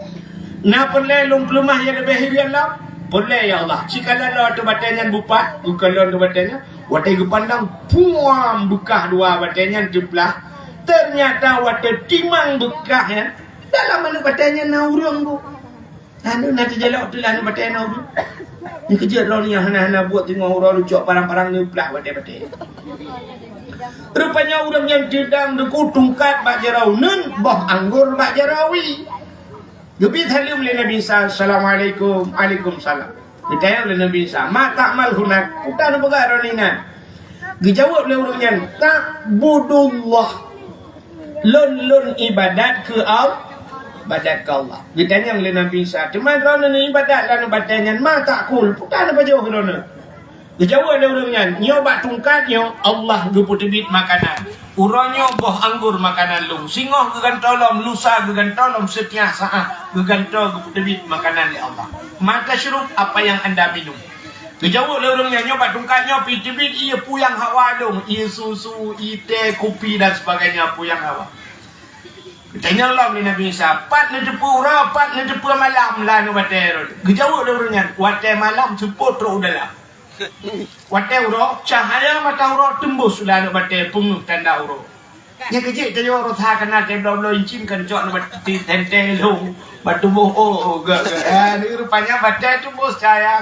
Na peureulée lôn peuleumah nyang leubeh hireuen lom?" "Peureulée, ya Allah." Sikalon lom ateueh batée nyan bupat, geukalon keu batée nyan. Watée geupandang, puam, beukah dua batée nyan teuplah. Ternyata watée timang beukah nyan, dalam aneuëk batée nyan na ureuëng bu. Aneuëk na teujalok teulah aneuëk batée na ureuëng. Nyan keujeuet droeneuh nyang hana-hana buet teungoh uroe leucok parang-parang neuplah watèe-watèe. Rupanya ureueng nyan teudong teuku tungkat bak jaroe uneuen, boh anggô bak jaroe wie. Geubri saleuem lé Nabi Isa, "Assalamualaikum." "Waalaikumsalam." Geutanyong lé Nabi Isa, "Ma ta'mal hunak?" "Peue neupeugah droeneuh inan?" Geujaweueb lé ureueng nyan, "Ta'budullah." "Lôn, lôn ibadat keu Al-, ibadat keu Allah." Geutanyong lé Nabi Isa, "Teuma droeneuh ibadat lam batèe nyan, ma ta'kul?" "Peue neupajoh droeneuh?" Geujaweueb lé ureueng nyan, "Nyoe bak tungkat nyoe Allah geupeuteubiet makanan. Uroe nyoe boh anggô makanan lôn. Singoh geugantoe lom, lusa geugantoe lom, seutiap saát geugantoe geupeuteubiet makanan lé Allah. Ma tasyrub, apa yang anda minum?" Geujaweueb lé ureueng nyan, "Nyoe bak tungkat nyoe pih teubiet ié peue nyang hawa lôn, ié susu, ié teh, kupi dan sebagainya, peue nyang hawa." Geutanyong lom lé Nabi Isa, "Pat neuteupeue uroe, pat neuteupeue malam lam batèe droeneuh?" Geujaweueb lé ureueng nyan, "Watèe malam seupôt trok u dalam. Watèe uroe, cahya mata uroe teumbus lam batèe, peungeuh tanda uroe." Nyan keujeuet tanyoe rasa kana teuh bloe-bloe incin kan cok lam batèe teuntèe lôn, bak tuboh, oh, oh, gèt, gèt. Ah, rupanya batèe teumbus cahya.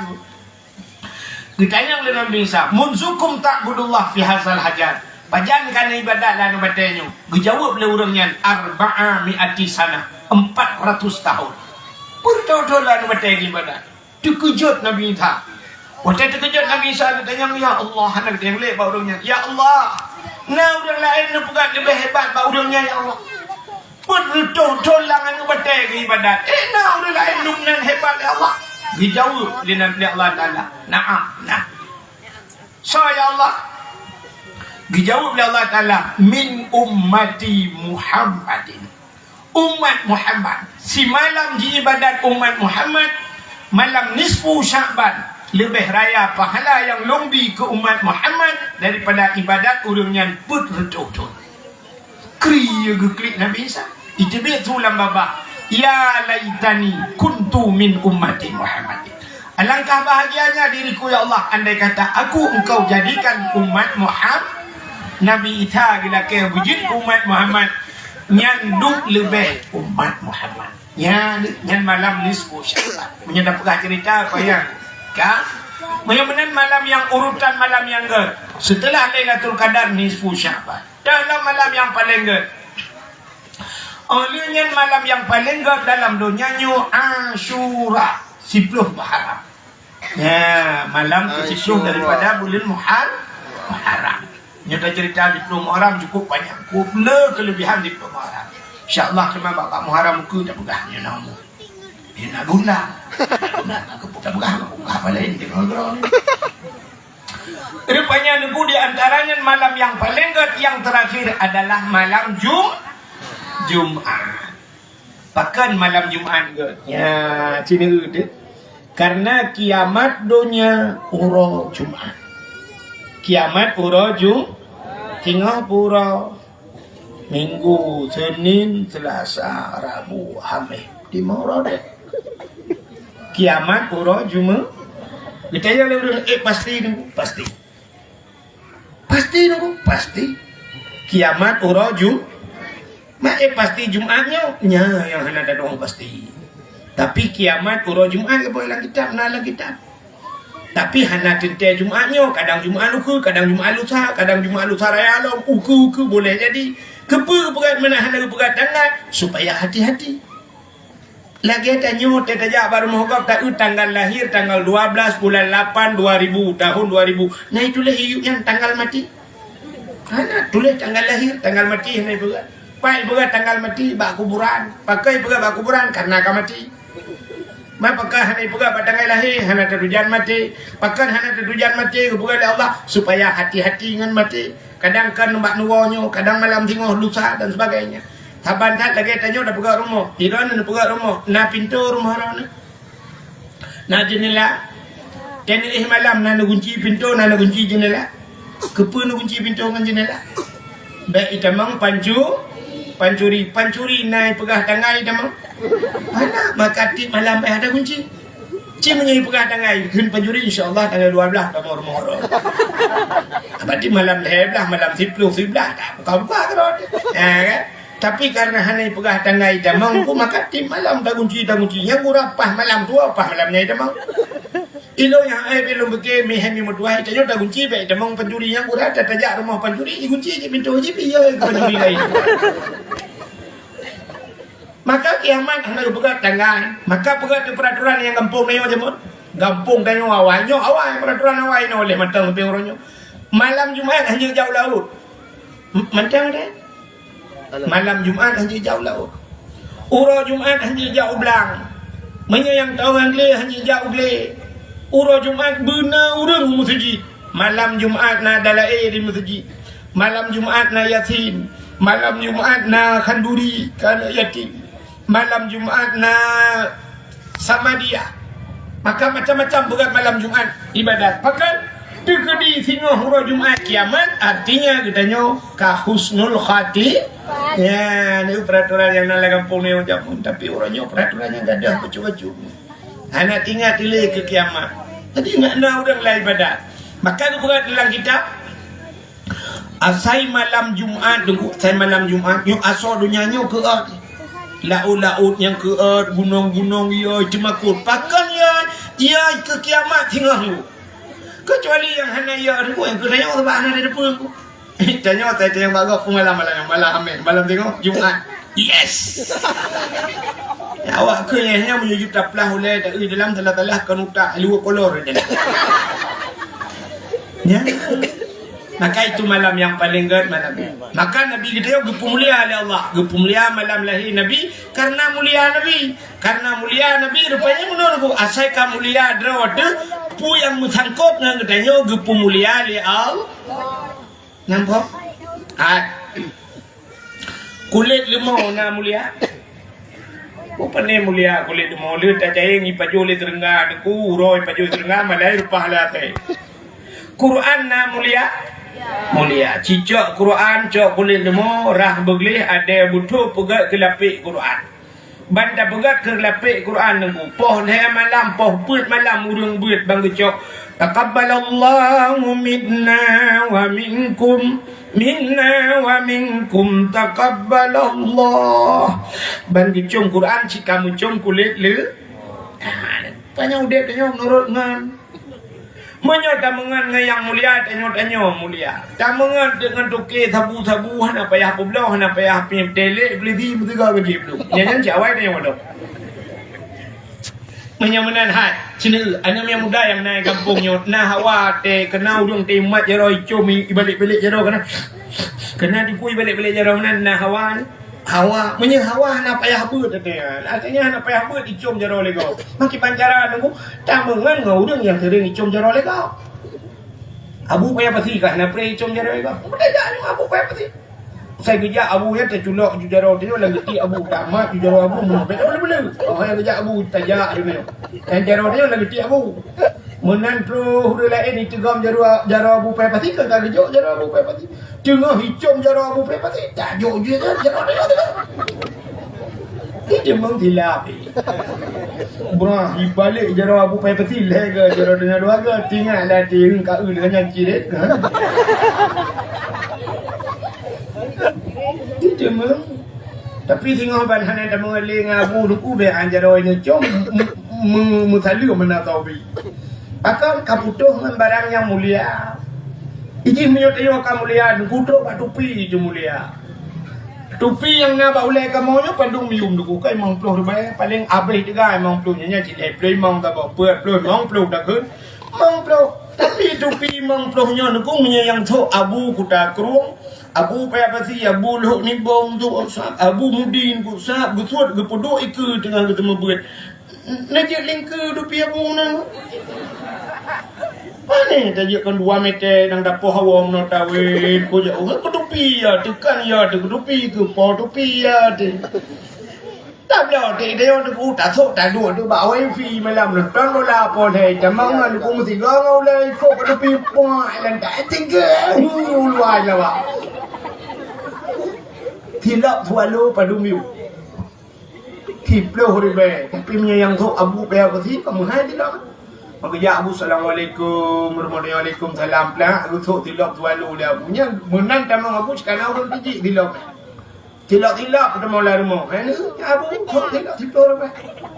Geutanyong lé Nabi Isa, "Munzukum ta'budullah fi hadzal hajar?" "Pajan ka neuibadat lam batèe nyoe?" Geujaweueb lé ureueng nyan, "Arba'a mi'ati sanah." "Empat ratus tahun." "Peue reutôh-reutôh lam batèe neuibadat?" Teukeujot Nabi Isa. Watèe teukeujot Nabi Isa geutanyong, "Ya Allah," hana geutanyong lé bak ureueng nyan, "Ya Allah, na ureueng laén neupeugah leubeh hebat bak ureueng nyan, ya Allah?" "Peuet reutôh thôn lam aneuk batèe geuibadat, eh, na ureueng laén lom nan hebat, ya Allah?" Geujaweueb lé Nabi Allah Taala, "Na'am, na." "Soe, ya Allah?" Geujaweueb lé Allah Taala, "Min ummati Muhammadin." Umat Muhammad. Simalam jiibadat umat Muhammad, malam nisfu Sya'ban, leubeh raya pahala nyang lôn bi keu umat Muhammad daripada ibadat ureueng nyan peuet reutôh thôn. Kri geuklik Nabi Isa. Iteubiet su lam babah, "Ya laitani kuntu min ummati Muhammadin." Alangkah bahagianya diriku, ya Allah, andai kata aku Engkau jadikan umat Muhammad. Nabi Isa geulakèe beujeuet keu umat Muhammad, nyan duek leubeh umat Muhammad. Nyan, nyan malam nisfu Sya'ban. Meunyoe tapeugah cerita, payah ka. Meunyoe meunan malam nyang urutan malam nyang gèt, seuteulah Lailatul Qadar nisfu Sya'ban. Dalam malam nyang paleng gèt. Óh lheueh nyan malam nyang paleng gèt dalam donya nyoe Asyura, siploh Muharram. Ya, malam ke siploh daripada buleuen Muhar-, Muharram. Nyoe tacerita siploh Muharram cukup panyang. Cukup le keulebihan siploh Muharram. Insya Allah, teuma bak Muharram ukeue tapeugah nyoe na umu. Nyoe na guna. Na guna, na keupeue tapeugah, tapeugah apa laén, teuka droe. Rupanya neubri di antara nyan malam nyang paleng gèt nyang terakhir adalah malam Jum-, Jumat. Pakon malam Jumat gèt? Ya, cina deh. Karena kiamat donya uroe Jumat. Kiamat uroe Ju-, singoh pura. Minggu, Senin, Selasa, Rabu, Hamis. Di mana deh? Kiamat uroe Jumat. Geutanyong lé ureueng, "Eh, pasti nunggu?" "Pasti." "Pasti nunggu?" "Pasti." Kiamat uroe Ju-, mak, eh, pasti Jumat nyoe? Nyan nyang hana tadong pasti. Tapi kiamat uroe Jumat ka lam kitab, na lam kitab. Tapi hana teuntèe Jumat nyoe, kadang Jumat ukeue, kadang Jumat lusa, kadang Jumat lusa raya lom, ukeue-ukeue boleh jadi. Keupeue geupeugah meunan hana geupeugah tanggai? Supaya hati-hati. Lagèe tanyoe tajak bak rumoh gob, taeu tanggal lahir tanggal dua belas bulan lapan dua ribu, tahun dua ribu. Na ituléh hiup nyan tanggal maté. Hana tuléh tanggal lahir, tanggal maté hana ipeugah. Pat ipeugah tanggal maté bak kuburan. Pakon ipeugah bak kuburan? Karena ka maté. Mak, pakon hana ipeugah bak tanggai lahé, hana tatujan maté. Pakon hana tatujan maté, geupeugah lé Allah supaya hati-hati ngon maté. Kadang kan bak nyoe, kadang malam singoh, lusa dan sebagainya. Saban that lagèe tanyoe tapeugah rumoh, droeneuh neupeugah rumoh, na pintoe rumoh droeneuh. Na jeundela. Tanyoe éh malam na neugunci pintoe, na neugunci jeundela. Keupeue neugunci pintoe ngon jeundela? Bèk itamong pancu-, pancuri. Pancuri na ipeugah tanggai itamong? Hana, maka tiep malam bèk ada gunci. Ci meunyoe ipeugah tanggai, kheun pancuri, insya Allah tanggai dua belas tamong rumoh droe. Berarti malam lhèe blah, malam siploh, siblah, tak buka-buka keudroe. Ha, kan? Tapi karena hana ipeugah tanggai itamong, maka tiep malam tagunci, tagunci. Nyang gura paih malam dua, paih malam nyan itamong. Ilôn nyang hai pih lôn pike, meuhai meutuah, tanyoe tagunci bèk tamong pancuri nyang urat, tajak rumoh pancuri, igunci cit pintoe jih, pih yo keu pancuri laén. Maka kiamat hana geupeugah tanggai. Maka peugah teuh peraturan nyang gampông tanyoe jameun. Gampông tanyoe awai nyoe, awai peraturan awai nyoe lé mantong leubeh uroe nyoe. Malam Jumat hana jak u laôt. M-, mantong deh. Malam Jumat hana jak u laôt. Uroe Jumat hana jak u blang. Meunyoe nyang tawöng glé hana jak u glé. Uroe Jumat beuna ureuëng u meuseujid. Malam Jumat na dalaé di meuseujid. Malam Jumat na Yasin. Malam Jumat na khanduri keu aneuk yatim. Malam Jumat na Samadiyah. Maka macam-macam beureukat malam Jumat ibadat. Pakon? Teukeudi singoh uroe Jumat kiamat, artinya geutanyoe ka husnul khati-, ya, ni peraturan nyang na lam gampông ni macam pun. Tapi uroe nyoe peraturan nyang gadoh bacut-bacut. Hana teuingat lé keu kiamat. Jadi ingat na ureuëng lam ibadat. Maka geupeugah dalam kitab, asai malam Jumat, deungoe, asai malam Jumat, nyoe asoe donya nyoe keuôt. Laôt-laôt nyang keuôt, gunong-gunong yo teumakot. Pakon yo, yo keu kiamat singoh nyoe. Keucuali nyang hana yo deungoe, nyang keu tanyoe sabab hana di depan. Tanyoe, tanyoe bak gob malam, malam, malam Hamis, malam singoh, Jumat. Yes. Ya, awak keu nyan, nyan meunyoe taplah ulèe, tapi dalam salah-salah kon utak, luwa kolor je. Ya. Maka itu malam yang paling gèt malam. Maka Nabi geutanyoe geupeumulia lé Allah. Geupeumulia malam lahé Nabi karena mulia Nabi. Karena mulia Nabi rupanya menurutku asai ka mulia droe teuh, peue nyang meusangkot ngon geutanyoe geupeumulia lé Allah. Nampak? Hai. Kulét leumô na mulia. Peue pane mulia kulét leumô? Lheueh tacayeng ipajoh lé teurengga teungku, uroe ipajoh lé teurengga, malai reupah lé asèe. Quran na mulia? Mulia. Cicok Quran, cok kulét leumô, rhah beugleh, adèe beuthôh peugèt keu lapék Quran. Ban tapeugèt keu lapék Quran teungku, poh lhèe malam, poh peuet malam ureuëng beuet ban geucok, "Taqabbalallahu minna wa minkum, minna wa minkum, taqabbalallah." Ban geucôm Quran cit ka meucôm kulét le. Ah, tanyoe udép tanyoe meunurot ngon. Meunyoe tameungon ngon nyang mulia, tanyoe-tanyoe mulia. Tameungon deungon toke sabu-sabu, hana payah peubloe, hana payah pih teulék, beuleudi meusigoe gaji blueng. Nyan, nyan cit awai tanyoe padub. Meunyoe meunan hai, sineuk, aneuk nyang muda nyang na gampông nyoe, na hawa teuh, keunan ureuëng teuh mat jaroe icôm, i-, ibalek-balek jaroe keunan. Keunan dikui balek-balek jaroe meunan, na hawa nyoe. Hawa, meunyoe hawa hana payah beuet, artinya hana payah beuet icôm jaroe lé gob. Makiban cara teungku, tameungon ngon ureuëng nyang seuring icôm jaroe lé gob. Abu Paya Pasi ka hana preh icôm jaroe lé gob. Beutôi jak nyoe Abu Paya Pasi. Sai geujak abu nyan taculok ju jaroe tanyoe lam geuti abu, tamat ju jaroe abu, meunoe bèk tapeuleu-peuleu. Oh, nyang geujak abu tajak ju nyoe. Nyang jaroe tanyoe lam geuti abu. Meunan troh ureuëng laén iteugom jaroe, jaroe Abu Paya Pasi, ka geujok jaroe Abu Paya Pasi. Teungoh icôm jaroe Abu Paya Pasi, tajok ju jaroe, jaroe, jaroe, jaroe. Ni deungon silap, eh. Brah, ibalek jaroe Abu Paya Pasi, lhèe geu jaroe deungon dua geu, tinggai lah, ting, ka eu deungon nyan ciret, ha? Ni deungon. Tapi singoh ban hana tameungon lé ngon abu teungku, bèk an jaroe nyoe com, m-, m-, meusaleuem meunan taubi. Pakon ka putôh ngon barang nyang mulia. Ijih meunyoe tanyoe ka mulia, teungku trok bak tupi ju mulia. Tupi nyang na bak ulèe kamoe nyoe padum yum teungku, ka limong ploh ribèe, paleng abéh teuga limong ploh nyoe, nyan cit lhèe ploh limong saboh, peuet ploh, limong ploh takheun. Limong ploh. Tapi tupi limong ploh nyoe teungku, meunyoe nyang sok Abu Kuta Krueng, Abu Paya Pasi, Abu Lhok Nibong, Abu Mudin, Abu Sa'ab, geusuet, geupeuduek ikeue teungoh geuteumeubuet. Neujeuet lingkeue dupi abu nyan. Pane tajeuet kon dua meter nyang dapoh hawa meunoe tawét, kujak ureueng keutupi ya, teukan ya, teukutupi keu po tupi ya, teu. Tabloe teu idéh nyoe teuku tasok taduek teu bak wifi malam nonton bola po lhèe, tamong ngon ku meusigoe ngon ulèe ikok keutupi puak lan tak tinggi. Uluwa lawa. Silap swallow padum yum. Siploh ribèe. Tapi meunyoe nyang sôk Abu Paya Pasi, ka meuhai silap. Maka jak Abu, "Assalamualaikum warahmatullahi wabarakatuh." Salam peulak, geusôk silap swallow lé Abu. Nyan meunan tamong Abu, sikana ureueng tijik silap. Silap-silap tamong lam rumoh. Hai ni, Abu, sôk silap siploh ribèe.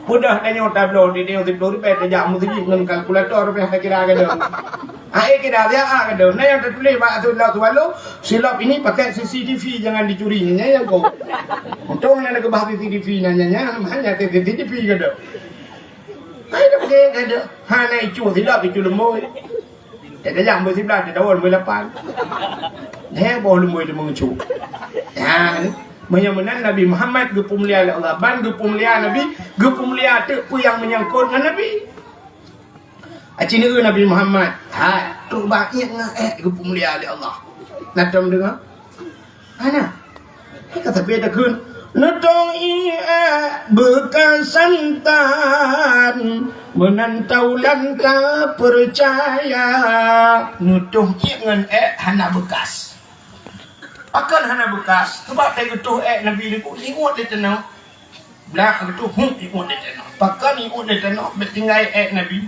Peue dah tanyoe tabloe di tanyoe siplôh ribèe tajak meuseujid ngon kalkulator pih takira keudroe. Hai kira siat keudroe. Na nyang tatuléh bak ateueh lap tuwaloe, silop ini pakai C C T V jangan dicuri. Nyan nyang ko. Untông na keubah C C T V na nyan, nyan hana C C T V keudroe. Hai dah pakai keudroe. Hana icu silop, icu leumoi. Tajak beu siblah, tadawon beu lapan. Heboh leumoi teumeungeue. Nyan, meunyoe meunan Nabi Muhammad geupeumulia lé Allah, ban geupeumulia Nabi, geupeumulia teuk peue nyang meunyangkot ngon Nabi. Aci neu Nabi Muhammad, hai, trok bak iek ngon ék geupeumulia lé Allah. Na tom deungoe? Hana. Ka tapi takheun, neutong iek beukasan tan, meunan taulan tapeucaya. Neutong iek ngon ék hana beukas. Pakon hana beukas? Sabab tageutoh ék Nabi nyoe iuet lé tanoh. Blah geutoh, huh, iuet lé tanoh. Pakon iuet lé tanoh, bèk tinggai ék Nabi.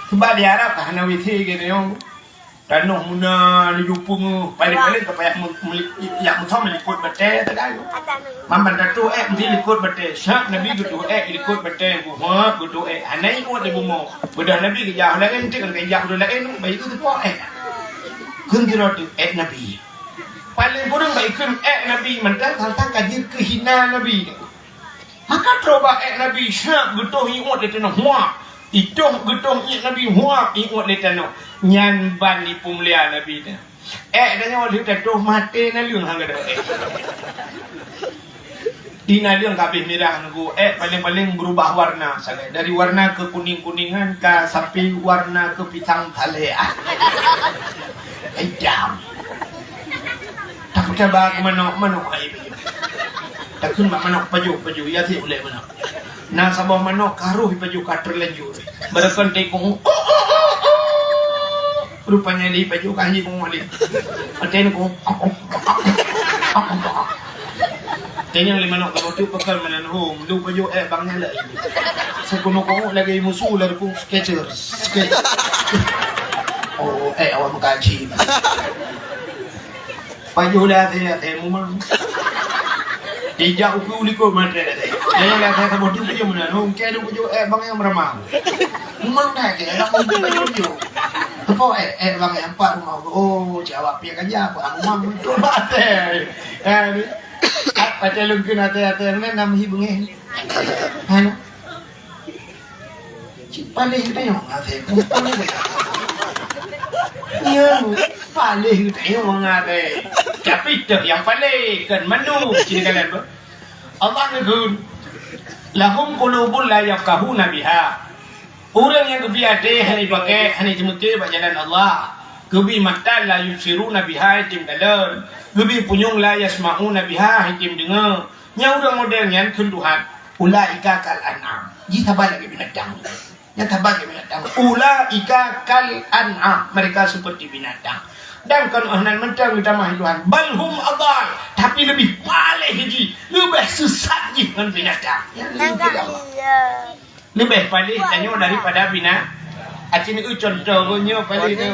Sabab di Arab hana W C keu tanyoe. Tanoh meunan laju peungeuh, paléng-paléng ka payah me-, meli-, jak meusom likot batèe teuga. Mamban tatoh ék meusti likot batèe. Syak Nabi geutoh ék likot batèe, geuhok geutoh ék. Hana iuet di bumoe. Beudoh Nabi geujak laén, cit ka geujak beudoh laén, bayi geutoh ék. Kheun sidroe teuk ék Nabi. Paléng kureueng bayi kheun ék Nabi, mantong sang-sang ka jeuet keu hina Nabi. Maka trok bak ék Nabi, syak geutoh iuet lé tanoh, huap. Itoh geutoh iek Nabi, huap, iuet lé tanoh. Nyan ban ipeumulia Nabi nyan. Ék tanyoe lheueh tatoh maté naleueng hana gadôh ék. Di naleueng ka abéh mirah nunggu, ék paléng-paléng beurubah warna sagai. Dari warna keukunéng-kunéngan ka sampai warna keupisang saleh. Itam. Takheun bak manok, manok hai. Takheun bak manok pajoh, pajoh, ya si ulèe manok. Na saboh manok ka roh pajoh ka teulanjur. Beureukan teuka. Rupanya lé pajoh ka hana kong lé. Até kong. Tanyong lé manok kamoe tu pakon meunan hom. Lu pajoh ék bang nyang laén. Seukunoe kong lagèe musu lagèe kong Skechers. Skechers. Oh, ék awak meukaji. Pajoh dah saya, saya mumang. Dijak uku likot maté dah saya. Saya dah saya sama tu punya mana. Hong kaya tu punya ék bang nyang meurama. Mumang dah saya, dah kau tu pajoh tu. Apa ék, ék bang nyang empat rumah. Oh, jawab dia kan ya, apa mumang tu maté. Eh, apa calon kena teh teh mana nam hi bengeh. Hana. Cit paléh geutanyoe ngon até. Nyan, paléh geutanyoe ngon até. Tapi teuh nyang paléh, kon mandum cit kalon beuh. Allah neukheun, "Lahum qulubun la yafqahuna biha." Ureuëng nyang geubri até hana jipaké, hana jimeuté bak jalan Allah. Geubri mata la yubsiruna biha, jitem kalon. Geubri punyueng la yasma'una biha, jitem deungoe. Nyang ureuëng model nyan kheun Tuhan, "Ulaika kal an'am." Jih saban lagèe binatang. Nyan saban lagèe binatang. "Ulaika kal an'am." Mereka seperti binatang. Dan kon oh nan mantong geutamah Tuhan. "Bal hum adal." Tapi leubeh paléh jih, leubeh sesat jih ngon binatang. Nyan leubeh Allah. Leubeh paléh tanyoe daripada bina-, aci neu contoh nyoe paléh tu.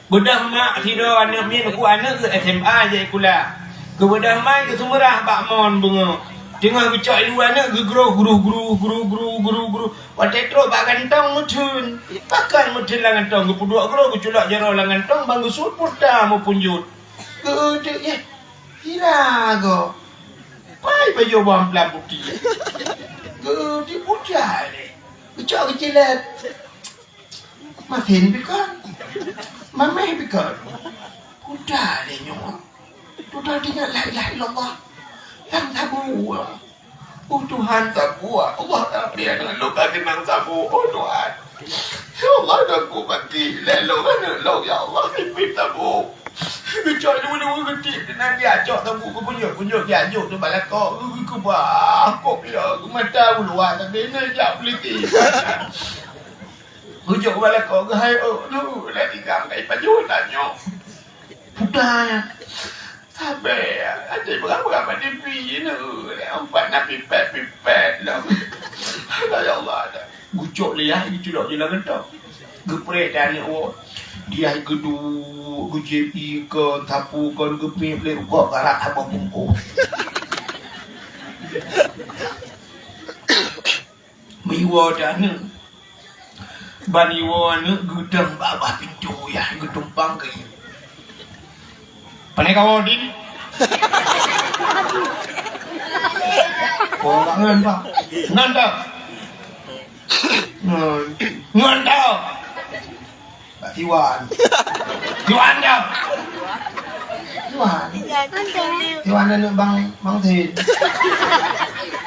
Beudoh mak sidroe aneuk miet uku aneuk geuh S M A jai kula. Geubeudoh mai geuseumeurah bak mon beungoh. Teungoh geucok ilu aneuk geugroh gruh gruh gruh gruh gruh gruh. Watèe trok bak gantong meutheun. Pakon meutheun lam gantong, geupeuduek groh geuculok jaroe lam gantong ban geusuet puta meupunjot. Geudeuk nyan. Hira gob. Pai pajoh bawang plam putéh. Geuti putéh lé. Geucok geucilet. Masin bikon. Mameh bikon. Putéh lé nyoe. Tutoe teuingat la ilaha illallah. Sang sabu. Oh Tuhan, sabu. Allah Taala bri aneuk lôn ka keunong sabu. Oh Tuhan. Ya Allah, dah ku mati. Lé lôn aneuk lôn, ya Allah, pipit sabu. Geucok dua-dua geuti, keunan diajok teungku geupunyok-punyok diajok tu bak lakoe. Geukeubah kop ya, geumata u luwa tapi na jak peuliti. Geucok bak lakoe geuhai, oh, tu, dah tiga kai pajoh tanyoe. Puta ya. Sabe ya. Aja berang-berang pada pi ni. Empat na pipet-pipet lah. Ya Allah dah. Geucok lé yah, geuculok je lam gantong. Geupreh dan aneuk woe. Dia geuduek, geujieb ié kon, sapu kon, geupék lé rukok garak saboh bungkôh. Iwoe teuh aneuk. Ban iwoe aneuk geudong bak babah pintoe yah geutumpang keu ié. Pane kawoe, Din? Oh, ngon, Pak. Ngon dah. Ngon. Ngon dah. Pak Iwan. Iwan dah. Iwan. Iwan aneuk Bang, Bang Tin.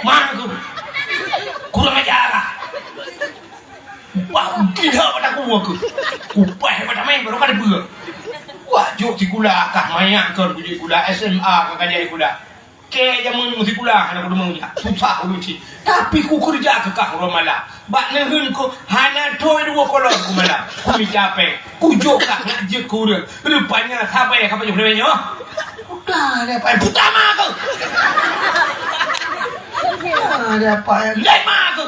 Mana tu? Kurang ajar lah. Wah, gila pada aku aku. Kupai pada main baru kada beu. Wah, jok sikula kah, maya kon kujak sikula S M A ka kajak sikula. Keu jameun sikula hana kudeungoe jak. Susah ulôn cit. Tapi kukeurija keu kah uroe malam. Bak neuheun ku hana thoi dua kolom ku malam. Kumita péng. Kujok kah nak jeuet keu ureueng. Rupanya sabai ka pajoh lewat nyoe. Udah ada apa? Buta ma aku. Ada apa ya? Lain ma aku.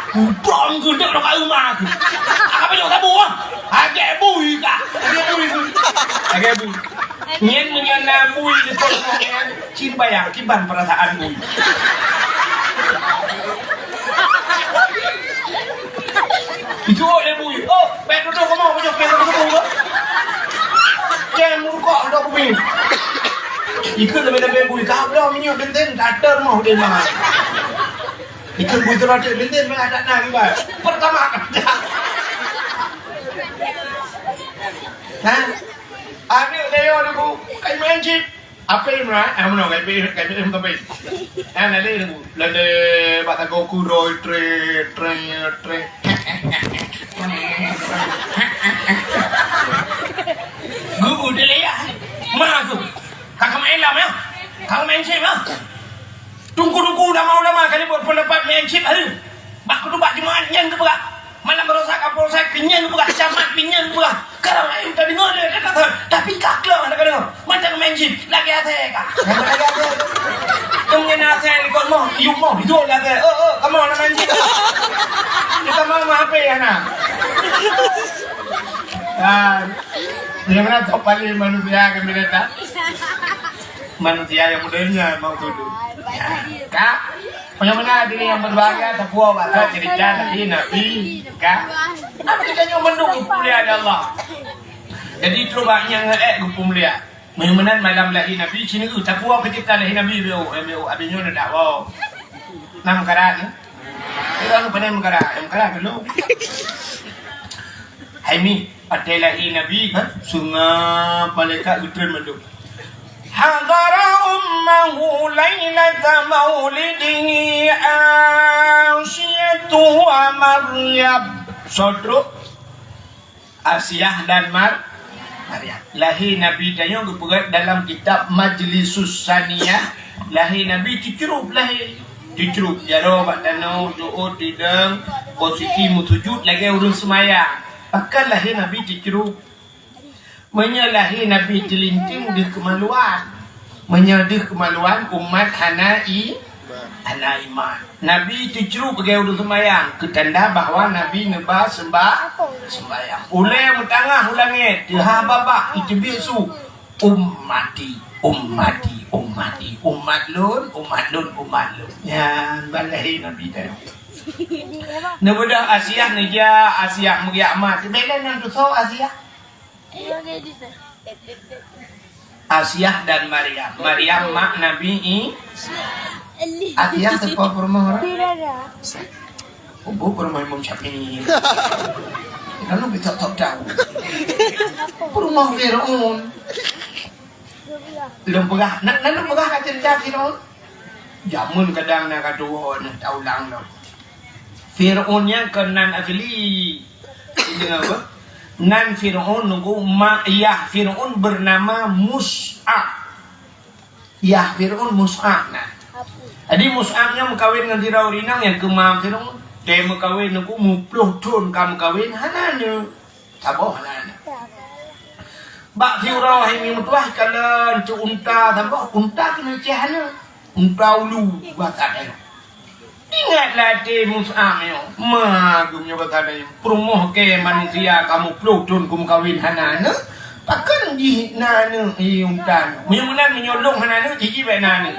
Udong gudek dok kat rumah aku. Apa pajoh sabu ah? Agak bui kah? Agak bui. Agak bui. Nyan meunyoe na bui di kos nyan, cit bayang kiban peurasaan bui. Itu lé bui. Oh, bèk tutoe kamoe, bèk tutoe kamoe. Cen murukok dok bui. Ikut lebih-lebih bui. Ka bloe minyeuk benten, datar moh di mana. Ikut bui tu roti benten, mana ada nang, Bang. Pertama kerja. Ha? Aneuk deungoe ni, Bu, kai main cit. Apa Imran? Ah, meunoe, kai pi, kai pi, kai pi. Ah, na lé, Bu. Lé, lé, bak tagoe kuroi, tre, tre, tre. Guru dia lé, ya. Ma tu. Kakak main lam, ya. Kakak main cit, ya. Teungku-teungku, ulama-ulama ka jeuet buet peundapat meucit hari. Bak khutubah Jumaat nyan geupeugah. Malam baroesa Kapolsek pih nyan geupeugah, camat pih nyan geupeugah. Sekarang ayo kita dengar dia kata, tapi ka kleuh hana ka deungoe. Macam main jin, lagèe asèe ka. Lagèe asèe. Teungoh asèe likot moh, yub moh, itu lagèe. Oh, oh, kamoe hana main jin. Kita mau mah H P hana. Ah, bagaimana top paling manusia kan mereka? Manusia yang muda ini mau tuduh. Kak, bagaimana diri yang berbahagia, terpuas bak cerita Nabi, Nabi, Kak? Kenapa kita nyoe mandum geupeumulia lé Allah? Jadi, coba nyang ngeek geupeumulia. Meunyoe meunan malam lahé Nabi, sineuk tapuwoe keu cit ka lahé Nabi, B O, B O, abéh nyoe na dakwoe. Nam karan, eh? Ureueng pandai meukaran, meukaran dulu. Hai Mi, watèe lahé Nabi, ha? Sungai malaikat geutreun mandum. Hadara ummahu lailata maulidihi Asiyatu wa Maryam. Soe trok? Asiah dan Mar-, Maryam. Lahé Nabi tanyoe geupeugah dalam kitab Majlisus Saniyah, lahé Nabi teucrueb lahé. Teucrueb, jaroe bak tanoh, jeuet, tidong, posisi meusujut lagèe ureueng seumayang. Pakon lahé Nabi teucrueb? Meunyoe lahé Nabi teulinteung deuh keumaluan. Meunyoe deuh keumaluan, umat hana i-, hana iman. Nabi teucrueb lagèe ureueng seumayang, keu tanda bahwa Nabi neuba seumba-, seumbayang. Ulèe meutangah u langèt, teuhah babah, iteubiet su, "Ummati, ummati, ummati, umat lôn, umat lôn, umat lôn." Nyan ban lahé Nabi tanyoe. Neubeudôh Asiah neujak, Asiah meugiak mat. Bèk lé nan tusoe Asiah. Asiah dan Maryam. Maryam mak Nabi I-, Asiah teuka peurumoh ureueng? Kubu peurumoh Imam Syafi'i. Lalu betok-tok tahu. Peurumoh Fir'aun. Lôn peugah, na, na lôn peugah ka cerita Fir'aun. Jameun kadang na ka tuwo, na taulang lom. Fir'aun nyan kon nan asli. Deungoe beuh. Nan Fir'aun nunggu mak yah Fir'aun bernama Mus'ab. Yah Fir'aun Mus'ab nan. Jadi Mus'ab nyan meukawen ngon sidroe ureueng inong nyang keu ma Fir'aun. Teuh meukawen nunggu muplôh thon ka meukawen hana aneuk. Saboh hana aneuk. Bak siuroe hai Mi meutuah kalon cok unta saboh, unta keuneuk ceh aneuk. Unta ulu basa Dayu. Ingat latèe Mus'ab nyoe, ma geuh nyoe basa Dayu. Peurumoh kèe manusia kamoe ploh thon keu meukawen hana aneuk, pakon jih na aneuk, eh, unta nyoe. Meunyoe meunan, meunyoe lôn hana aneuk, jih bèk na aneuk.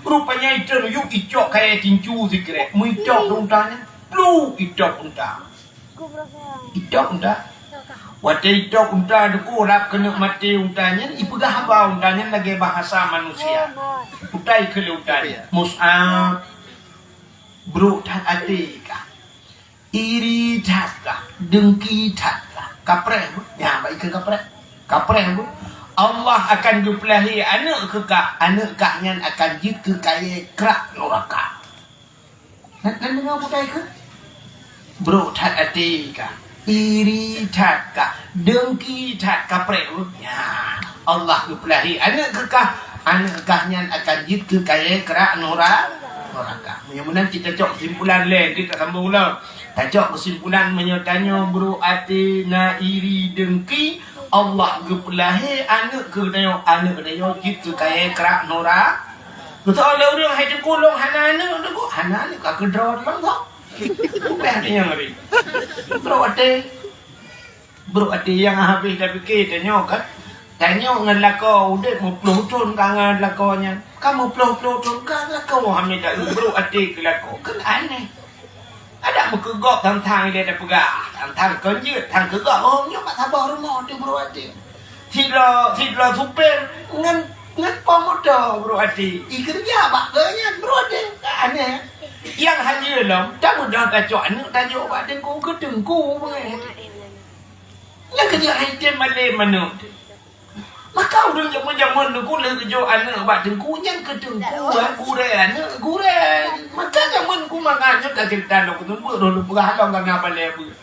Rupanya itong yub icok kayèe tincu sikrek. Meuitôb keu unta nyan, plu itôb unta. Itôb unta. Watèe itôb unta teungku rab keuneuk maté unta nyan, ipeugah haba unta nyan lagèe bahasa manusia. Utai keu lé unta nyan, "Mus'ab, brok that até kah. Iri that kah, dengki that kah, kapreh beuh." Nyan bak ikeu kapreh. Kapreh beuh. Allah akan geupeulahé aneuk keu kah, aneuk kah nyan akan jeuet keu kayèe krak nuraka. Na, na deungö peugah keu? Brok that até kah, iri that kah, dengki that, kapreh beuh. Nyan, Allah geupeulahé aneuk keu kah, aneuk kah nyan akan jeuet keu kayèe krak nura-, nuraka. Meunyoe meunan cit tacok keusimpulan lé, cit tasambong ulang. Tacok keusimpulan meunyoe tanyoe brok até, na iri, dengki, Allah geupeulahé aneuk keu tanyoe, aneuk keu tanyoe jeuet keu kayèe krak nura-, Beutôi lé ureueng hai teungku lôn hana aneuk, teungku hana aneuk ka keudroe lom tho. Ubeh até nyang ngeri. Brok até. Brok até nyang habéh tapike tanyoe kan. Tanyoe ngon lakoe udép meuploh thon ka ngon lakoe nyan. Ka meuploh-ploh thon ka lakoe hana taeu brok até keu lakoe. Kan aneh. Adak meukeugok tang-tang ilèe tapeugah, tang-tang kon jeuet, tang keugok, oh, nyoe bak saboh rumoh teuh brok até. Sidroe, sidroe supir ngon, ngon po moto brok até. Ikeureuja bak geuh nyan brok até. Aneh. Nyang hayeue lom, tabeudôh tacok aneuk tajok bak teungku, keu teungku beungèh. Nyang keujeuet hai tem malém aneuk. Maka ureueng jameun-jameun teungku lheueh geujok aneuk bak teungku nyan keu teungku, ha, gurèe aneuk, gurèe. Maka jameun ku mangat nyoe ka ceurita lôn keuneuk beuet lôn peugah lom ka na balèe beuet.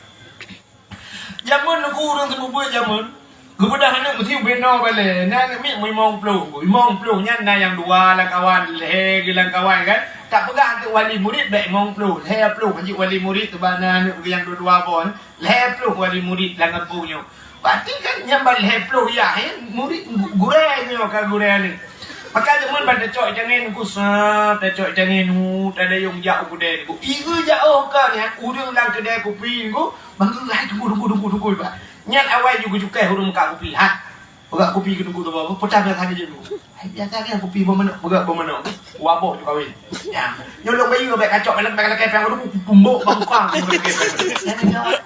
Jameun teungku ureueng seumeubeuet jameun, geubeudôh aneuk meusti ubé noe balèe. Na aneuk miet limong ploh, limong ploh nyan na nyang dua lam kawan, lhèe geuh lam kawan kan. Tak peugah keu wali murit bèk limong ploh, lhèe ploh jeuet wali murit, teuma na aneuk nyang dua-dua boh. Lhèe ploh wali murit lam gampông nyoe. Berarti kan nyang ban lhèe ploh yah, eh, murit gu-, gurèe nyoe ka gurèe ni. Maka jameun ban tacok i tangèn teungku, sa, tacok i tangèn hu, tadayong jak u keudè teungku. Ieu jak oh ka nyan, ureueng lam keudè kupi teungku, manggeu hai teungku, teungku, teungku, teungku, bah. Nyan awai ju geucukai ureueng meukat kupi, ha. Peugah kupi keu teungku teuma, peutah biasa geuh teungku. Hai biasa geuh kupi boh manok, peugah boh manok. Waboh ju kawin. Ya. Nyoe lôn bayeue bèk kacok, bèk lakèe pèng, aduh, kumbok bak muka. Nyan nyoe.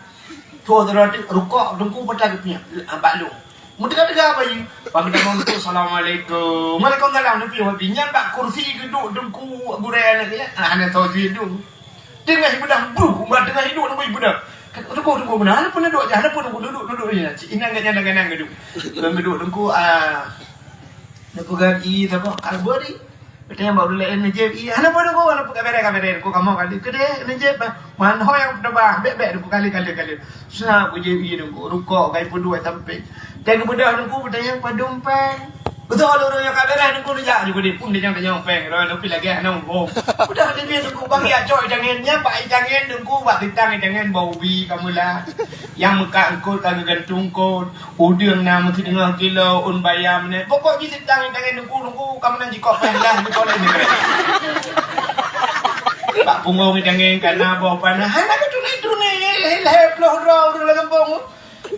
Tuh, tuh, tuh, rukok teungku peutah geupiah, ah, bak lôn. Meuteuga-teuga bayeue. Bak meutamong teungku, "Assalamualaikum." "Waalaikumsalam." Teungku, nyan bak kursi geuduek teungku gurèe aneuk nyan. Ah, hana tho jih teungku. Teungoh ibeudôh, buh, umat teungoh iduek teungku ibeudôh. Kan, "Teungku, teungku, meunan, hana peue neuduek, hana peue teungku, duduek, duduek," ya. Cit inan gobnyan, gobnyan geuduek. Lôn geuduek teungku, ah, neupeugah i saboh, "Ka lheueh bri." Geutanyong bak ureueng laén, "Neujép i?" "Hana peue teungku, hana peue, ka bèrèh, ka bèrèh teungku, kamoe ka lheueh." "Keudéh neujép, bah." Meuhan ho nyang teubah, bèk-bèk teungku, kali, kali, kali. Sa ku jép i teungku, rukok, kai peuduek sampéng. Teuh geubeudôh teungku, geutanyong padum pèng. Beutôi lôn, ureueng nyang ka bèrèh teungku, neujak ju keudéh pun, tanyong-tanyong pèng, lôn pih lagèe hana muphom. Beudôh teumé teungku, bang jak cok i tangèn nyan, bak i tangèn teungku, bak sitang i tangèn bak ubi ka meulah. Nyang meukat eungkôt ka geugantung eungkôt. Udeueng na meusideungoh kilo, ôn bayam nyan. Pokok jih sitang i tangèn teungku, teungku ka meunan jikok pèng lah, jikok lé nyan. Bak punggong i tangèn ka na boh panah. Hana ka tunai-tunai, lhèe ploh droe ureueng lam gampông.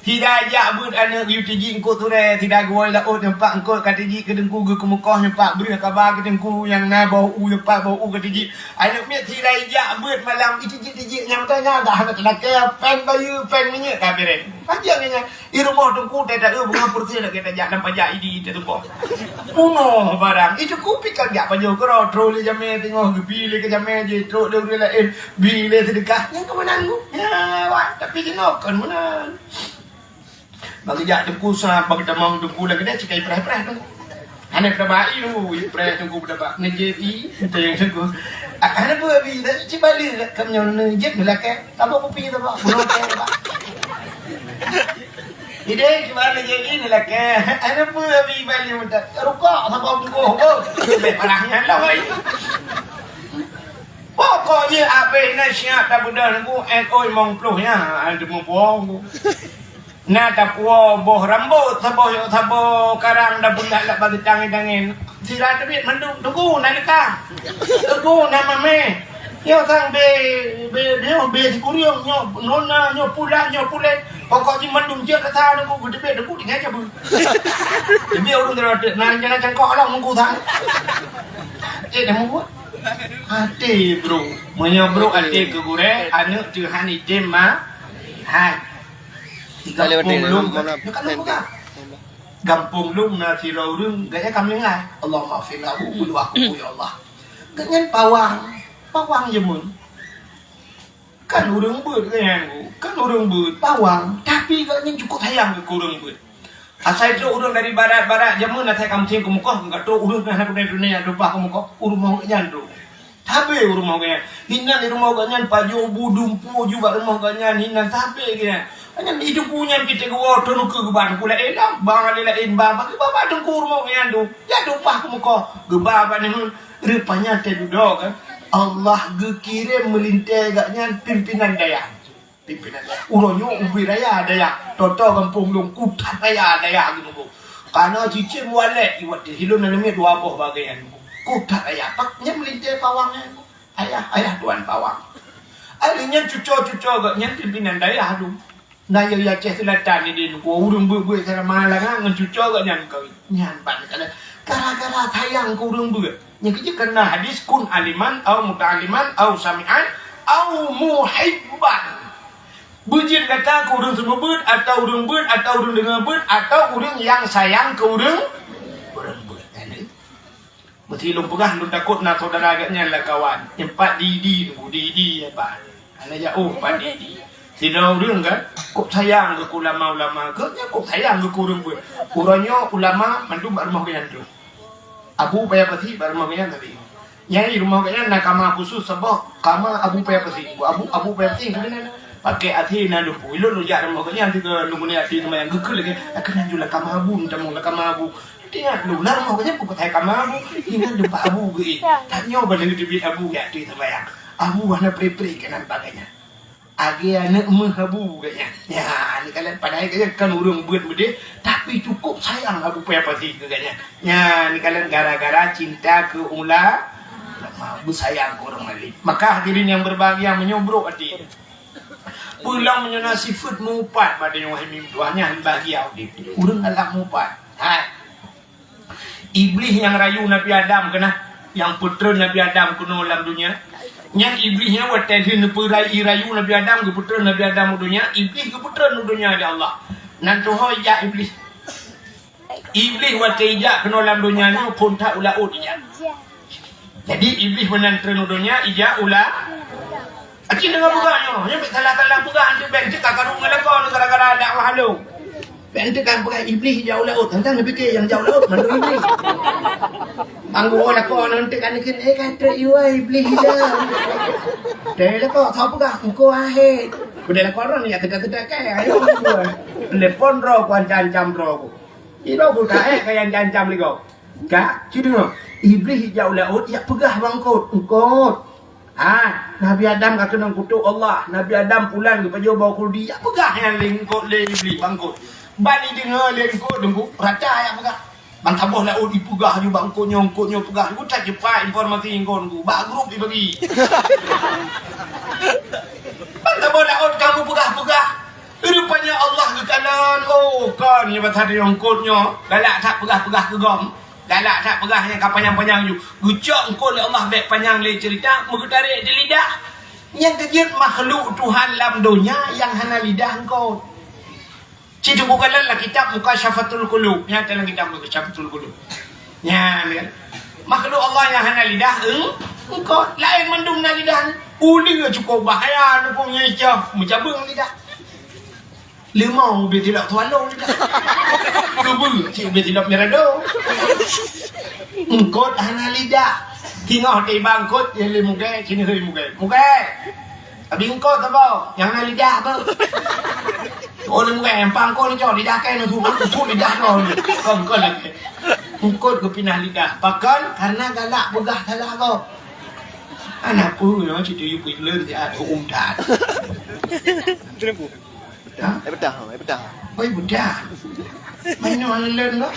Sira jak beuet aneuk geuyue tijik eungkôt surèe, sira geuwoe laôt nyoe pat eungkôt ka tijik keu teungku, geukeumeukoh nyoe pat breueh kaba keu teungku nyang na boh u nyoe pat boh u ka tijik. Aneuk miet sira ijak beuet malam itijik-tijik nyang meutanyoe dah hana teulakèe, pèng bayeue, pèng minyeuk ka pirèng. Pajan nyan. I rumoh teungku teuh taeu beungoh peureuseh lagèe tajak lam pajak idi teuh teungku. Bunoe barang. I teungku pih ka jak pajoh keudroe, trok lé jamèe teungoh geubi lé keu jamèe jih, trok lé ureueng laén bi lé seudeukah. Nyan keuh meunan teungku. Ya, wah, tapi jinoe kon meunan. Bagi jak teungku sa, bagi tamong teungku lam keudè sikai preh-preh tu. Hana keudabak i lu, i preh teungku keudabak. Neujép i, entah nyang teungku. Ah, hana peue abi, tapi cit balik kat meunyoe neujép neulakèe. Tabok kupi tabok, bunoe teh tabok. Idéh kiban neujép i neulakèe. Hana peue abi balik meutat. Rukok tabok bungkôh, beuh. Bèk parah nyan lah, wai. Pokok jih abéh na siap tabeudôh teungku, N O limong ploh nyan, ah, teumeubuong. Na tapuwoe boh rambôt saboh, saboh karang dapeue dak bak geutangén-tangén. Sira teubiet mandum, teungku na neukah. Teungku na mamèh. Nyoe sang bé, bé, nyoe bé sikureueng, nyoe nona, nyoe pulan, nyoe pulen. Pokok jih mandum jeuet rasa teungku, geuteubiet teungku tinggai cabeueng. Teubiet ureueng teurotek, na rencana cangkok lom teungku sang. Cek dah mubuet. Até brok. Meunyoe brok até keu gurée, aneuk teuh han item ma-, hai. Di gampông lôn, nyoe ka lôn peugah. Gampông lôn na sidroe ureueng, gobnyan ka meuninggai. Allahummaghfir lahu, peuleueh aku, ya Allah. Gobnyan pawang, pawang jameun. Kan ureueng beuet gobnyan, kan ureueng beuet, pawang, tapi gobnyan cukôp sayang keu ureueng beuet. Asai trok ureueng dari barat-barat jameun asai ka meusieng keumukoh, ka trok ureueng keunan keunoe dunia lumpah keumukoh, u rumoh gobnyan trok. Sabe u rumoh gobnyan. Hinan di rumoh gobnyan pajoh bu dumpeue ju bak rumoh gobnyan, hinan sabe gobnyan. Nyan di teungku nyan pih teugoe teunukeue geuba teungku laén lam, bang laén, bang, bang, geuba bak teungku rumoh gobnyan tu. Jak lumpah keumukoh, geuba bak nyan. Rupanya teududoe kan, Allah geukirém meulintée gobnyan pimpinan dayah. Pimpinan dayah. Uroe nyoe ubé raya dayah. Toto gampông lôn kutat raya dayah geutunggu. Kana cicém walét iwat di lôn na leumiet dua boh bagaian. Kutat raya. Pak nyan meulintée pawang nyan. Ayah, ayah tuan pawang. Akhirnya cuco-cuco gobnyan pimpinan dayah tu. Na yö Aceh Selatan ni di nunggu ureueng beuet-beuet sama langa ngon cuco gobnyan kawin. Nyan ban kala gara-gara sayang keu ureueng beuet. Nyang keuji kena hadis kun aliman au muta'aliman au sami'an au muhibban. Beujeuet gata keu ureueng seumeubeuet atau ureueng beuet atau ureueng deungoe beuet atau ureueng nyang sayang keu ureueng, ureueng beuet. Meusti lôn peugah lôn takot na saudara gobnyan lakawan. Nyan pat di-di nunggu di-di ya bah. Hana jak oh pat di-di. Sidroe ureueng kan, kok sayang keu ulama-ulama, gobnyan kok sayang keu ureueng beuet. Uroe nyoe ulama mandum bak rumoh gobnyan tu. Abu Paya Pasi bak rumoh gobnyan tadi. Nyai rumoh gobnyan na kama khusus saboh kama Abu Paya Pasi. Abu, Abu Paya Pasi tu keunan. Pakai até na lumpu. Ilôn lôn jak rumoh gobnyan tu keu lôn guna até seumayang geukheun lagèe, "Akan laju lah kama Abu, minta mohon lah kama Abu." Ingat lôn, na rumoh gobnyan peukatai kama Abu. Ingat lôn bak Abu geuéh. Tanyoe bak lagèe teubiet Abu jak até seumayang. Abu hana pre-pre keunan bagainya. Agi aneuk meuh Abu gobnyan. Ya, ni kalian padahai gobnyan kan ureueng beuet meudeh, tapi cukup sayang Abu Paya Pasi keu gobnyan. Ya, ni kalian gara-gara cinta keu ula-, ulama, beusayang keu ureueng alim. Maka hadirin yang berbahagia, meunyoe brok até. Peue lom meunyoe na sifeuet meuupat bak tanyoe hai mim tuah nyan bahagia udép. Ureueng galak meuupat. Hai. Iblih nyang rayu Nabi Adam keunah, nyang peutreun Nabi Adam keunoe lam donya. Nyan Iblih nyan watèe lheueh neupeurai-, rayu Nabi Adam, geupeutreun Nabi Adam u donya, Iblih geupeutreun u donya lé Allah. Nan tuho ijak Iblih. Iblih watèe ijak keunoe lam donya nyoe phôn that u laôt ijak. Jadi Iblih meunan treun u donya ijak u la-, Aci deungoe peugah nyoe, nyoe bèk salah-salah peugah, eunteuk bèk eunteuk ka karu ngon lakoe nyoe gara-gara dakwah lôn. Bèk eunteuk ka peugah Iblih ijak u laôt, tantang neupike nyang jak u laôt mandum Iblih. Bang geuwoe lakoe nyoe eunteuk ka neukheun, "Eh, ka trép iwa Iblih ijak." Deh lakoe, soe peugah, "Engkau ahé." Udeh lakoe droe nyan teuka-teuka kai, ayo. Telepon droe ku ancam-ancam droe ku. Ido ku ka ék ka nyang ancam-ancam lé gob. Ka, ci deungoe. Iblih ijak u laôt, ijak peugah bak eungkôt, "Eungkôt. Ha, Nabi Adam ka keunong kutok Allah. Nabi Adam pulan geupajoh boh khuldi." Ijak peugah nyan lé eungkôt, lé Iblih bak eungkôt. Ban ideungoe lé eungkôt deungku, rata ijak peugah. Ban saboh laôt ipeugah ju bak eungkôt nyoe, eungkôt nyoe peugah. Ku that cepat informasi eungkôt deungku. Bak grup ibagi. Ban saboh laôt kamoe peugah-peugah. Rupanya Allah geukalon, oh, kon nyang masa eungkôt nyoe galak that peugah-peugah keu gob. Galak that peugah nyang ka panyang-panyang ju. Geucok eungkôt lé Allah bèk panyang lé ceurita, meugeutarek di lidah. Nyang keujeuet makhluk Tuhan lam donya nyang hana lidah eungkôt. Cit buka lam kitab Mukasyafatul Qulub. Nyan dalam kitab Mukasyafatul Qulub. Nyan kan. Makhluk Allah nyang hana lidah, eung-, eungkôt. Laén mandum na lidah. Uleue cukôp bahaya, nukung nyan icah, meucabeueng lidah. Limau ubé tilok tuan lôn. Keubeueng cit ubé tilok mirado. Eungkôt hana lidah. Singoh tiba eungkôt, ya lé mugée, sini hei mugée. Mugée. Abi eungkôt saboh, nyang na lidah apa? Oh, lé mugée, empang eungkôt ni cok, lidah kai na tu, tu lidah tu. Kau eungkôt lagi. Eungkôt geupinah lidah. Pakon? Karena galak peugah salah kau. Anak pun, no, cit tu you pun leun dia, um, dah. Betul, Bu. Bedah? Eh, bedah, eh, bedah. Oi, bedah. Main nyoe lôn kah?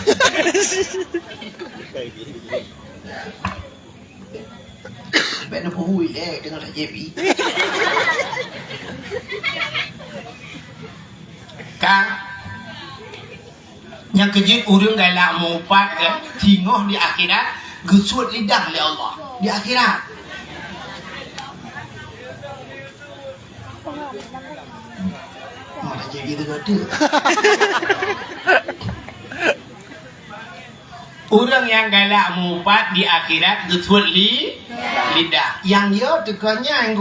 Bèk neupeuhui lé, deungon saja bi. Ka. Nyang keujeuet ureueng galak meuupat, kan? Singoh di akhirat, geusuet lidah lé Allah. di akhirat. Mana jadi gitu kata? Ureuëng nyang galak meuupat di akhirat geusuet li-, lidah. Nyang yo teuka nyang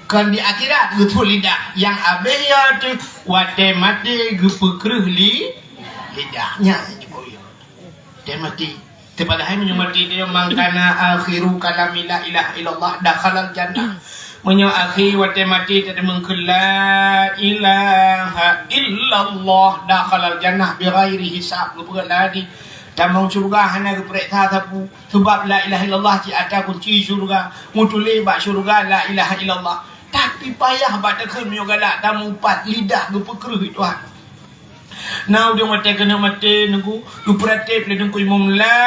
kon di akhirat geusuet lidah. Nyang abéh yo teuh watée maté geupeukreuh li-, lidah. Nyan nyang jeuet yo. Watée maté. Teupadahai meunyoe maté dia, "Man kana akhiru kalami la ilaha illallah dakhalal jannah." Meunyoe akhé watée maté teudeungoe keu la ilaha illallah dakhalal jannah bighairi hisab, geupeugah lagi. Tamong syeuruga hana geupeuriksa sapeue, sabab la ilaha illallah cit atra kunci syeuruga, meutuléh bak syeuruga la ilaha illallah. Tapi payah bak takheun meunyoe galak tameuupat lidah geupeukreuh Tuhan. Na udeueng watée keuneuk maté nunggu, geupeuratéb lé teungku imum, "La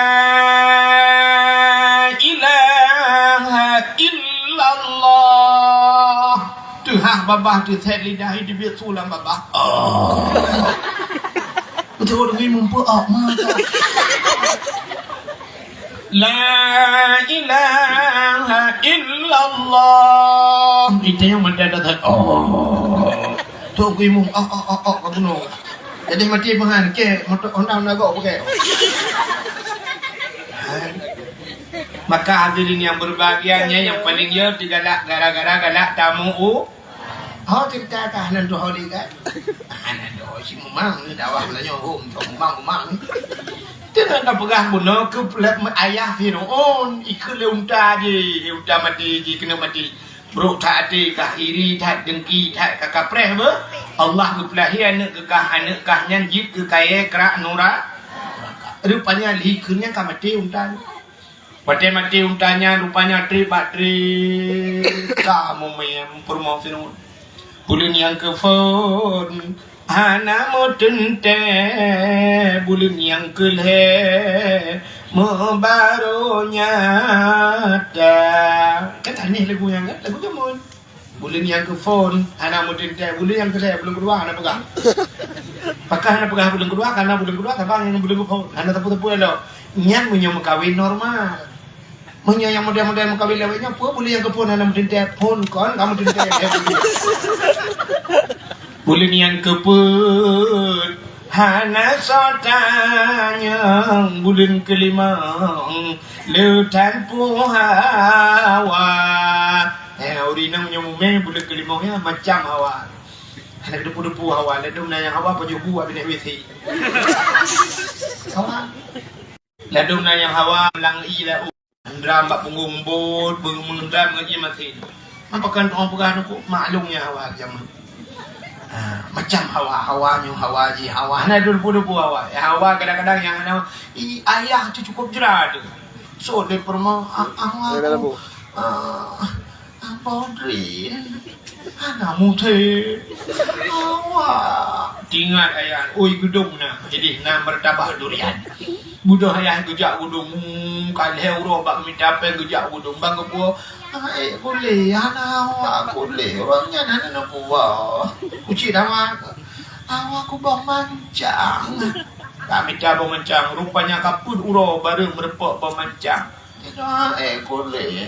ilaha illallah." Teuhah babah teuset lidah, teubiet su lam babah. Oh. Beutôi deungon imum peuok mata. "La ilaha illallah." Itu yang mata dah, oh. Tu aku imum, oh, oh, oh, oh, ka bunoe. Jadi mati pehan, ke, motor Honda, Honda gok pakai. Hai. Maka hadirin yang berbahagia, nyang paling yo teugalak gara-gara galak tamu u. Oh, cerita kah nan tu holi kan? Ah, nan tu si Mumang ni dakwah Melanyo hom, tu Mumang, Mumang ni. Teuka tapeugah bunoe keu ayah Firaun, ikheun lé unta jih, unta maté jih, keuneuk maté. Brok that até kah, iri that, dengki that, ka kapreh beuh. Allah geupeulahé aneuk keu kah, aneuk kah nyan jeuet keu kayée krak nura-, nuraka. Rupanya lheueh kheun nyan ka maté unta nyan. Watée maté unta nyan, rupanya treb bak treb ka mumé peurumoh Firaun. Buleuen nyang keuphon hana meuteuntée, buleuen nyang keulhée meubarô nyata. Kan aneh lagu nyan kan? Lagu jameun. Buleuen nyang keuphon hana meuteuntée, buleuen nyang keulhée, buleuen keudua hana peugah. Pakon hana peugah buleuen keudua? Karena buleuen keudua saban ngon buleuen keuphon, hana teupeu-teupeu lom. Nyan meunyoe meukawen normal. Meunyoe nyang model-model meukawen lawét nyan, peue buleuen nyang keuphon hana meuteuntée, phon kon ka meuteuntée. Buleuen nyang keupeuet hana soe tanyong, buleuen keulimong le that peue hawa. Eh, ureueng inong nyoe mumé buleuen keulimong nyan macam hawa. Hana depu-depu hawa, ladôm na nyang hawa pajoh bu abéh naik W C. Hawa. Ladôm na nyang hawa lam ie laôt. Dram bak punggong bot, beumeudram ngon ie masin. Pakon tu'oh peugah nyoe kok maklum nyan hawa jameun. Ha, macam hawa, hawa nyoe hawa jih, hawa. Hana depu-depu hawa. Ya, hawa kadang-kadang nyang hana, i, ayah tu cukup jera tu. So, dia pernah, ah, hawa tu, ah, Apa Odrin? Hana muté. Awak. Tingat ayah, oi geudong na. Jadi na martabak durian. Beudôh ayah geujak geudong. Hmm, ka lhée uroe bak mita péng geujak geudong. Bang geupeue, "Ai, kulé, hana awak kulé. Ureueng nyan hana neupeue." Kucit awak. "Awak kuboh mancang." Ka mita boh mancang. Rupanya ka peuet uroe barô meurumpok boh mancang. Tidak, eh, kulé.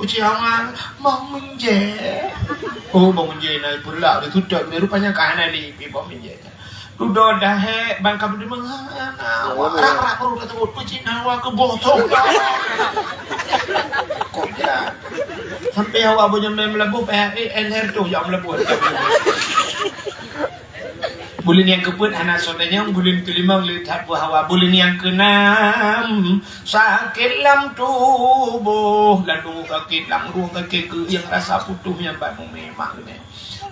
Uci awak, bang menje. Oh, bang menje na pulak di tutup. Rupanya ka hana lé pi bang menje. Dudoe dahé bang ka beudeungoe. Nah, awak rak-rak baru dah sebut. Uci awak keu bosong. Kok dia? Sampai awak punya main melebuh, eh, eh, L R tu yang melebuh. Buleuen nyang keupeuet hana soe tanyong, buleuen keulimong le that peue hawa, buleuen nyang keunam sakét lam tuboh, ladôm sakét lam rueng, sakét keuieng, rasa putôh nyang bak mumé mak geuh.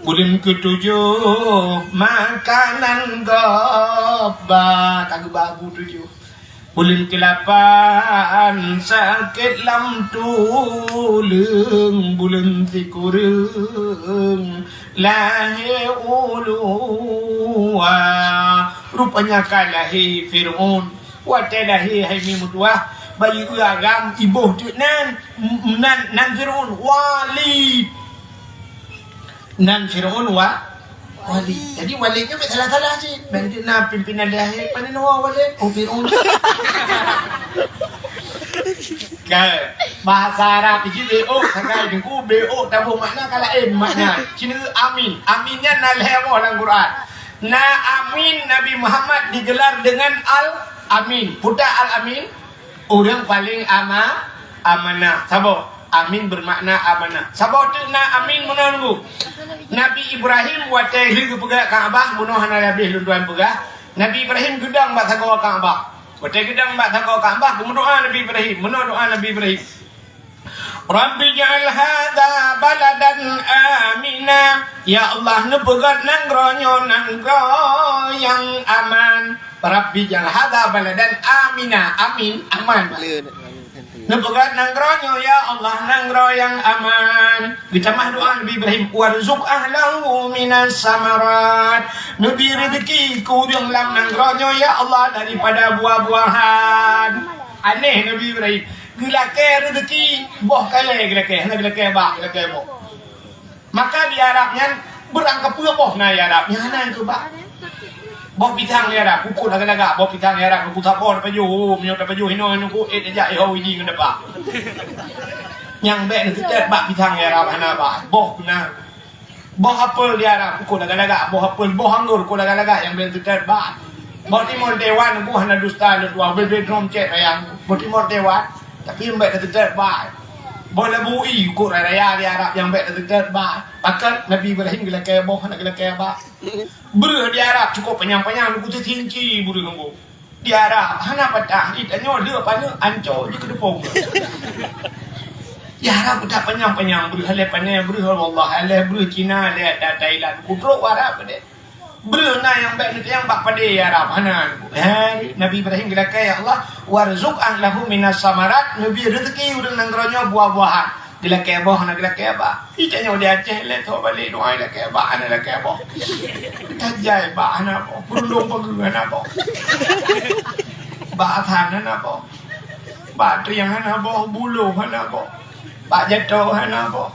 Buleuen keutujoh makanan gob ba, ka geuba bu tujoh. Buleuen keulapan sakét lam tuleueng, buleuen sikureueng lahé u luwa. Rupanya ka lahé Fir'aun. Watée lahé hai mi meutuwah, bayeue agam iboh teuk nan, nan, nan Fir'aun wali. Nan Fir'aun wa-, wali. Jadi wali nyoe bèk salah-salah cit. Bèk na pimpinan dahé, pane nyoe wali, oh, Fir'aun. Kan? Bahasa Arab jih B O sagai, Teungku, B O taboh makna ka laén makna. Cina amin. Amin nyan na lhèe boh lam Quran. Na amin Nabi Muhammad digelar dengan Al-Amin. Peue ta Al-Amin? Ureueng paleng ama-, amanah. Saboh. Amin bermakna amanah. Saboh teuk na amin meunan, Bu. Nabi Ibrahim watèe lheueh geupeugah Ka'bah, meunoe hana habéh lôn tuan peugah. Nabi Ibrahim geudong bak sagoe Ka'bah. Watèe geudong bak sagoe Ka'bah, geumeudoa Nabi Ibrahim. Meunoe doa Nabi Ibrahim. "Rabbi ij'al hadza baladan amina." Ya Allah, neupeugöt nanggroe nyoe nanggroe nyang aman. "Rabbi ij'al hadza baladan amina." Amin, aman. Neupeugöt nanggroe nyoe, ya Allah, nanggroe nyang aman. Geutamah doa Nabi Ibrahim, "Warzuq ahlahu minas samarat." Neubri rezeki keu ureueng lam nanggroe nyoe, ya Allah, daripada buah-buahan. Aneh Nabi Ibrahim. Geulakèe rezeki, boh kayèe geulakèe, hana geulakèe bak, geulakèe boh. Maka di Arab nyan, beurangkapeue boh na di Arab, nyan hana keu bak. Boh pisang di Arab, ukôt lagak-lagak, boh pisang di Arab, ukôt saboh tapajoh, oh, meunyoe tapajoh hinoe, hinoe ku, eh, tajak, eh, ho, idi ngon dapa. Nyang bèk neuseutôt bak pisang di Arab, hana bak, boh na. Boh apel di Arab, ukôt lagak-lagak, boh apel, boh anggô, ukôt lagak-lagak, nyang bèk neuseutôt bak. Boh timon Taiwan, boh hana dusta, lôn tuan, bèk-bèk drom cèt sayang, boh timon Taiwan. Tapi nyang bèk teuteuteuet bak. Boh labu ui, ukôt raya-raya di Arab nyang bèk teuteuteuet bak. Pakon Nabi Ibrahim geulakèe boh, hana geulakèe bak. Breuh di Arab cukôp panyang-panyang, lugu teusinci breuh ngon boh. Di Arab, hana patah, di tanyoe le paneuk anco jikeudeupông. Di Arab peutak panyang-panyang, breuh halèh pané, breuh wallah, halèh breuh Cina, halèh Thailand. Kudrop Arab deh. Breuh na nyang bèk neutanyong bak padé, ya Rabb, hana. Hai, Nabi Ibrahim geulakèe, "Ya Allah, warzuq ahlahu minas samarat," neubri rezeki ureueng nanggroe nyoe buah-buahan. Geulakèe boh, hana geulakèe bak. Ih, tanyoe di Aceh, lé tho balek doa lakèe bak, hana lakèe boh. Tajai bak, hana boh. Peurundong pageue, hana boh. Bak athan, hana boh. Bak triang, hana boh. Buloh, hana boh. Bak jato, hana boh.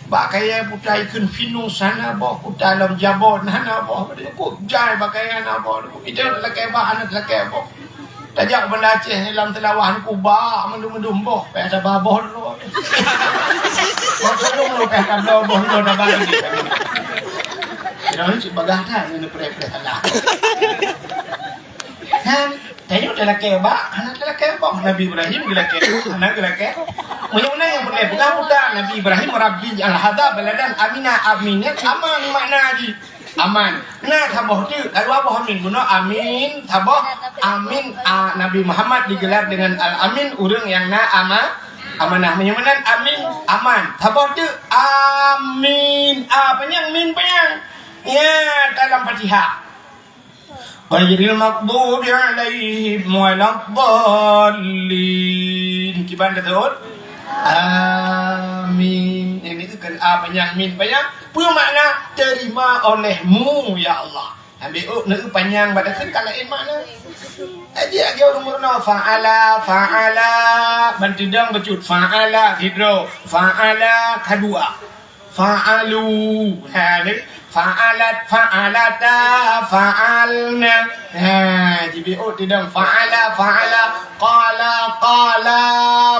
Bak kayèe puta ikheun pinus hana boh, puta lom jabon hana boh. Kok jai bak kayèe hana boh. Itu lakèe bak, hana lakèe boh. Tajak Banda Aceh lam Seulawah nyoe bak mandum-mandum boh, payah taba boh dulu. Boh dulu payah tabloe boh dulu taba lagi. Kira ni cit bagah that ngon preh-preh salah. Kan? Tanyoe talakèe bak, hana talakèe boh. Nabi Ibrahim geulakèe, hana geulakèe. Meunyoe na nyang peureulèe peugah buta Nabi Ibrahim, "Rabbi ij'al hadza baladan amina." Amin nyan aman makna jih. Aman. Na saboh teuk, ka dua boh amin. Bunoe amin, saboh amin, a, Nabi Muhammad digelar dengan Al-Amin, ureueng nyang na ama-, amanah. Meunyoe meunan amin, aman. Saboh teuk amin. A panyang, min panyang. Nya dalam Fatihah. Ghairil maghdubi 'alaihim waladdallin. Kiban taseut? Amin. Ini kan a panyang, min panyang. Peue makna? Terima oleh-Mu, ya Allah. Ambil u, na u panyang bak takheun ka laén makna. Aji lagèe ureueng meurunoe, fa'ala, fa'ala. Ban teudong bacut, fa'ala, sidroe. Fa'ala, kadua. Fa'alu. Ha, ni. Fa'alat, fa'alata, fa'alna. Ha, jibi u teudong. Fa'ala, fa'ala. Qala, qala.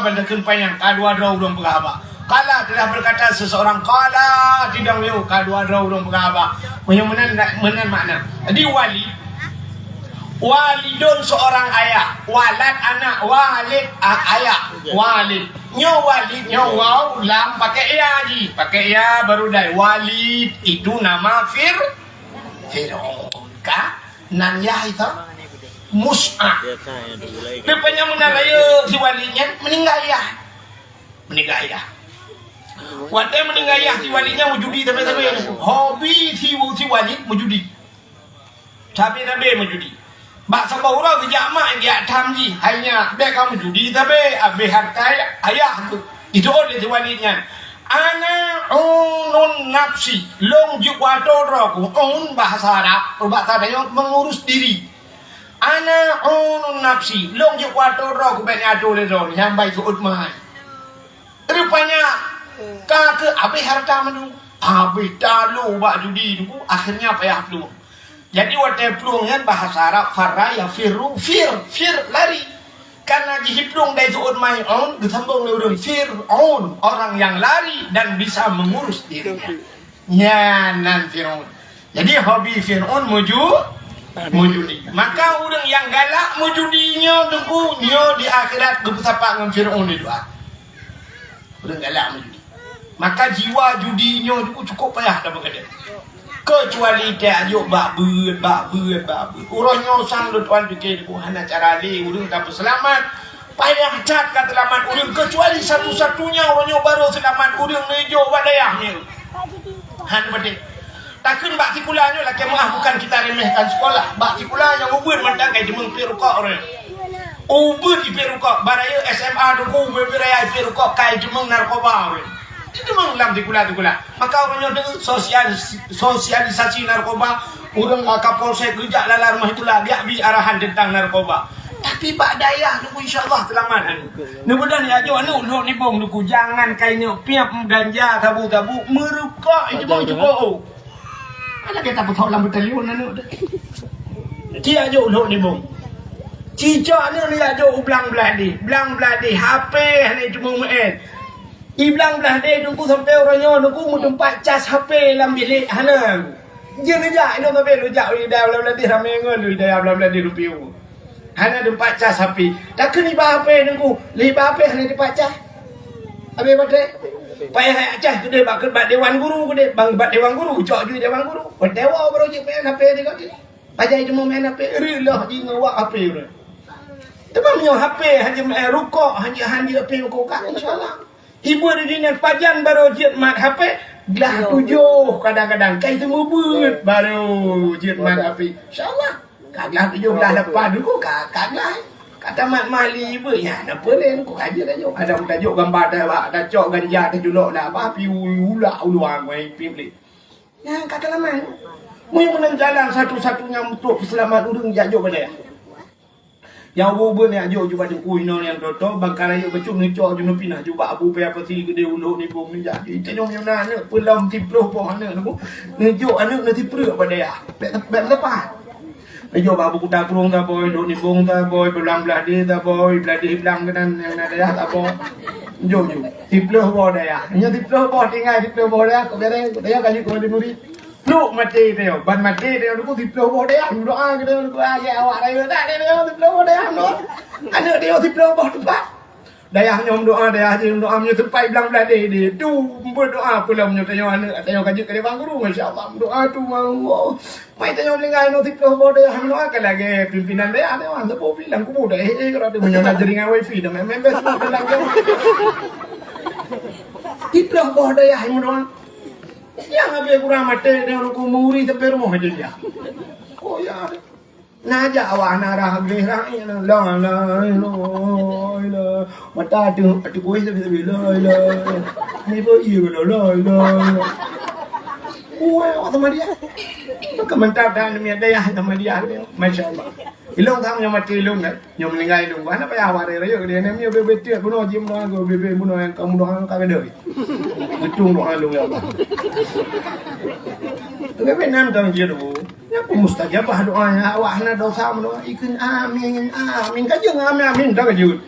Ban takheun panyang. Ka dua droe ureueng peugah haba. Qala, telah berkata seseorang. Qala, teudong yôh. Ka dua droe ureueng peugah haba. Meunyoe meunan, meunan makna. Jadi, wali. Walidun seorang ayah, walad anak, walid a-, ayah, walid. Nyoe walid, nyoe waw, lam pakai ya jih, pakai ya baru dai. Walid itu nama Fir-, Firaun. Ka? Nan yah itu Mus'ab. Rupanya meunan rayeuk si Walid nyan meuninggai yah. Meuninggai yah. Watèe meuninggai yah si Walid nyan meujudi sabe-sabe. Hobi si, si Walid meujudi. Sabe-sabe meujudi. Bak saboh uroe geujak mak geujak tham jih, "Hai nyak, bèk kamoe judi sabe, abéh hareuta ayah keuh." Jiteuôt lé si Walid nyan, "Ana unun nafsi, lôn jeuet keu atô droe keuh." Un bahasa Arab, bahasa tanyoe mengurus diri. "Ana unun nafsi, lôn jeuet keu atô droe keuh, bèk neuatô lé droe." Nyan bai seuôt mai. Rupanya, ka keuh abéh hareuta mandum. Abéh talo bak judi tu, akhirnya payah plueng. Jadi, watèe plueng nyan bahasa Arab, farra yafirru, fir, fir, lari. Karena jihiplong dari seuôt mai'un, geusambong lé ureuëng Fir'aun, orang yang lari dan bisa mengurus dirinya. Nyan nan Fir'aun. Jadi hobi Fir'aun muju, mujudi. Maka ureuëng nyang galak mujudi nyoe, Teungku, nyoe di akhirat geupeusapat ngon Fir'aun di doa. Ureuëng galak meujudi. Maka jiwa judi nyoe cukup payah tapeugah. Keucuali tajok bak beuet, bak beuet, bak beuet. Uroe nyoe sang lôn tuan pike, hana cara lé ureuëng tapeuselamat. Payah that ka seulamat ureuëng, keucuali satu-satunya uroe nyoe barô seulamat ureuëng neujok bak dayah nyoe. Hana beudeh. Takheun bak sikula nyoe lakée meuah, bukan kita remehkan sekolah. Bak sikula nyang ubeut mantong ka jimeueng pih rukok ureuëng. Ubeut jipih rukok, baraya S M A Teungku, ubé-bé raya jipih rukok, ka jimeueng narkoba ureuëng. Jimeueng lam sikula-sikula. Maka ureuëng nyoe deungon sosialis-, sosialisasi narkoba, ureuëng, ah, Kapolsek geujak lala rumoh sikula, geujak bi arahan teuntang narkoba. Tapi bak dayah Teungku, insya Allah seulamat aneuk. Neubeudôh jak jok aneuk lhok nibong Teungku, jangan kai neuk piep, ganja, sabu-sabu, meurukok, itu pun cukup. Alah, kita peuthok lam batalion aneuk tu. Ci jak jok lhok nibong. Cicok aneuk ni jak jok u blang blah deh. Blang blah deh, H P hana jiteumeu'en. I blang blah deh Teungku sampoe uroe nyoe Teungku meuteumpat cas H P lam bilék hana. Jeuet neujak, inong sabe neujak u dayah blang blah deh ramé ngon u dayah blang blah deh Lupiu. Hana teumpat cas H P. Takheun iba H P Teungku, lé iba H P hana teumpat cas. Habéh baterai. Payah cas keudeh bak, bak dewan guru keudeh, bang bak dewan guru, cok jih dewan guru. Watée woe barô jeuet meu'en H P di gob. Pajan jeuet meu'en H P, reuloh jih ngon wak H P ureuëng. Teuma meunyoe H P hana jeuet meu'en, rukok hana jeuet, hana jeuet H P rukok ka, insya Allah. Ibu di dinan pajan barô jeuet mat H P, glah tujoh kadang-kadang, kai teumeubeuet barô jeuet mat H P. Insya Allah. Ka glah tujoh, glah lapan tu ka, ka glah. Ka tamat mali beuh nyan, apa laén ku ka jeuet tajok. Ada tajok gambar dah, bak tacok ganja tajulok dah, bah, pi ulak uluang wai pi beli. Nyan ka teulaman. Meunyoe meunan jalan satu-satunya untuk peuseulamat ureuëng jak jok bak dayah. Nyang ubeut-ubeut jak jok ju bak teungku inoe nyang toto, bangka rayeuk bacut neucok ju neupinah ju bak Abu Paya Pasi keudeh ulok nibong neujak jih. Tanyoe meunyoe na aneuk peulom siplôh boh aneuk neubu-, neujok aneuk neusipreuk bak dayah. Bèk, bèk meusapat. Neujok bak Abu Kuta Krueng taboi, Lhok Nibong taboi, Blang Blahdeh taboi, Blahdeh Blang keunan nyang na dayah taboi. Jok ju. Siplôh boh dayah. Nyoe siplôh boh tinggai siplôh boh dayah, kok beureh, dayah ka jeuet keu murit. Pluek maté tanyoe, ban maté tanyoe Teungku siplôh boh dayah, meudoa keu tanyoe Teungku, ah, ya awak rayeuk that tanyoe siplôh boh dayah, meudoa. Aneuk tanyoe siplôh boh teumpat. Dayah nyoe meudoa, dayah jih meudoa, meunyoe teumpat i Blang Blahdeh deh, tu meudoa peulom nyoe tanyoe aneuk tanyoe ka jeuet keu dewan guru, masya Allah, meudoa tu, Allah. Mai tanyoe tinggai nyoe siplôh boh dayah, meudoa ka lagèe pimpinan dayah, dayah saboh pi lam kubu dah, eh, eh, kalau tu meunyoe na jaringan wifi dah, main-main best, main-main best. Siplôh boh dayah meudoa. Nyang habéh kurang maté, tanyoe Teungku meuri sampai rumoh aja dia. Oh, ya. Na jak awak na rah gleh rah, ya, la, la, la, la. Mata tu, tu kuih tapi, tapi, la, la, la. Ni pun iya, la, la, la, la. Kuih awak sama dia. Maka mantap dah, ni dayah sama dia. Masya Allah. Ilong sama yang mati ilong kan. Nyoe meuninggai lôn, hana payah waréh rayeuk dia, nyan nyoe bebe tiek bunoe jih bunoe, bebe bunoe nyang ka bunoe ka gadôh. Geutung doa lôn, ya Allah. Bebe nan tang jih tu. Nyan pun mustajabah doa nyan, awak hana dosa bunoe. Ikheun amin, amin. Ka jeuet amin, amin, dah ka jeuet.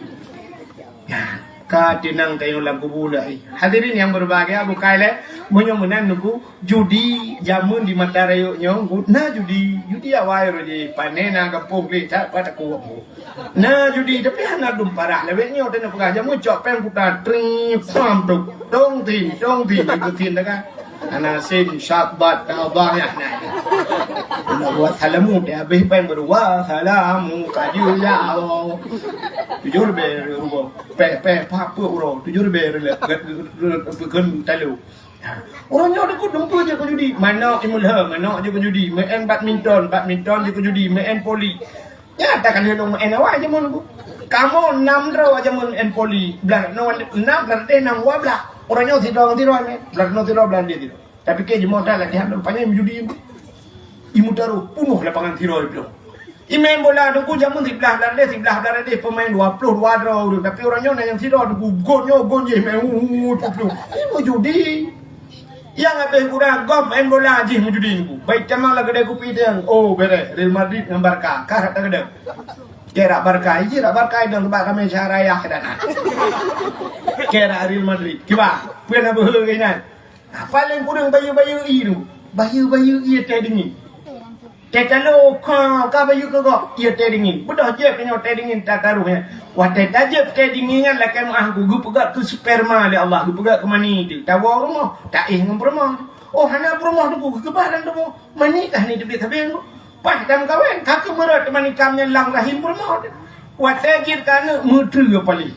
Nyan. Ka teunang tanyoe lam kubu lagèe. Hadirin yang berbahagia, bukai lé, meunyoe meunan Teungku, judi jameun di mata rayeuk nyoe, na judi, judi awai roh jih, pane na gampông gleh that pat takue. Na judi, tapi hana dum parah lé. Wék nyoe tanyoe peugah jameun cok péng puta, tring, pam, tuk, tong, ting, tong, ting, itu tin dah kan. Hana sin, syat, bat, tabah, ya, na. Nak buat salamu, dia habéh péng baru, wa salamu, kaju, ya Allah. Tujoh ribèe ribèe. Pèh, pèh, pah, peuet uroe, tujoh ribèe rilèe, gèt, gèt, gèt, gèt, talu. Ha. Uroe nyoe Teungku dumpeue jeuet keu judi. Manok imeulah, manok jeuet keu judi. Meu'en badminton, badminton jeuet keu judi. Meu'en voli. Nyan ata ka lheueh lôn meu'en awai jameun Teungku. Kamoe nam droe jameun meu'en voli. Blah noe nam, blah deh nam, dua blah. Uroe nyoe sidroe sidroe meu'en. Blah noe sidroe, blah deh sidroe. Tapi keu jimoe dah latihan, rupanya meujudi. Imeudaroh punoh lapangan sidroe bloe. Imeu'en bola Teungku jameun siblah blah deh, siblah blah deh, peumain dua ploh dua droe ureueng. Tapi uroe nyoe na nyang sidroe Teungku, gon nyoe, gon jih, main, uh, uh, uh, ploh. Ini meujudi. Nyang habéh kurang gom main bola jih meujudi Teungku. Baik camang lam keudè kupi teuh, oh, beres. Real Madrid ngon Barca, ka rata keudè. Kira Barca, iji rak Barca dong bak ramé syara yah dan. Kira Real Madrid. Kiba, peue na beuhe keunan. Paléng kureueng bayeue-bayeue ié tu. Bayeue-bayeue ié teh dingin. Teh talo ka, ka bayeue keu gob, ié teh dingin. Beudôh jieb nyoe teh dingin tataroh nyan. Watèe tajieb teh dingin nyan lakèe meu'ah geupeugöt keu sperma lé Allah, geupeugöt keu mani tu. Tawoe rumoh, taéh ngon peurumoh. Oh, hana peurumoh tu, geukeubah lam tuboh. Mani ka hana teubiet sabe nyoe. Paih tameukawen, ka keumeurot teuma nikam nyan lam rahim peurumoh tu. Watèe jeuet keu aneuk, meutreue paléh.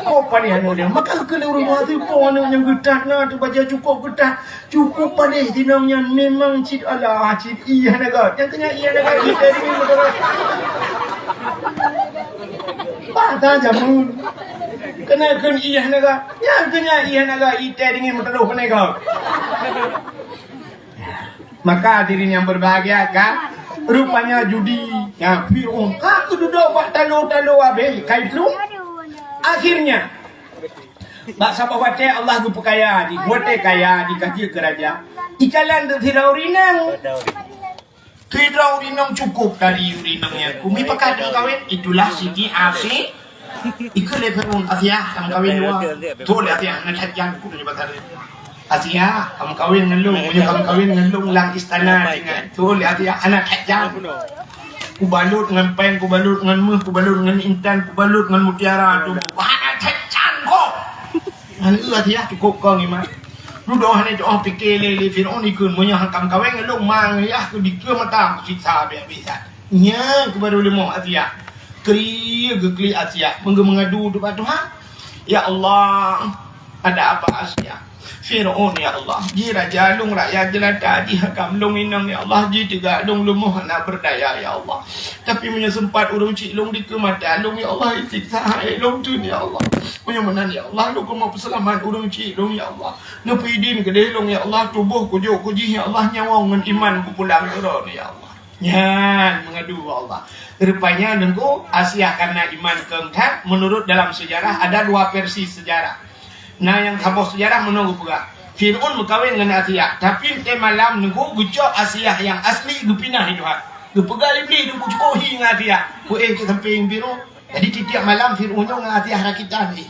Oh, paléh aneuk nyan. Maka keu lé ureueng tuha teupeue aneuk nyan geutat na, teuh bajèe cukôp geutat. Cukôp paléh inong nyan, memang cit alah, cit ié hana göt. Nyang keu nyan ié hana göt, ié teh dingin meuteurôh. Bah ta jameun. Keuneuk kheun ié hana göt. Nyang keu nyan ié hana göt, ié teh dingin meuteurôh keuneuk göt. Maka hadirin yang berbahagia kan, rupanya judi, ya, Fir'aun, ka geududoe bak talo-talo habéh, ka itreun. Akhirnya, bak saboh watèe Allah geupeukaya di, watèe kaya di, ka jeuet keu raja. Ikalon Firaun inong. Firaun inong cukôp dari inong nyan. Kumi pakat meukawen, itulah Siti Asi. Ikheun lé Firaun, "Asiah, tameukawen dua." Tuh lé Asiah, hana that jam, ku nyoe batara. "Asiah, tameukawen ngon lôn, meunyoe tameukawen ngon lôn lam istana tinggai." Tuh lé Asiah, hana that jam. Kubalot ngon péng, kubalot ngon méuh, kubalot ngon intan, kubalot ngon mutiara tu. Hana that jam kok. Hana Asiah cukôp kong iman. Dudoe hana doa pike lé, lé Firaun ikheun, "Meunyoe hana tameukawen ngon lôn, mang yah keu dikeue mata kusiksa habéh-habéh." Nyan keuh baru leumoh Asiah. Keu ié geuklik Asiah, meungeumengadu ubak Tuhan. "Ya Allah, ada apa Asiah?" "Firaun, ya Allah, jih raja lôn, rakyat jeulata, jih hakam lôn inong, ya Allah, jih teuga lôn leumoh hana berdaya, ya Allah. Tapi meunyoe seumpat ureueng chik lôn dikeue mata lôn, ya Allah, isiksa hai lôn teun, ya Allah. Meunyoe meunan, ya Allah, lôn keuneuk peuseulamat ureueng chik lôn, ya Allah. Neupeuidin keudeh lôn, ya Allah, tuboh kujok keu jih, ya Allah, nyawa ngon iman kupulang keu droeneuh, ya Allah." Nyan meungadu bak Allah. Rupanya Teungku, Asiah karena iman keu that, menurut dalam sejarah ada dua versi sejarah. Na nyang saboh sejarah meunoe geupeugah, Fir'aun meukawen ngon Asiah, tapi teuh malam Teungku geucok Asiah nyang asli geupinah di Tuhan. Geupeugah Iblih Teungku cukôp hi ngon Asiah. Weueh keu sampéng Fir'aun. Jadi tiep-tiep malam Fir'aun nyoe ngon Asiah rakitan jih.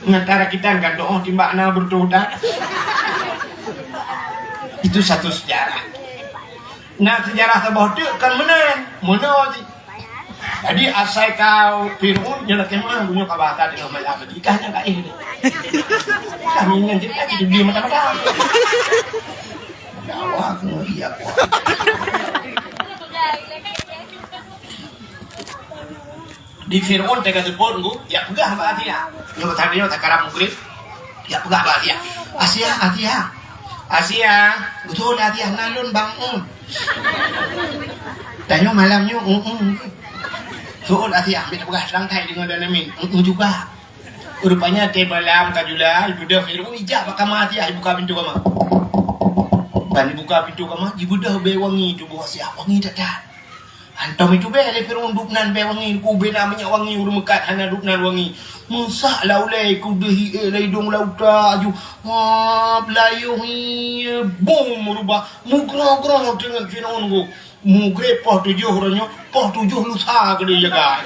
Ngon ta rakitan kan doh timbak na beureutoh that. Itu satu sejarah. Na sejarah saboh teuk kan meunan, meunoe jih. Jadi asai ka Fir'aun nyoe lakèe meu'ah, nyoe ka bahasa di dalam ayat tadi. Kah nyan ka éh deh. Kami nyan cerita kita diam mata-mata. Dakwah keu iya kuat. Di Fir'aun teuka seupôt, Bu, jak peugah bak Asiah. Nyoe tadi nyoe takaram mugrib. Jak peugah bak Asiah. "Asiah, Asiah. Asiah, beutôi Asiah na lôn bang, um." Tanyoe malam nyoe, um, um. Su'ul Asiah, ambil peugah serangkai deungon Danamin. Um, um juga. Rupanya teuh malam ka jula, ibeudôh Fir'aun ijak bak kama Asiah, ibuka pintoe kama. Ban ibuka pintoe kama, ibeudôh bèe wangi tuboh Asiah, wangi that-that. Hantom itu bèe lé Fir'aun dubnan bèe wangi, ku bèe na minyeuk wangi ureueng meukat hana dubnan wangi. Meusak lam ulèe, ku deuh hi ék lam idông lam utak aju. Ha, beulayôh hi, bum meurubah. Mugroe-groe teungeut Fir'aun ku. Mugreb poh tujoh uroe nyoe, poh tujoh lusa keudeh jaga.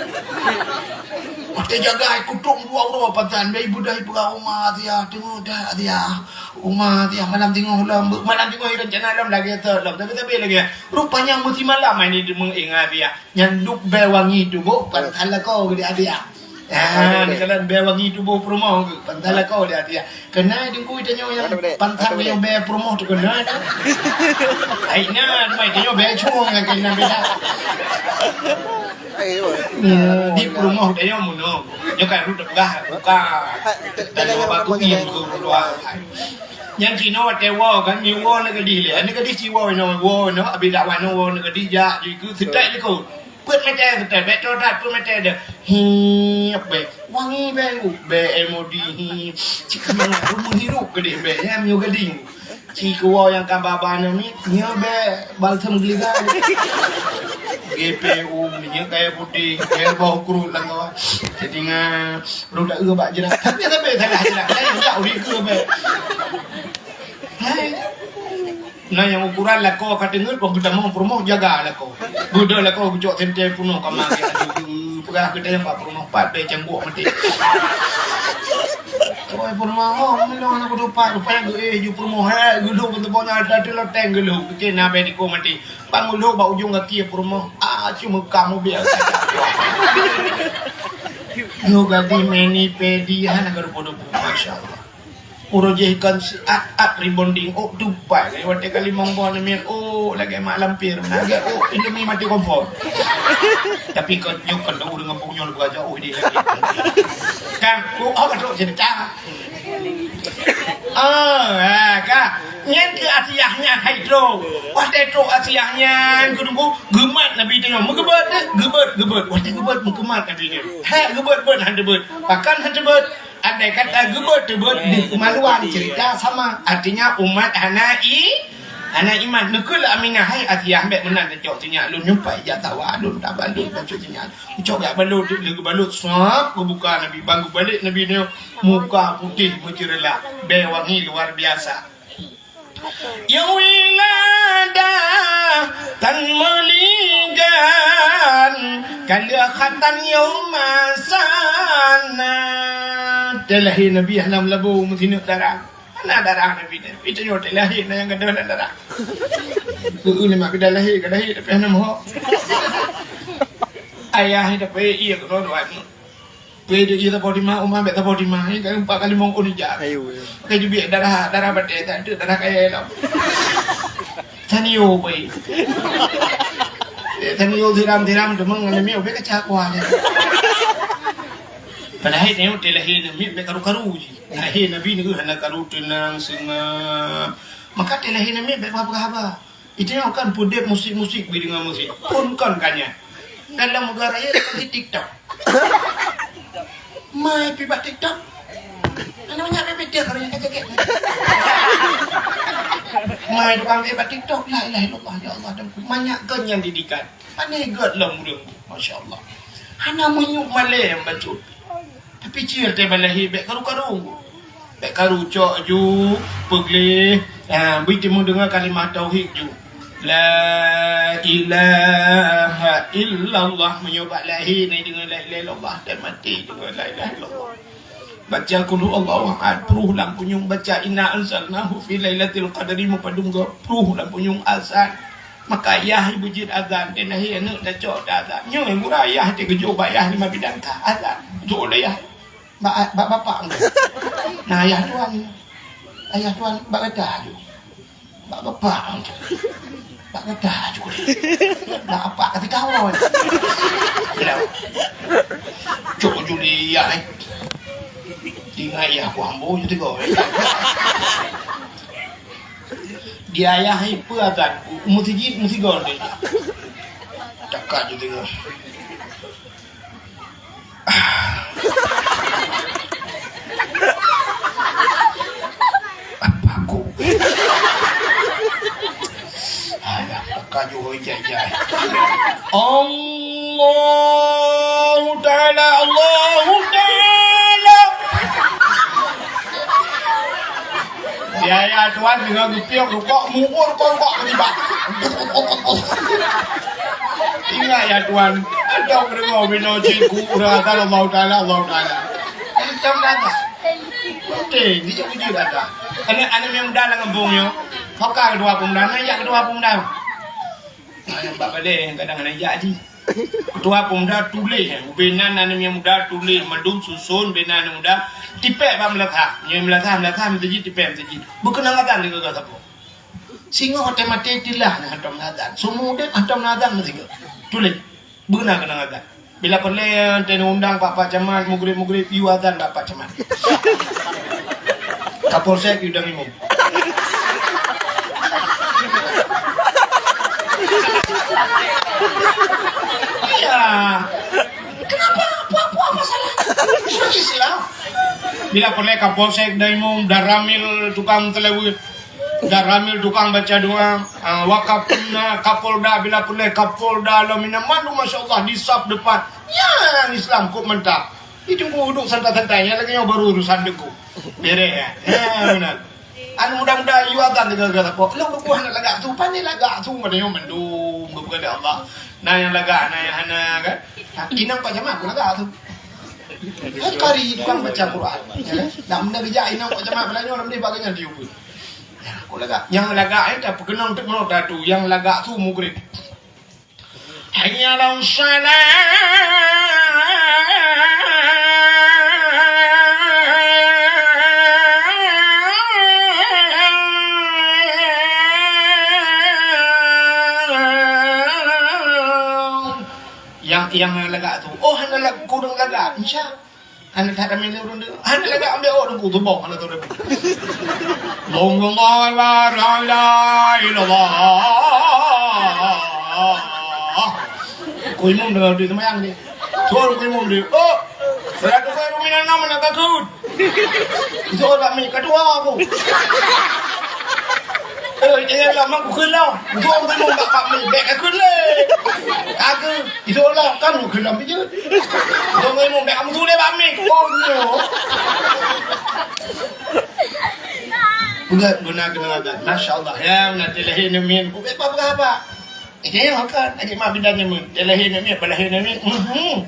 Watèe jaga kutrok dua uroe pansan, bèe ibeudôh ipeugah uma Asiah, teungeut that Asiah. Uma Asiah malam singoh lom, malam singoh rencana lom lagèe sot lom. Tapi-tapi lagèe Rupanya meusimalam ai ni deungon ingat Asiah. Nyan duek bèe wangi tuboh pansan lakoe geuh di Asiah. Ah, ni kalau bèe wangi tuboh peurumoh geuh pansan lakoe di Asiah. Keunan Teungku tanyoe nyang pansan nyoe bèe peurumoh tu keunan. Ai na, mai tanyoe bèe cueng nyang keunan beda. Hmm, di peurumoh tanyoe meunoe. Nyoe kan rot peugah buka. Tanyoe bak kuiem keu dua. Nyang sinoe watèe woe kan, nyoe woe aneuk gadih lé. Aneuk gadih ci woe inoe, woe inoe, abéh dakwah nyoe woe aneuk gadih jak, jikeu seutek likot. Peuet meter seutek, bèk trok that, peuet meter deh. Hi, bèe. Wangi bèe, bèe M O D, hi. Cit ka mangat, rumoh hirup gadih bèe, nyan nyoe gadih. Ci keu woe nyang ka ba-ba nyoe mi, nyoe bèe balsam geuliga. G P U, minyeuk kayèe putéh, bèe boh kruet lam kawan. Jadi ngan Rôh dak eu bak jeurat. Tapi, tapi salah jeurat. Saya tidak urus ke, bèe. Hai. Na nyang ukuran lakoe ka teungeut, bak geutamong peurumoh jaga lakoe. Geudoe lakoe geucok senter peunoh ka magai. Aduh, peugah geutanyoe bak peurumoh pat bèe cangguek maté. Oi peurumoh, oh, meunyoe aneuk kudu pat, rupanya geuéh ju peurumoh, hei, geulhok beutôi nyan, ada loteng geulhok, keucil na bèe diko maté. Ban geulhok bak ujong gaki peurumoh, ah, cuma kamu biasa. Yo gadih meni pedi, hana garu podo, masya Allah. Uroe jih kon siat-at rebonding, oh, tupai lé watèe ka limong boh namiet, oh, lagèe mak lampir, lagèe, oh, Indomie mati kompor. Tapi kon nyoe kon ureueng gampông nyoe leubeh aja, oh, idéh lagèe. Kang, oh, oh, trok cerita. Oh, ha, ka. Nyan keuh Asiah nyan hai trok. Watèe trok Asiah nyan, keuneuk geumat Nabi teuh. Meugeubeuet teuh, geubeuet, geubeuet. Watèe geubeuet, meugeubeuet Nabi teuh. Hèk geubeuet, beuet, han teubeuet. Pakon han teubeuet? Andai kata geubeuet teubeuet, bu keumaluan cerita sama. Artinya umat hana i-, hana iman. Neukheun lé Aminah, "Hai Asiah, bèk meunan tacok sinyak lôn, nyumpai jak sawa lôn, tabalot bacut sinyak. Cok jak balot, lheuh geubalot, sab geubuka Nabi, ban geubalek Nabi nyoe muka putéh meuceureulak, bèe wangi luar biasa." Nyang wiladah tan meuligan, ka lheueh khatan nyoe masa na. Teulahé Nabi hana meulabô meusineuk darah. Hana darah Nabi nyan. Itu nyoe teulahé na nyang gadôh lam darah. Heeh, nyan mak keudah lahé, ka lahé tapi hana meuhok. Ayah nyan tapi iya keunoe doa nyoe. Peuduek ie saboh di ma, uma bèk saboh di ma, ie ka empat kali mongkon ija. Ayo, ayo. Pakai jubiek darah, darah batèe, tak ada darah kaya lom. Sanio pui. Eh, sanio siram-siram teumang ngon lemiek bèk kaca kuah je. Padahai nyoe teuh lahé namiet bèk karu-karu je. Lahé Nabi nyoe hana karu, teunang, seungap. Maka teuh lahé namiet bèk peugah haba. Itu nyoe kan peudeuh musik-musik bri deungon musik. Pun kon ka nyan. Dalam negara ya di TikTok. Mai pi bak TikTok. Ana banyak bebeda kalau yang kecek. Mai tukang pi bak TikTok, la ilaha illallah, ya Allah, dan banyak kon nyang didikan. Aneh gèt lom ureueng, masya Allah. Hana meunyoe malèe bacut. Tapi cit teuh ban lahé bèk karu-karu. Bèk karu cok ju, peugleh, ha, bri teumeudeungoe kalimah tauhid ju. La ilaha illallah, meunyoe bak lahé na deungoe la ilaha illallah, dan maté deungoe la ilaha illallah. Baca qul huwallahu ahad, pruh lam punyueng, baca inna anzalnahu fi lailatul qadri, meupadum goe, pruh lam punyueng azan. Maka yah beujeuet azan, dan lahé aneuk tacok teuh azan. Nyoe gura yah teuh geujok bak yah lima bidang ka azan. Jok lé yah. Bak, bak bapak engkau. Nah, ayah tuan. Ayah tuan, bak gata aju. Bak bapak engkau. Bak gata aju. Bak apak kata kawan. Cok juli ya, eh. Tinggai ya, aku ambo je tiga, eh. Di ayah ipe akan. Mesti jid, mesti gol dia. Cakap je tiga. Apa aku? Alah, kaju hoi jai-jai. Allahu Ta'ala, Allahu Ta'ala. Ya, ya, Tuhan, dengan gepiok rukok, muur rukok-rukok ketiba. Ingat ya, Tuhan, ada pendengar bila cikgu, udah kata Allahu Ta'ala, Allahu Ta'ala. Macam dah. Okey, dia puji dah. Anak-anak yang muda dalam kampung ni, kau kan kedua pemuda, anak yang kedua pemuda. Nah, yang bak balai yang kadang anak jak ji. Ketua pemuda tuléh, eh, ubé nan aneuk muda tuléh, mandum suson, ubé nan aneuk muda, tipék bak meulasah. Nyoe meulasah, meulasah, meuseujid, tipék meuseujid. Beukeunong azan di geuga sapo. Singoh watèe maté tilah nyan hantom azan. Seumeu udép hantom azan meusigoe. Tuléh. Beukeunong azan. Bila peureulèe teuh undang bak Pak Camat, mugrib-mugrib, yue azan bak Pak Camat. Kapolsek yue dang imum. Iya. Kenapa? Apa, apa, apa salah? Islam. Bila peureulèe Kapolsek dang imum, Danramil tukang seulaweuet, Danramil tukang baca doa, ah, Wakapolna, Kapolda, bila peureulèe Kapolda, lom inan mandum, masya Allah, di saf depan. Nyan Islam kok mantap. Di Teungku duduk santai-santai, nyang lagèe nyoe baru urusan Teungku. Beres, ya. Ya, benar. Mudah-mudahan yue azan deungon sapo. Lôn buku hana lagak su, pane lagak su meunyoe mandum geupeugah lé Allah. Na nyang lagak, na nyang hana kan. Inong Pak Camat pun lagak su. Kan kari tukang baca Quran. Ya kan? Dak meunyoe geujak inong Pak Camat beulaju lam deh bak nyan diubeut. Ya, kok lagak. Nyang lagak eh tak peukeunong teuk meunyoe tatu, nyang lagak su mugrib. Hayya 'alas shalah. Nyang, nyang lagak su. Oh, hana lag-, kureueng lagak. Insya. Hana that ramé lé ureueng deungoe. Hana lagak ambek awak Teungku, tuboh hana tahu dah. Allahu Akbar, la ilaha illallah. Ku imum deungoe di seumayang ni. Suruh ku imum di. Oh, salatu khairum minan naum, mana takut? Itu orang mi kedua aku. Eh, dia lama ku kena. Itu orang tu bak bak mi, bek aku le. Aku Isolah kan lu keulam bijeu. Dong ilmu bèk kamu tuléh bak mic. Oh, no. Peugah guna keuneuk adat. Masya Allah. Ya, na teulahé neumiet. Ubé apa peugah apa? Ini yang makan. Lagi mak bidan nyemen. Teulahé neumiet, balahé neumiet. Mhm.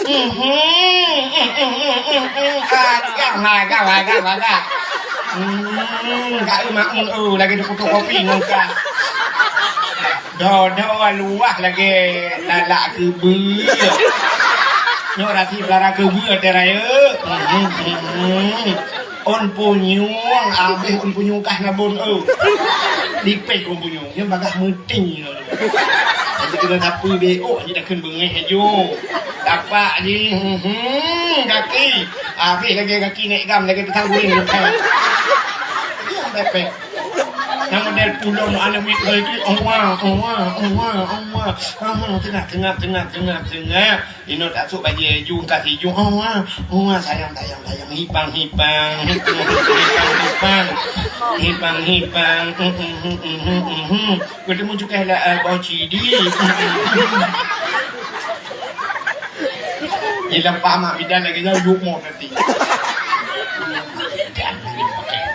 Mhm. Mhm. Agak, agak, agak, agak. Hmm, kak makmun, oh, lagi dikutuk kopi ngon kak. Dodo luwah lagèe lalak keubeue. Nyoe rati pelara keubeue watèe rayeuk. Hmm, hmm, hmm. Ôn punyueng, abéh ôn punyueng kah nabôn, oh. Lipéh ôn punyueng, nyoe bagah meuting nyoe. Jadi kena sapeue bék, oh, jadi takheun beungéh aju. Tapak jih, hmm, hmm, gaki. Abéh lagèe gaki nèk gam, lagèe pisang guring. Iya, pepek. Nyang model pulom aneuk miet lagèe, owa, owa, owa, owa. Ah, tengah, tengah, tengah, tengah, tengah. Inoe tasôk bajèe ju, ka siju, owa, owa, sayang, sayang, sayang. Hipang, hipang, hipang, hipang, hipang. Hipang, hipang, hmm, hmm, hmm, hmm, hmm, hmm. Geuteumu cukai la, eh, bau cidi. Ilong pamak bidan lagèe nyan, yuk mo nanti.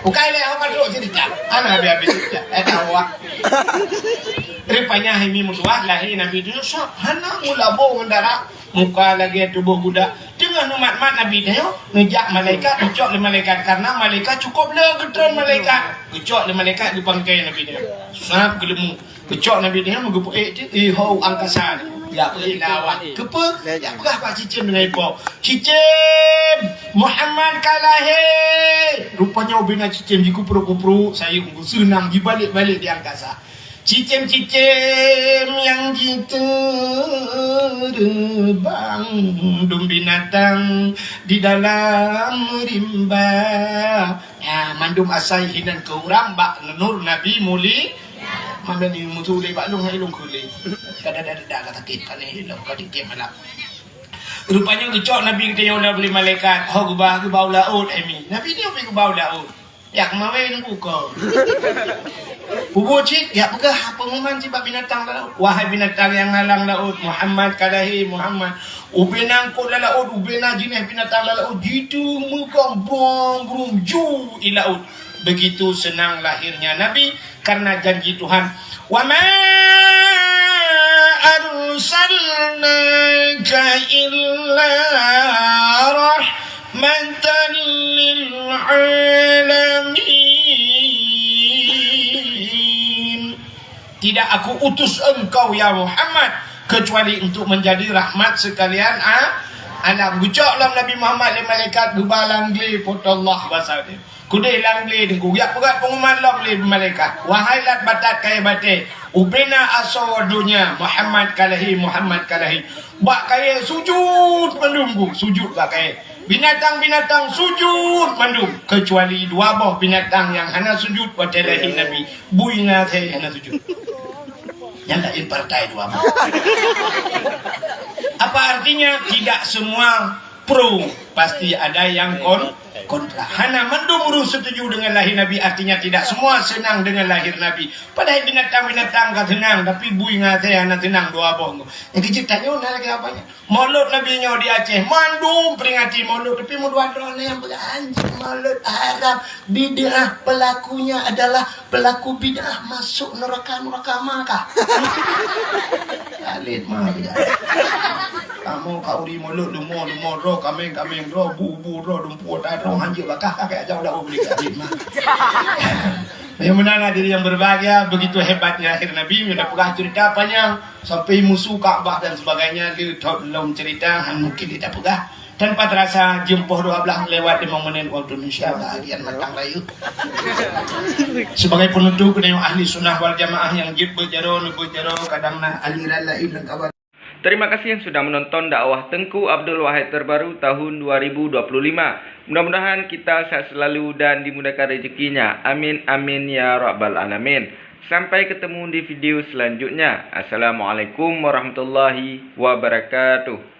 Bukai lé, apa tu cerita? Ana habis-habis cerita. Eh, tahu ah. Rupanya hai mi meutuah lahé Nabi Yusuf. Hana meulabô ngon darah. Muka lagèe tuboh budak. Teungoh neumat-mat Nabi nyoe, neujak malaikat, geucok lé malaikat. Karena malaikat cukôp le geutreun malaikat. Geucok lé malaikat geupangkai Nabi nyoe. Sab geuleumu. Geucok Nabi nyoe, meugeupeuék teuk, eh, ho angkasa. Ya peuék lawah. Keupeue? Ya peugah bak cicém deungon ipo. Cicém, Muhammad ka lahé. Rupanya ubena cicém jikupruek-kupruek, sayeuem geuseunang jibalek-balek di angkasa. Cicém-cicém nyang jiteubang, dum binatang di dalam rimba. Ya, mandum asai hinan keu urang bak nur Nabi Muli. Mana ni mutu lé bak lôn, hai lôn keu lé. Kadada-dada ka sakét, pane lôn ka dikém malam. Rupanya geucok Nabi geutanyoe lom lé malaikat. Ho geuba, geuba u laôt, hai mi. Nabi nyoe pi geuba u laôt. Jak mawé nunggu ko. Pubuet cit, jak peugah pengumuman cit bak binatang lam laôt. Wahai binatang nyang na lam laôt, Muhammad ka lahé, Muhammad. Ubena eungkôt lam laôt, ubena jinéh binatang lam laôt, jitu meugong brong-brong ju i laôt. Begitu senang lahirnya Nabi karena janji Tuhan. Wa ma arsalnaka illa rahmatan lil alamin. Tidak aku utus engkau, ya Muhammad, kecuali untuk menjadi rahmat sekalian a-, alam. Geucok lom Nabi Muhammad lé malaikat geuba lam glé Po teu Allah basa dia. Keudeh lam glé teungku, geujak peugah pengumuman lom lé malaikat. Wahai lat batat kayèe batèe, ubena asoe donya, Muhammad ka lahé, Muhammad ka lahé. Bak kayèe sujut mandum, sujut bak kayèe. Binatang-binatang sujut mandum, kecuali dua boh binatang nyang hana sujut watèe lahé Nabi. Bui ngon asèe hana sujut. Nyan dak partai dua boh. Apa artinya? Tidak semua pro Pasti ada yang kon kontra. Hana mandum ureuëng setuju dengan lahir Nabi, artinya tidak semua senang dengan lahir Nabi. Padahai binatang-binatang ka seunang, tapi bui ngon asèe hana seunang dua boh. Nyang keuh jeuet tanyoe na lagèe apa nyan? Maulud Nabi nyoe di Aceh, mandum peringati Maulud, tapi meudua droe na nyang peugah anjing Maulud haram, bid'ah, pelakunya adalah pelaku bid'ah masuk neraka, neraka Makkah. Alit mah bid'ah. Kamoe ka uri Maulud, leumo, leumo droe, kaméng, kaméng droe, bu, bu droe, dumpeue ata droe, hanjeuet bakah, kakek aja udah beli alit mah. Yang benar hadirin yang berbahagia, begitu hebatnya lahir Nabi, meunyoe peugah cerita panjang, sampai musuh Ka'bah dan sebagainya, le thot lom cerita, han mungkin kita peugah. Tanpa terasa, jeuem poh dua belas lewat lima menit waktu Indonesia bahagian matang rayeuk. Sebagai penutup, keuneuk ahli sunnah wal jamaah nyang jeuet beujaroe, neubeujaroe, kadang na aliran laén lam kawan. Terima kasih yang sudah menonton dakwah Tengku Abdul Wahid terbaru tahun dua ribu dua puluh lima. Mudah-mudahan kita sehat selalu dan dimudahkan rezekinya. Amin, amin, ya rabbal alamin. Sampai ketemu di video selanjutnya. Assalamualaikum warahmatullahi wabarakatuh.